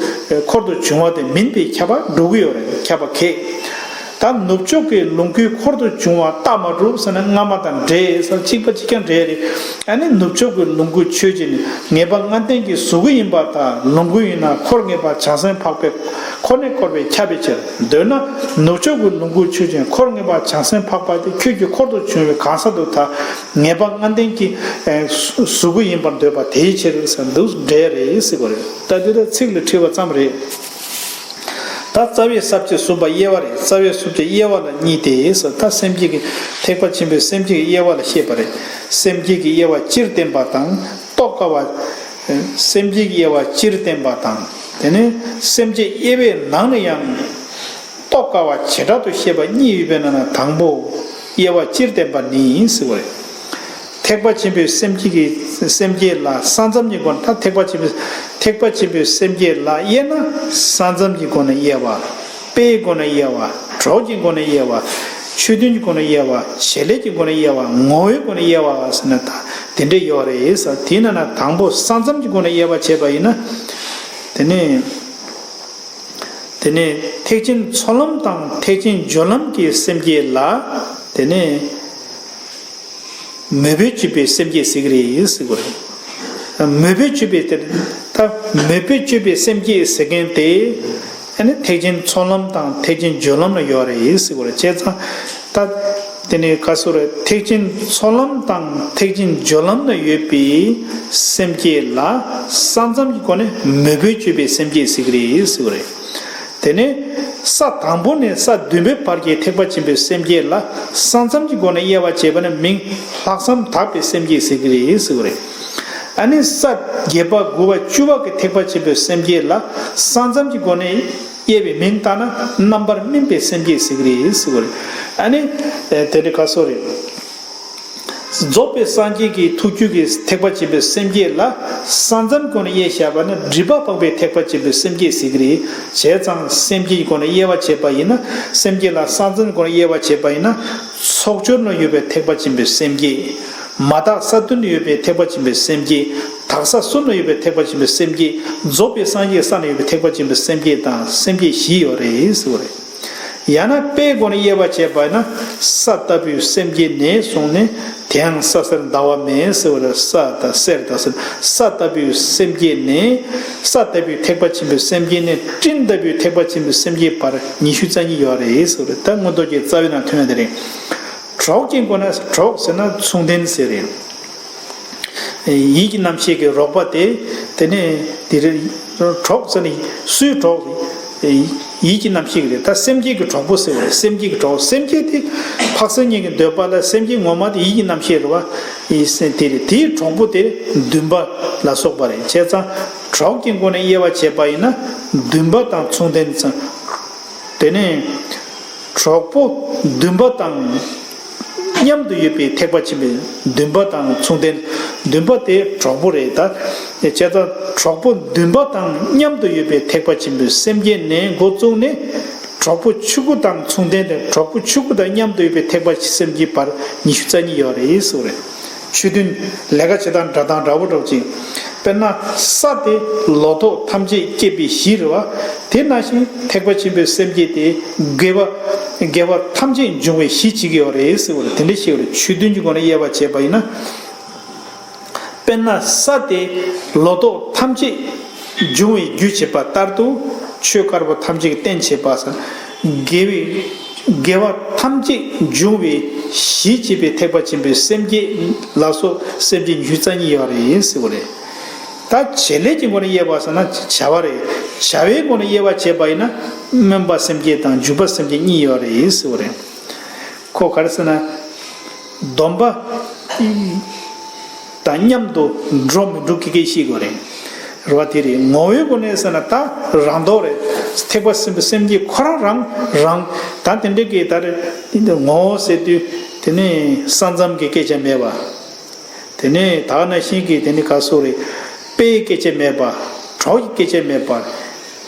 འཁོར་དུ་བྱུང་བ་དེ་མིན་པའི་ཁྱབ་པ་འགྲོ་གི་ཡོད་རེད། ཁྱབ་པ་ཁེགས། ད་ནུབ་ཕྱོགས་ཀྱི་ལོངས་སྐུའི་འཁོར་དུ་བྱུང་བ་རྟགས་མ་གྲུབ་ཟེར་ན་སྔ་མ་དང་འདྲེས་ཟེར། གཅིག་པ་གཅིག་རྐྱང་འདྲེས་རེད། ཨ་ནི་ནུབ་ཕྱོགས་ཀྱི་ལོངས་སྐུ་ཆོས་ཅན། ངེས་པ་ལྔ་ལྡན་གྱི་གཟུགས་སྐུ་ཡིན་པར་ཐལ། ལོངས་སྐུ་ཡིན་ན་འཁོར་ངེས་པ་བྱང་སེམས་འཕགས་པའི་ཁོ་ནས་བསྐོར་བས་ཁྱབ་པའི་ཕྱིར། འདོད་ན་ནུབ་ཕྱོགས་ཀྱི་ལོངས་སྐུ་ཆོས་ཅན། འཁོར་ངེས་པ་བྱང་སེམས་འཕགས་པ་དེ་ཁྱོད་ཀྱི་འཁོར་དུ་བྱུང་བའི་གང་ཟག་ཏུ་ཐལ། ངེས་པ་ལྔ་ལྡན་གྱི་གཟུགས་སྐུ་ཡིན་པར་འདོད་པ་དེའི་ཕྱིར་ཟེར། འདུག་འདྲེས་རེད་ཟེར་བ་རེད། ད་འདི་ལ་ཚིག་ལ་འཁྲིལ་བ་ཙམ་རེད། ད་རྩ་བའི་ས་བཅད་གསུམ་པ་དབྱེ་བ་རེད། རྩ་བའི་ས་བཅད་དབྱེ་བ་ལ་གཉིས་ཏེ། ད་སེམས་བསྐྱེད་ཀྱི་ཐེག་པ་ཆེན་པོའི་སེམས་བསྐྱེད་ཀྱི་དབྱེ་བ་ལ་བཤད་པ་རེད། སེམས་བསྐྱེད་ཀྱི་དབྱེ་བ་སྤྱིར་བསྟན་པ་དང་རྟོགས་དཀའ་བ། སེམས་བསྐྱེད་ཀྱི་དབྱེ་བ་སྤྱིར་བསྟན་པ་དང་། དེ་ནས་སེམས་བསྐྱེད་དབྱེ་བའི་ནང་ནས་ཡང་རྟོགས་དཀའ་བ་བྱེ་བྲག་ཏུ་བཤད་པ་གཉིས་ཡོད་པའི་ནང་ན་དང་པོ་དབྱེ་བ་སྤྱིར་བསྟན་པ་ནི་ཟེར་བ་རེད། ཐེག་པ་ཆེན་པོའི་སེམས་བསྐྱེད་ཀྱི་སེམས་བསྐྱེད་ལ་ས་མཚམས་ཀྱི་སྒོ་ནས། ད་ཐེག་པ་ཆེན་པོའི་ཐེག་པ་ཆེན་པོའི་སེམས་བསྐྱེད་ལ་དབྱེ་ན་ས་མཚམས་ཀྱི་སྒོ་ནས་དབྱེ་བ། དཔེའི་སྒོ་ནས་དབྱེ་བ། གྲོགས་ཀྱི་སྒོ་ནས་དབྱེ་བ། ཆོས་མཐུན་གྱི་སྒོ་ནས་དབྱེ་བ། བྱེད་ལས་ཀྱི་སྒོ་ནས་དབྱེ་བ། ངོ་བོའི་སྒོ་ནས་དབྱེ་བ་ཟེར་ན་ད་དེ་འདྲ་ཡོད་རེད་ཟེར། དེའི་ནང་ན་དང་པོ་ས་མཚམས་ཀྱི་སྒོ་ནས་དབྱེ་བ་བྱས་པ་ཡིན་ན། དེ་ནས། དེ་ནས་ཐེག་ཆེན་ཚོགས་ལམ་དང་ཐེག་ཆེན་སྦྱོར་ལམ་གྱི་སེམས་བསྐྱེད་ལ། དེ་ནས་མོས་པས་སྤྱོད་པའི་སེམས་བསྐྱེད་ཟེར་གྱི་རེད་ཟེར་གྱི་རེད། མོས་པས་སྤྱོད་པའི་དེ། ད་མོས་པས་སྤྱོད་པའི་སེམས་བསྐྱེད་ཟེར་མཁན་དེ། ཨ་ནི་ཐེག་ཆེན་ཚོགས་ལམ་དང་ཐེག་ཆེན་སྦྱོར་ལམ་ལ་ཡོད་རེད་ཟེར་གྱི་རེད། བྱས་ཙང་། ད་དེ་ནས་ག་སོ་རེད། ཐེག་ཆེན་ཚོགས་ལམ་དང་ཐེག་ཆེན་སྦྱོར་ལམ་ལ་ཡོད་པའི་སེམས་བསྐྱེད་ལ་ས་མཚམས་ཀྱི་སྒོ་ནས་མོས་པས་སྤྱོད་པའི་སེམས་བསྐྱེད་ཟེར་གྱི་རེད་ཟེར་གྱི་རེད། དེ་ནས་ས་དང་པོ་ནས་ས་བདུན་པའི་བར་གྱི་ཐེག་པ་ཆེན་པོའི་སེམས་བསྐྱེད་ལ་ས་མཚམས་ཀྱི་སྒོ་ནས་དབྱེ་བ་བྱས་པ་ན་མིང་ལྷག་བསམ་དག་པའི་སེམས་བསྐྱེད་ཟེར་གྱི་རེད་ཟེར་གྱི་རེད། ཨ་ནི་ས་བརྒྱད་པ་དགུ་པ་བཅུ་པ་གི་ཐེག་པ་ཆེན་པོའི་སེམས་བསྐྱེད་ལ་ས་མཚམས་ཀྱི་སྒོ་ནས་དབྱེ་བའི་མིང་བཏགས་ན་རྣམ་པར་སྨིན་པའི་སེམས་བསྐྱེད་ཟེར་གྱི་རེད་ཟེར་གྱི་རེད། ཨ་ནི་དེ་འདྲ་ག་སོ་རེད། རྫོགས་པའི་སངས་རྒྱས་ཀྱི་ཐུགས་རྒྱུད་ཀྱི་ཐེག་པ་ཆེན་པོའི་སེམས་བསྐྱེད་ལ་ས་མཚམས་སྒོ་ནས་དབྱེ་བྱས་པ་ན་སྒྲིབ་པ་སྤངས་པའི་ཐེག་པ་ཆེན་པོའི་སེམས་བསྐྱེད་ཟེར་གྱི་རེད། བྱས་ཙང་སེམས་བསྐྱེད་ཀྱི་སྒོ་ནས་དབྱེ་བ་བྱས་པ་ཡིན་ན། སེམས་བསྐྱེད་ལ་ས་མཚམས་སྒོ་ནས་དབྱེ་བ་བྱས་པ་ཡིན་ན། ཚོགས་སྦྱོར་ན་ཡོད་པའི་ཐེག་པ་ཆེན་པོའི་སེམས་བསྐྱེད། མ་དག་ས་བདུན་ན་ཡོད་པའི་ཐེག་པ་ཆེན་པོའི་སེམས་བསྐྱེད། དག་ས་གསུམ་ན་ཡོད་པའི་ཐེག་པ་ཆེན་པོའི་སེམས་བསྐྱེད། རྫོགས་པའི་སངས་རྒྱས་ས་ན་ཡོད་པའི་ཐེག་པ་ཆེན་པོའི་སེམས་བསྐྱེད་དང་སེམས་བསྐྱེད་བཞི་ཡོད་རེད་ཟེར་བ་རེད། ཡང་ན་དཔེའི་སྒོ་ནས་དབྱེ་བ་བྱས་པ་ན། ས་ལྟ་བུའི་སེམས་བསྐྱེད་ནས་བཟུང་ནས་དེའང་ས་གསེར་ཟླ་བ་མེ་ཟེར་བ་ལ། ས་དང་གསེར་དང་ཟེར། ས་ལྟ་བུའི་སེམས་བསྐྱེད་ནས། ས་ལྟ་བུའི་ཐེག་པ་ཆེན་པོའི་སེམས་བསྐྱེད་ནས་སྤྲིན་ལྟ་བུའི་ཐེག་པ་ཆེན་པོའི་སེམས་བསྐྱེད་བར་ཉི་ཤུ་རྩ་གཉིས་ཡོད་རེད་ཟེར་བ་རེད། ད་མངོན་རྟོགས་ཀྱི་རྩ་བའི་ནང་ཐོན་ཡ་དེ་རེད། གྲོགས་ཀྱི་སྒོ་ནས། གྲོགས་ཟེར་ན་མཚུངས་ལྡན་ཟེར་རེད། ཡིད་ཀྱི་རྣམ་ཤེས་ཀྱི་རོགས་པ་དེ། དེ་ནས་དེ་རེད། གྲོགས་ཟེར་ནས་སུའི་གྲོགས། ཡིད་ཀྱི་རྣམ་ཤེས་ཀྱི་རེད། ད་སེམས་བསྐྱེད་ཀྱི་གྲོགས་པོ་ཟེར་བ་རེད། སེམས་བསྐྱེད་ཀྱི་གྲོགས། སེམས་བསྐྱེད་དེ་འཕགས་སེང་གཉིས་ཀྱི་འདོད་པ་ལ། སེམས་བསྐྱེད་ངོ་མ་དེ་ཡིད་ཀྱི་རྣམ་ཤེས་རེད་བ། ཡིད་སེམས་དེ་རེད། དེའི་གྲོགས་པོ་དེ་འདུན་པ་ལ་སོགས་པ་རེད། བྱས་ཙང་གྲོགས་ཀྱི་སྒོ་ནས་དབྱེ་བ་བྱས་པ་ཡིན་ན་འདུན་པ་དང་མཚུངས་ལྡན་ཙང་། དེ་ནས་གྲོགས་པོ་འདུན་པ་དང་མཉམ་དུ་ཡོད་པའི་ཐེག་པ་ཆེན་པོའི་འདུན་པ་དང་མཚུངས་ལྡན། འདུན་པ་དེ་གྲོགས་པོ་རེད། ད་བྱས་ཙང་གྲོགས་པོ་འདུན་པ་དང་མཉམ་དུ་ཡོད་པའི་ཐེག་པ་ཆེན་པོའི་སེམས་བསྐྱེད་ནས་འགོ་བཙུགས་ནས། གྲོགས་པོ་ཆོས་སྐུ་དང་མཚུངས་ལྡན་དེ། གྲོགས་པོ་ཆོས་སྐུ་དང་མཉམ་དུ་ཡོད་པའི་ཐེག་པ་སེམས་བསྐྱེད་བར་ཉི་ཤུ་རྩ་གཉིས་ཡོད་རེད་ཟེར་བ་རེད། ཆོས་མཐུན། ལས་ཀ་བྱེད་སྟངས་འདྲ་དང་འདྲ་བོ་འདྲ་བོ་ཅིག་དཔེར་ན་ས་དེ་ལོ་ཏོག་ཐམས་ཅད་སྐྱེད་པའི་གཞི་རེད་བ། དེ་ནང་བཞིན་ཐེག་པ་ཆེན་པོའི་སེམས་བསྐྱེད་དེ་དགེ་བ། དགེ་བ་ཐམས་ཅད་འབྱུང་བའི་གཞི་བྱེད་ཀྱི་ཡོད་རེད་ཟེར་བ་རེད། དེ་འདྲ་ཞིག་ཡོད་རེད། ཆོས་མཐུན་གྱི་སྒོ་ནས་དབྱེ་བ་བྱས་པ་ཡིན་ན། དཔེར་ན་ས་དེ་ལོ་ཏོག་ཐམས་ཅད་འབྱུང་བའི་རྒྱུ་བྱེད་པ་ལྟར་དུ། ཆོས་དཀར་པོ་ཐམས་ཅད་ཀྱི་རྟེན་བྱེད་པ་ཟེར། དགེ་བའི་དགེ་བ་ཐམས་ཅད་འབྱུང་བའི་གཞི་བྱེད་པའི་ཐེག་པ་ཆེན་པོའི་སེམས་བསྐྱེད་ལ་སོགས་སེམས་བསྐྱེད་ཉི་ཤུ་རྩ་གཉིས་ཡོད་རེད་ཟེར་བ་རེད། ད་བྱེད་ལས་ཀྱི་སྒོ་ནས་དབྱེ་བ་ཟེར་ན་བྱ་བ་རེད། བྱ་བའི་སྒོ་ནས་དབྱེ་བ་བྱས་པ་ཡིན་ན་སྨོན་པ་སེམས་བསྐྱེད་དང་འཇུག་པ་སེམས་བསྐྱེད་གཉིས་ཡོད་རེད་ཟེར་བ་རེད། ཁོ་ག་རེ་ཟེར་ན། སྡོམ་པ་དང་མཉམ་དུ་འགྲོ་མི་འགྲོ་སྐད་སྐད་ཤེས་དགོས་རེད། རེད་བ། དེ་རེད། ངོ་བོའི་སྒོ་ནས་ཟེར་ན་ད་རང་ལྡོག་རེད། ཐེག་པ་སེམས་སེམས་བསྐྱེད་ཁོ་རང་རང་རང་། ད་དེ་འདྲ་གི་ད་རེད། ངོ་བོ་ཟེར་དུས་དེ་ནི་ས་མཚམས་ཀྱི་སྐད་ཆ་མེད་པ། དེ་ནས་ད་ག་ནང་བཞིན་གྱི་དེ་ནི་ག་སོགས་རེད། དཔེའི་སྐད་ཆ་མེད་པ། གྲོགས་ཀྱི་སྐད་ཆ་མེད་པ།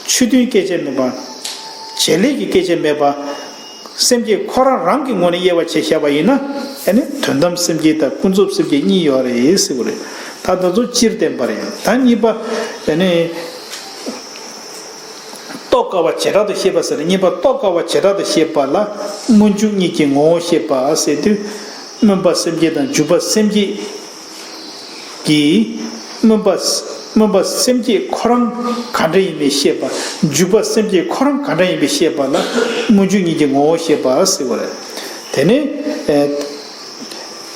ཆོས་མཐུན་སྐད་ཆ་མེད་པ། བྱེད་ལས་ཀྱི་སྐད་ཆ་མེད་པ། སེམས་བསྐྱེད་ཁོ་རང་རང་གི་ངོས་ནས་དབྱེ་བ་ཕྱེ་བཞག་པ་ཡིན་ན། ཨ་ནི་དོན་དམ་སེམས་བསྐྱེད་དང་ཀུན་རྫོབ་སེམས་བསྐྱེད་གཉིས་ཡོད་རེད་ཟེར་བ་རེད། ད་དེ་ཚོ་སྤྱིར་བསྟན་པ་རེད། ད་གཉིས་པ། ཨ་ནི། རྟོགས་དཀའ་བ་བྱེ་བྲག་ཏུ་བཤད་པ་ཟེར། གཉིས་པ་རྟོགས་དཀའ་བ་བྱེ་བྲག་ཏུ་བཤད་པ་ལ་སྨོན་འཇུག་གཉིས་ཀྱི་ངོ་བོ་བཤད་པ་ཟེར་དུས། སྨོན་པ་སེམས་བསྐྱེད་དང་འཇུག་པ་སེམས་བསྐྱེད་ཀྱི། སྨོན་པ། སྨོན་པ་སེམས་བསྐྱེད་ཁོ་རང་ག་འདྲ་ཡིན་མིན་བཤད་པ། འཇུག་པ་སེམས་བསྐྱེད་ཁོ་རང་ག་འདྲ་ཡིན་མིན་བཤད་པ་ལ་སྨོན་འཇུག་གཉིས་ཀྱི་ངོ་བོ་བཤད་པ་ཟེར་བ་རེད། དེ་ནས། ཨེ།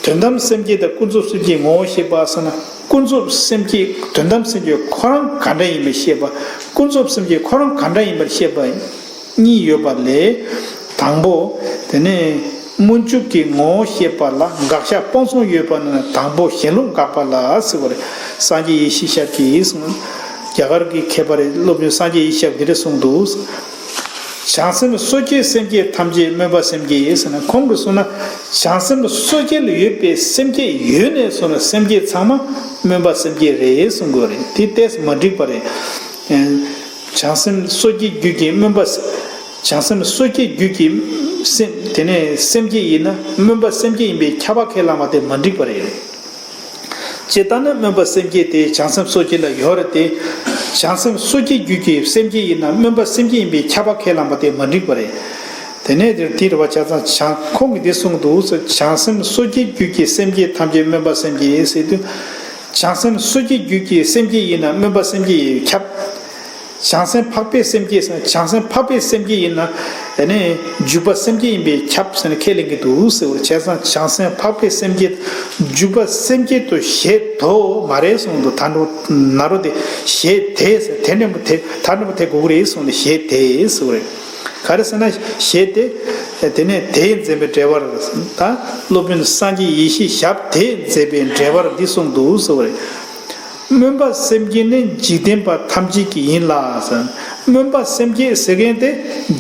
དོན་དམ་སེམས་བསྐྱེད་དང་ཀུན་རྫོབ་སེམས་བསྐྱེད་ངོ་བོ་བཤད་པ་ཟེར་ན། ཀུན་རྫོབ་སེམས་བསྐྱེད་དོན་དམ་སེམས་བསྐྱེད་ཁོ་རང་ག་འདྲ་ཡིན་པར་བཤད་པ། ཀུན་རྫོབ་སེམས་བསྐྱེད་ཁོ་རང་ག་འདྲ་ཡིན་པར་བཤད་པ་གཉིས་ཡོད་པ་ལས། དང་པོ། དེ་ནས་སྨོན་འཇུག་གི་ངོ་བོ་བཤད་པ་ལ་དགག་བཞག་སྤོང་གསུམ་ཡོད་པ་ན་དང་པོ་ཞེན་ལུགས་དགག་པ་ལ་ཟེར་བ་རེད། སངས་རྒྱས་ཡེ་ཤེས་ཞབས་ཀྱིས་གསུངས། རྒྱ་གར་གྱི་མཁས་པ་རེད། སློབ་དཔོན་སངས་རྒྱས་ཡེ་ཤེས་ཞབས་འདི་འདྲ་གསུངས་འདུག། བྱང་སེམས་སོ་སྐྱེའི་སེམས་བསྐྱེད་ཐམས་ཅད་སྨོན་པ་སེམས་བསྐྱེད་ཟེར་ན། ཁོང་གིས་གསུངས་ན། བྱང་སེམས་སོ་སྐྱེ་ལ་ཡོད་པའི་སེམས་བསྐྱེད་ཡོད་ནས་བཟུང་ན་སེམས་བསྐྱེད་ཚང་མ་སྨོན་པ་སེམས་བསྐྱེད་རེད་གསུང་གི་ཡོད་རེད། དེ་ཏོག་ཙམ་མ་འགྲིག་པ་རེད། བྱང་སེམས་སོ་སྐྱེའི་རྒྱུད་ཀྱི་སྨོན་པ། བྱང་སེམས་སོ་སྐྱེའི་རྒྱུད་ཀྱི་སེམས་དེ་ནས་སེམས་བསྐྱེད་ཡིན་ན་སྨོན་པ་སེམས་བསྐྱེད་ཡིན་པས་ཁྱབ་པ་ཁས་བླངས་པ་དེ་མ་འགྲིག་པ་རེད། ཇི་ལྟར་ན་སྨོན་པ་སེམས་བསྐྱེད་དེ་བྱང་སེམས་སོ་སྐྱེ་ལ་ཡོད་རེད་དེ། བྱང་སེམས་སོ་སྐྱེའི་རྒྱུད་ཀྱི་སེམས་བསྐྱེད་ཡིན་ན་སྨོན་པ་སེམས་བསྐྱེད་ཡིན་པས་ཁྱབ་པ་ཁས་བླངས་པ་དེ་མ་འགྲིག་པ་རེད། དེ་ནས་དེར་དེ་རེད་བ། ཆ་ཚང་བྱང་ཁོང་གིས་འདི་གསུངས་འདུག། བྱང་སེམས་སོ་སྐྱེའི་རྒྱུད་ཀྱི་སེམས་བསྐྱེད་ཐམས་ཅད་སྨོན་པ་སེམས་བསྐྱེད་ཟེར་དུས། བྱང་སེམས་སོ་སྐྱེའི་རྒྱུད་ཀྱི་སེམས་བསྐྱེད་ཡིན་ན་སྨོན་པ་སེམས་བསྐྱེད་ཡིན་ཁྱབ། བྱང་སེམས་འཕགས་པའི་སེམས་བསྐྱེད་ཟེར་ན། བྱང་སེམས་འཕགས་པའི་སེམས་བསྐྱེད་ཡིན་ན། ཨ་ནི་འཇུག་པ་སེམས་བསྐྱེད་ཡིན་པས་ཁྱབ་ཟེར་ནས་ཁས་ལེན་གྱི་འདུག་ཟེར་བ་རེད། བྱས་ཙང་བྱང་སེམས་འཕགས་པའི་སེམས་བསྐྱེད། འཇུག་པ་སེམས་བསྐྱེད་དུ་བཞེད་དོ་མ་རེད་གསུངས་འདུག། ད་འགྲོ་ན་རོ་དེ་བཞེད་དེ་ཟེར། དེ་འདྲ་པོ་དེ་ད་འདྲ་པོ་དེ་དགོས་ཀྱི་རེད་གསུངས་ནས་བཞེད་དེ་ཟེར་བ་རེད། ག་རེ་ཟེར་ན་བཞེད་དེ། དེ་ནས་དེས་མཛད་པའི་འགྲེལ་པར། ད་སློབ་དཔོན་སངས་རྒྱས་ཡེ་ཤེས་ཞབས་དེས་མཛད་པའི་འགྲེལ་པར་འདི་གསུངས་འདུག་ཟེར་བ་རེད། སྨོན་པ་སེམས་བསྐྱེད་ནི་འཇིག་རྟེན་པ་ཐམས་ཅད་ཀྱི་ཡིན་ལ་ཟེར། སྨོན་པ་སེམས་བསྐྱེད་ཟེར་མཁན་དེ་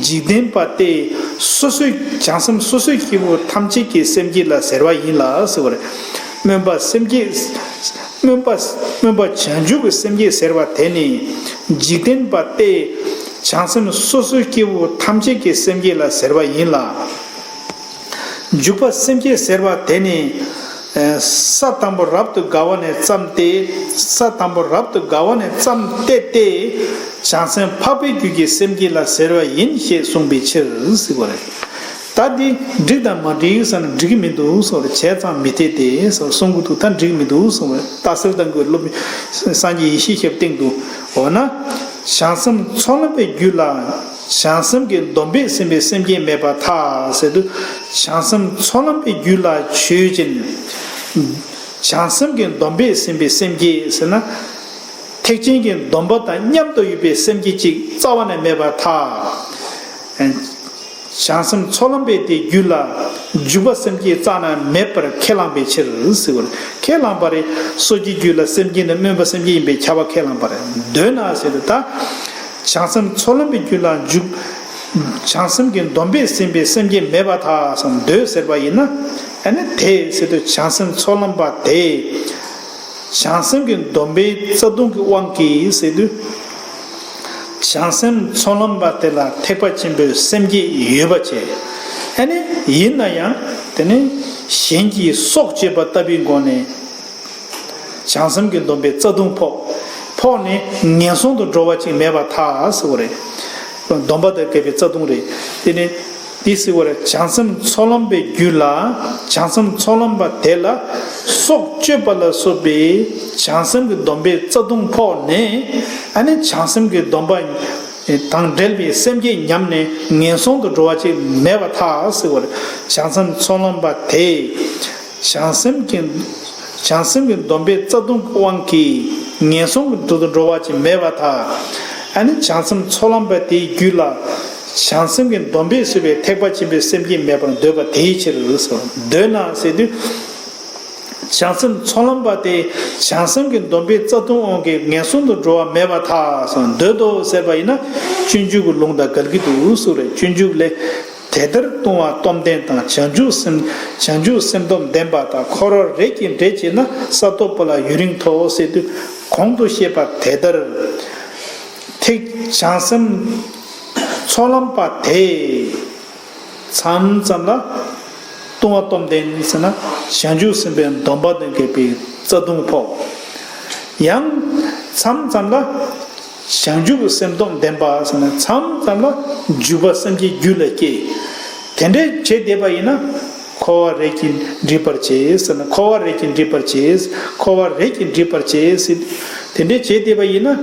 འཇིག་རྟེན་པ་སྟེ། སོ་སོའི་བྱང་སེམས་སོ་སོའི་སྐྱེ་བོ་ཐམས་ཅད་ཀྱི་སེམས་བསྐྱེད་ལ་ཟེར་བ་ཡིན་ལ་ཟེར་བ་རེད། སྨོན་པ་སེམས་བསྐྱེད། སྨོན་པ། སྨོན་པ་བྱང་ཆུབ་ཀྱི་སེམས་བསྐྱེད་ཟེར་བ་དེ་ནི་འཇིག་རྟེན་པ་སྟེ། བྱང་སེམས་སོ་སོའི་སྐྱེ་བོ་ཐམས་ཅད་ཀྱི་སེམས་བསྐྱེད་ལ་ཟེར་བ་ཡིན་ལ། འཇུག་པ་སེམས་བསྐྱེད་ཟེར་བ་དེ་ནི། ས་དང་པོ་རབ་ཏུ་དགའ་བ་ནས་བརྩམས་ཏེ། ས་དང་པོ་རབ་ཏུ་དགའ་བ་ནས་བརྩམས་ཏེ་སྟེ། བྱང་སེམས་འཕགས་པའི་རྒྱུད་ཀྱི་སེམས་བསྐྱེད་ལ་ཟེར་བ་ཡིན་ཞེས་གསུངས་པའི་ཕྱིར་ཟེར་བ་རེད། ད་འདི་འགྲིག་དང་མ་འགྲིག་ཟེར་ན་འགྲིག་གི་མི་འདུག་གསུངས་པ་རེད། བྱས་ཙང་མི་འཐད་དེ་གསུང་གི་འདུག་ད་འགྲིག་མི་འདུག་གསུངས་པ་རེད། རྟ་སེལ་དང་གི་སློབ་སངས་རྒྱས་ཡེ་ཤེས་ཞབས་སྟེང་དུ། འོ་ན། བྱང་སེམས་ཚོགས་ལམ་པའི་རྒྱུད་ལ། བྱང་སེམས་ཀྱི་སྡོམ་པས་ཟིན་པའི་སེམས་བསྐྱེད་མེད་པར་ཐལ་ཟེར་དུས། བྱང་སེམས་ཚོགས་ལམ་པའི་རྒྱུད་ལ་ཆོས་ཅན། བྱང་སེམས་ཀྱི་སྡོམ་པས་ཟིན་པའི་སེམས་བསྐྱེད་ཟེར་ན། ཐེག་ཆེན་གྱི་སྡོམ་པ་དང་མཉམ་དུ་ཡོད་པའི་སེམས་བསྐྱེད་ཅིག་རྩ་བ་ནས་མེད་པར་ཐལ། བྱང་སེམས་ཚོགས་ལམ་པའི་དེ་རྒྱུད་ལ་འཇུག་པ་སེམས་བསྐྱེད་རྩ་ནས་མེད་པར་ཁས་བླངས་པའི་ཕྱིར་ཟེར་བར། ཁས་བླངས་པ་རེད། སོ་སྐྱེའི་རྒྱུད་ལ་སེམས་བསྐྱེད་ནི་སྨོན་པ་སེམས་བསྐྱེད་ཡིན་པས་ཁྱབ་པ་ཁས་བླངས་པ་རེད། འདོད་ན་ཟེར་དུས་ད། བྱང་སེམས་ཚོགས་ལམ་པའི་རྒྱུད་ལ་འཇུག་བྱང་སེམས་ཀྱི་སྡོམ་པས་ཟིན་པའི་སེམས་བསྐྱེད་མེད་པར་ཐལ་གསུངས། འདོད་ཟེར་བ་ཡིན་ན། ཨ་ནི་དེ་ཟེར་དུས་བྱང་སེམས་ཚོགས་ལམ་པ་དེ། བྱང་སེམས་ཀྱི་སྡོམ་པའི་རྩ་ལྟུང་གི་དབང་གིས་ཟེར་དུས། བྱང་སེམས་ཚོགས་ལམ་པ་དེ་ལ་ཐེག་པ་ཆེན་པོའི་སེམས་བསྐྱེད་ཡོད་པ་བྱས། ཨ་ནི་ཡིན་ན་ཡང་དེ་ནི་གཞན་གྱི་སྲོག་གཅོད་པ་ལྟ་བུའི་སྒོ་ནས། བྱང་སེམས་ཀྱི་སྡོམ་པའི་རྩ་ལྟུང་ཕོག་ཕོག་ནས་ངན་སོང་དུ་འགྲོ་བ་ཅིག་མེད་པར་ཐལ་ཟེར་བ་རེད། སྡོམ་པ་དང་འགལ་བའི་རྩ་ལྟུང་རེད། དེ་ནི། འདི་ཟེར་བ་རེད། བྱང་སེམས་ཚོགས་ལམ་པའི་རྒྱུད་ལ། བྱང་སེམས་ཚོགས་ལམ་པ་དེ་ལ་སྲོག་གཅོད་པ་ལ་སོགས་པའི་བྱང་སེམས་ཀྱི་སྡོམ་པའི་རྩ་ལྟུང་ཕོག་ནས། ཨ་ནི་བྱང་སེམས་ཀྱི་སྡོམ་པ་དང་འབྲེལ་བའི་སེམས་བསྐྱེད་ཉམས་ནས་ངན་སོང་དུ་འགྲོ་བ་ཅིག་མེད་པར་ཐལ་ཟེར་བ་རེད། བྱང་སེམས་ཚོགས་ལམ་པ་དེས་བྱང་སེམས་ཀྱི། བྱང་སེམས་ཀྱི་སྡོམ་པའི་རྩ་ལྟུང་གི་དབང་གིས་ངན་སོང་གི་དུར་དུ་འགྲོ་བ་ཅིག་མེད་པར་ཐལ། ཨ་ནི་བྱང་སེམས་ཚོགས་ལམ་པ་དེའི་རྒྱུད་ལ། བྱང་སེམས་ཀྱི་སྡོམ་པས་གསོས་པའི་ཐེག་པ་ཆེན་པོའི་སེམས་བསྐྱེད་མེད་པར་འདོད་པ་དེའི་ཕྱིར་ཟེར། འདོད་ན་ཟེར་དུས། བྱང་སེམས་ཚོགས་ལམ་པ་དེ་བྱང་སེམས་ཀྱི་སྡོམ་པའི་རྩ་ལྟུང་དབང་གིས་ངན་སོང་དུ་འགྲོ་བ་མེད་པར་ཐལ་ཟེར། འདོད་དོ་ཟེར་བ་ཡིན་ན་སྤྱོད་འཇུག་གི་ལུང་དང་འགལ་གྱི་འདུག་ཟེར་རེད། སྤྱོད་འཇུག་ལས། དེ་ལྟར་ལྟུང་བ་སྟོབས་ལྡན་དང་བྱང་ཆུབ་སེམས། བྱང་ཆུབ་སེམས་སྟོབས་ལྡན་པ་དག་འཁོར་བར་རེས་ཀྱིས་འདྲེ་བྱེད་ན་ས་རྡོ་པོ་ལ་ཡུན་རིང་ཐོགས་ཟེར་དུས་གོང་དུ་བཤད་པ་དེ་ལྟར། ཐེག་བྱང་སེམས་ཚོགས་ལམ་པ་དེས། མཚམས་མཚམས་ལ། ལྟུང་བ་སྟོབས་ལྡན་ཟེར་ན་བྱང་ཆུབ་སེམས་དཔའི་སྡོམ་པ་དང་འགལ་བའི་རྩ་ལྟུང་ཕོག་ཡང་། མཚམས་མཚམས་ལ། བྱང་ཆུབ་སེམས་སྟོབས་ལྡན་པ་ཟེར་ན་མཚམས་མཚམས་ལ་འཇུག་པ་སེམས་བསྐྱེད་རྒྱུད་ལ་སྐྱེ། དེ་འདྲའི་བྱེད་བསྡད་པ་ཡིན་ན། འཁོར་བ་རེས་ཀྱིས་འགྲིབ་པར་བྱེད་ཟེར་ན་འཁོར་བ་རེས་ཀྱིས་འགྲིབ་པར་བྱེད། འཁོར་བ་རེས་ཀྱིས་འགྲིབ་པར་བྱེད་ཟེར། དེ་འདྲའི་བྱེད་བསྡད་པ་ཡིན་ན།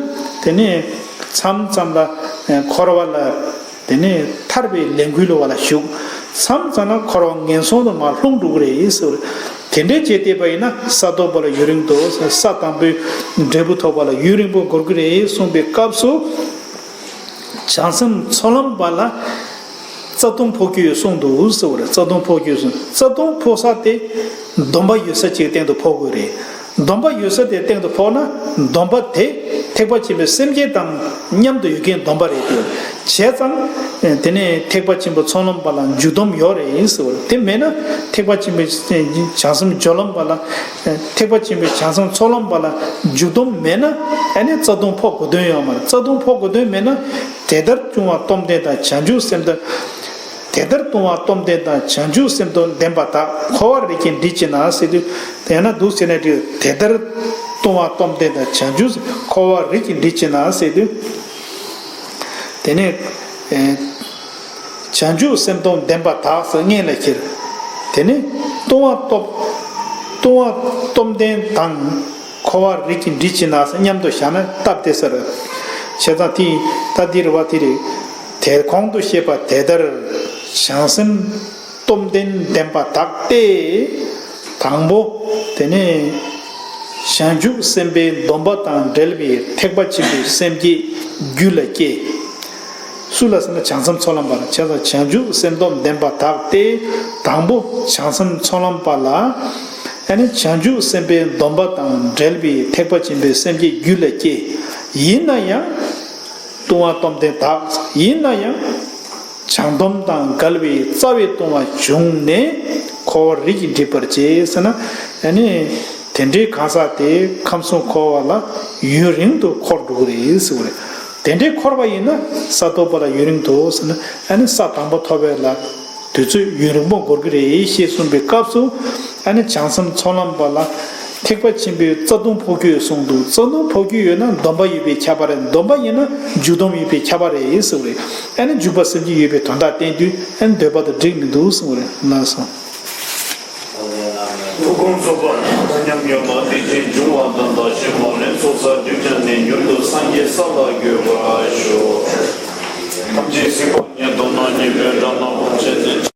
དེ་ནས་མཚམས་མཚམས་ལ་འཁོར་བ་ལ། དེ་ནས་ཐར་པའི་ལས་འགུལ་བ་ལ་ཞུགས། མཚམས་མཚམས་ལ་འཁོར་བ་ངན་སོང་དུ་མར་ལྷུང་འགྲོ་གི་རེད་ཟེར། དེ་འདྲའི་བྱེད་བསྡད་པ་ཡིན་ན་ས་རྡོ་པོ་ལ་ཡུན་རིང་དུ། ས་དང་པོའི་འབྲས་བུ་ཐོབ་པ་ལ་ཡུན་རིང་པོ་འགོར་གི་རེད་གསུངས་པའི་སྐབས་སུ། བྱང་སེམས་ཚོགས་ལམ་པ་ལ་རྩ་ལྟུང་ཕོག་རྒྱུ་ཡོད་གསུངས་འདུག་ཟེར་བ་རེད། རྩ་ལྟུང་ཕོག་རྒྱུ་ཡོད་གསུངས། རྩ་ལྟུང་ཕོག་ས་དེ་སྡོམ་པ་ཡོད་ས་ཅིག་སྟེང་དུ་ཕོག་དགོས་རེད། སྡོམ་པ་ཡོད་ས་དེ་སྟེང་དུ་ཕོག་ན་སྡོམ་པ་དེ་ཐེག་པ་ཆེན་པོའི་སེམས་བསྐྱེད་དང་མཉམ་དུ་ཡོད་མཁན་སྡོམ་པ་རེད་དེ། བྱས་ཙང་དེ་ནས་ཐེག་པ་ཆེན་པོ་ཚོགས་ལམ་པ་ལ་འཇུག་སྡོམ་ཡོད་རེད་ཟེར་བ་རེད། དེ་མེད་ན་ཐེག་པ་ཆེན་པོའི་བྱང་སེམས་སྦྱོར་ལམ་པ་ལ། ཐེག་པ་ཆེན་པོའི་བྱང་སེམས་ཚོགས་ལམ་པ་ལ་འཇུག་སྡོམ་མེད་ན་ཨ་ནི་རྩ་ལྟུང་ཕོག་དགོས་དོན་ཡོད་མ་རེད། རྩ་ལྟུང་ཕོག་དགོས་དོན་མེད་ན་དེ་ལྟར་ལྟུང་བ་སྟོབས་ལྡན་དང་བྱང་ཆུབ་སེམས་དང་། དེ་ལྟར་ལྟུང་བ་སྟོབས་ལྡན་དང་བྱང་ཆུབ་སེམས་སྟོབས་ལྡན་པ་དག་འཁོར་བ་རེས་ཀྱིས་འདྲིས་བྱེད་ན་ཟེར་དུས་དེ་ན་འདུག་ཟེར་ན་འགྲིག་དེ་ལྟར་ལྟུང་བ་སྟོབས་ལྡན་དང་བྱང་ཆུབ་འཁོར་བ་རེས་ཀྱིས་འདྲིས་བྱེད་ན་ཟེར་དུས། དེ་ནས། བྱང་ཆུབ་སེམས་སྟོབས་ལྡན་པ་དག་ཟེར་སྔོན་ལ་ཁྱེར། དེ་ནས་ལྟུང་བ་སྟོབས། ལྟུང་བ་སྟོབས་ལྡན་དང་འཁོར་བ་རིགས་ཀྱི་འདྲི་ཕྱིན་ན་ཟེར་མཉམ་དུ་བཞག་ན་སྟབས་བདེ་ས་རེད། བྱས་ཙང་དེ་ད་འདི་རེད་བ་དེ་རེད། དེ་གོང་དུ་བཤད་པ་དེ་ལྟར་བྱང་སེམས་སྟོབས་ལྡན་ལྡན་པ་དག་སྟེ། དང་པོ། དེ་ནས་བྱང་ཆུབ་སེམས་དཔའི་སྡོམ་པ་དང་འབྲེལ་བའི་ཐེག་པ་ཆེན་པོའི་སེམས་བསྐྱེད་རྒྱུད་ལ་སྐྱེ། སུ་ལ་ཟེར་ན་བྱང་སེམས་ཚོགས་ལམ་པ་ལ། བྱས་ཙང་བྱང་ཆུབ་སེམས་སྟོབས་ལྡན་པ་དག་སྟེ། དང་པོ་བྱང་སེམས་ཚོགས་ལམ་པ་ལ། ཨ་ནི་བྱང་ཆུབ་སེམས་དཔའི་སྡོམ་པ་དང་འབྲེལ་བའི་ཐེག་པ་ཆེན་པོའི་སེམས་བསྐྱེད་རྒྱུད་ལ་སྐྱེ། ཡིན་ན་ཡང་། ལྟུང་བ་སྟོབས་ལྡན་དག་ཡིན་ན་ཡང་། བྱང་སྡོམ་དང་འགལ་བའི་རྩ་བའི་ལྟུང་བ་བྱུང་ནས་འཁོར་བ་རིགས་ཀྱིས་འགྲིབ་པར་བྱེད་ཟེར་ན། ཨ་ནི་དེ་འདྲའི་གང་ཟག་དེ་ཁམས་གསུམ་འཁོར་བ་ལ་ཡུན་རིང་དུ་འཁོར་འགྲོ་གི་རེད་ཟེར་བ་རེད། དེ་འདྲའི་འཁོར་བ་ཡིན་ན་ས་ཐོབ་པ་ལ་ཡུན་རིང་དུ་ཟེར་ན། ཨ་ནི་ས་དང་པོ་ཐོབ་པ་ལ་དུས་ཚོད་ཡུན་རིང་པོ་འགོར་གི་རེད་ཞེས་གསུངས་པའི་སྐབས་སུ། ཨ་ནི་བྱང་སེམས་ཚོགས་ལམ་པ་ལ་ཐེག་པ་ཆེན་པོའི་རྩ་ལྟུང་འཕོ་འགྱུར་གསུངས་འདུག་རྩ་ལྟུང་འཕོ་འགྱུར་ཡོད་ན་སྡོམ་པ་ཡོད་པས་ཁྱབ་པ་རེད། སྡོམ་པ་ཡིན་ན་འཇུག་སྡོམ་ཡོད་པས་ཁྱབ་པ་རེད་གསུངས་རེད། ཨ་ནི་འཇུག་པ་སེམས་བསྐྱེད་ཡོད་པའི་དོན་དག་བསྟན་དུས་ཨ་ནི་འདོད་པ་དང་འགྲིག་མི་འདུག་གསུངས་རེད། ལགས་སོ། ཐུགས་དགོངས་རྫོགས་པ་ཉམས་ཡོད་པ་དེ་བཞིན་འབྱུང་བ་དང་བདག་གཞན་མ་ལུས་ཚོགས་བསགས་རྒྱུ་ཅན་ནི་མྱུར་དུ་སངས་རྒྱས་ས་ལ་འགོད་པར་ཤོག །ཐམས་ཅད་གཟིགས་པ་ཉིད་དོ་སྣང་གཉིས་པའི་དགྲ་རྣམས་ཕམ་བྱས་ནས།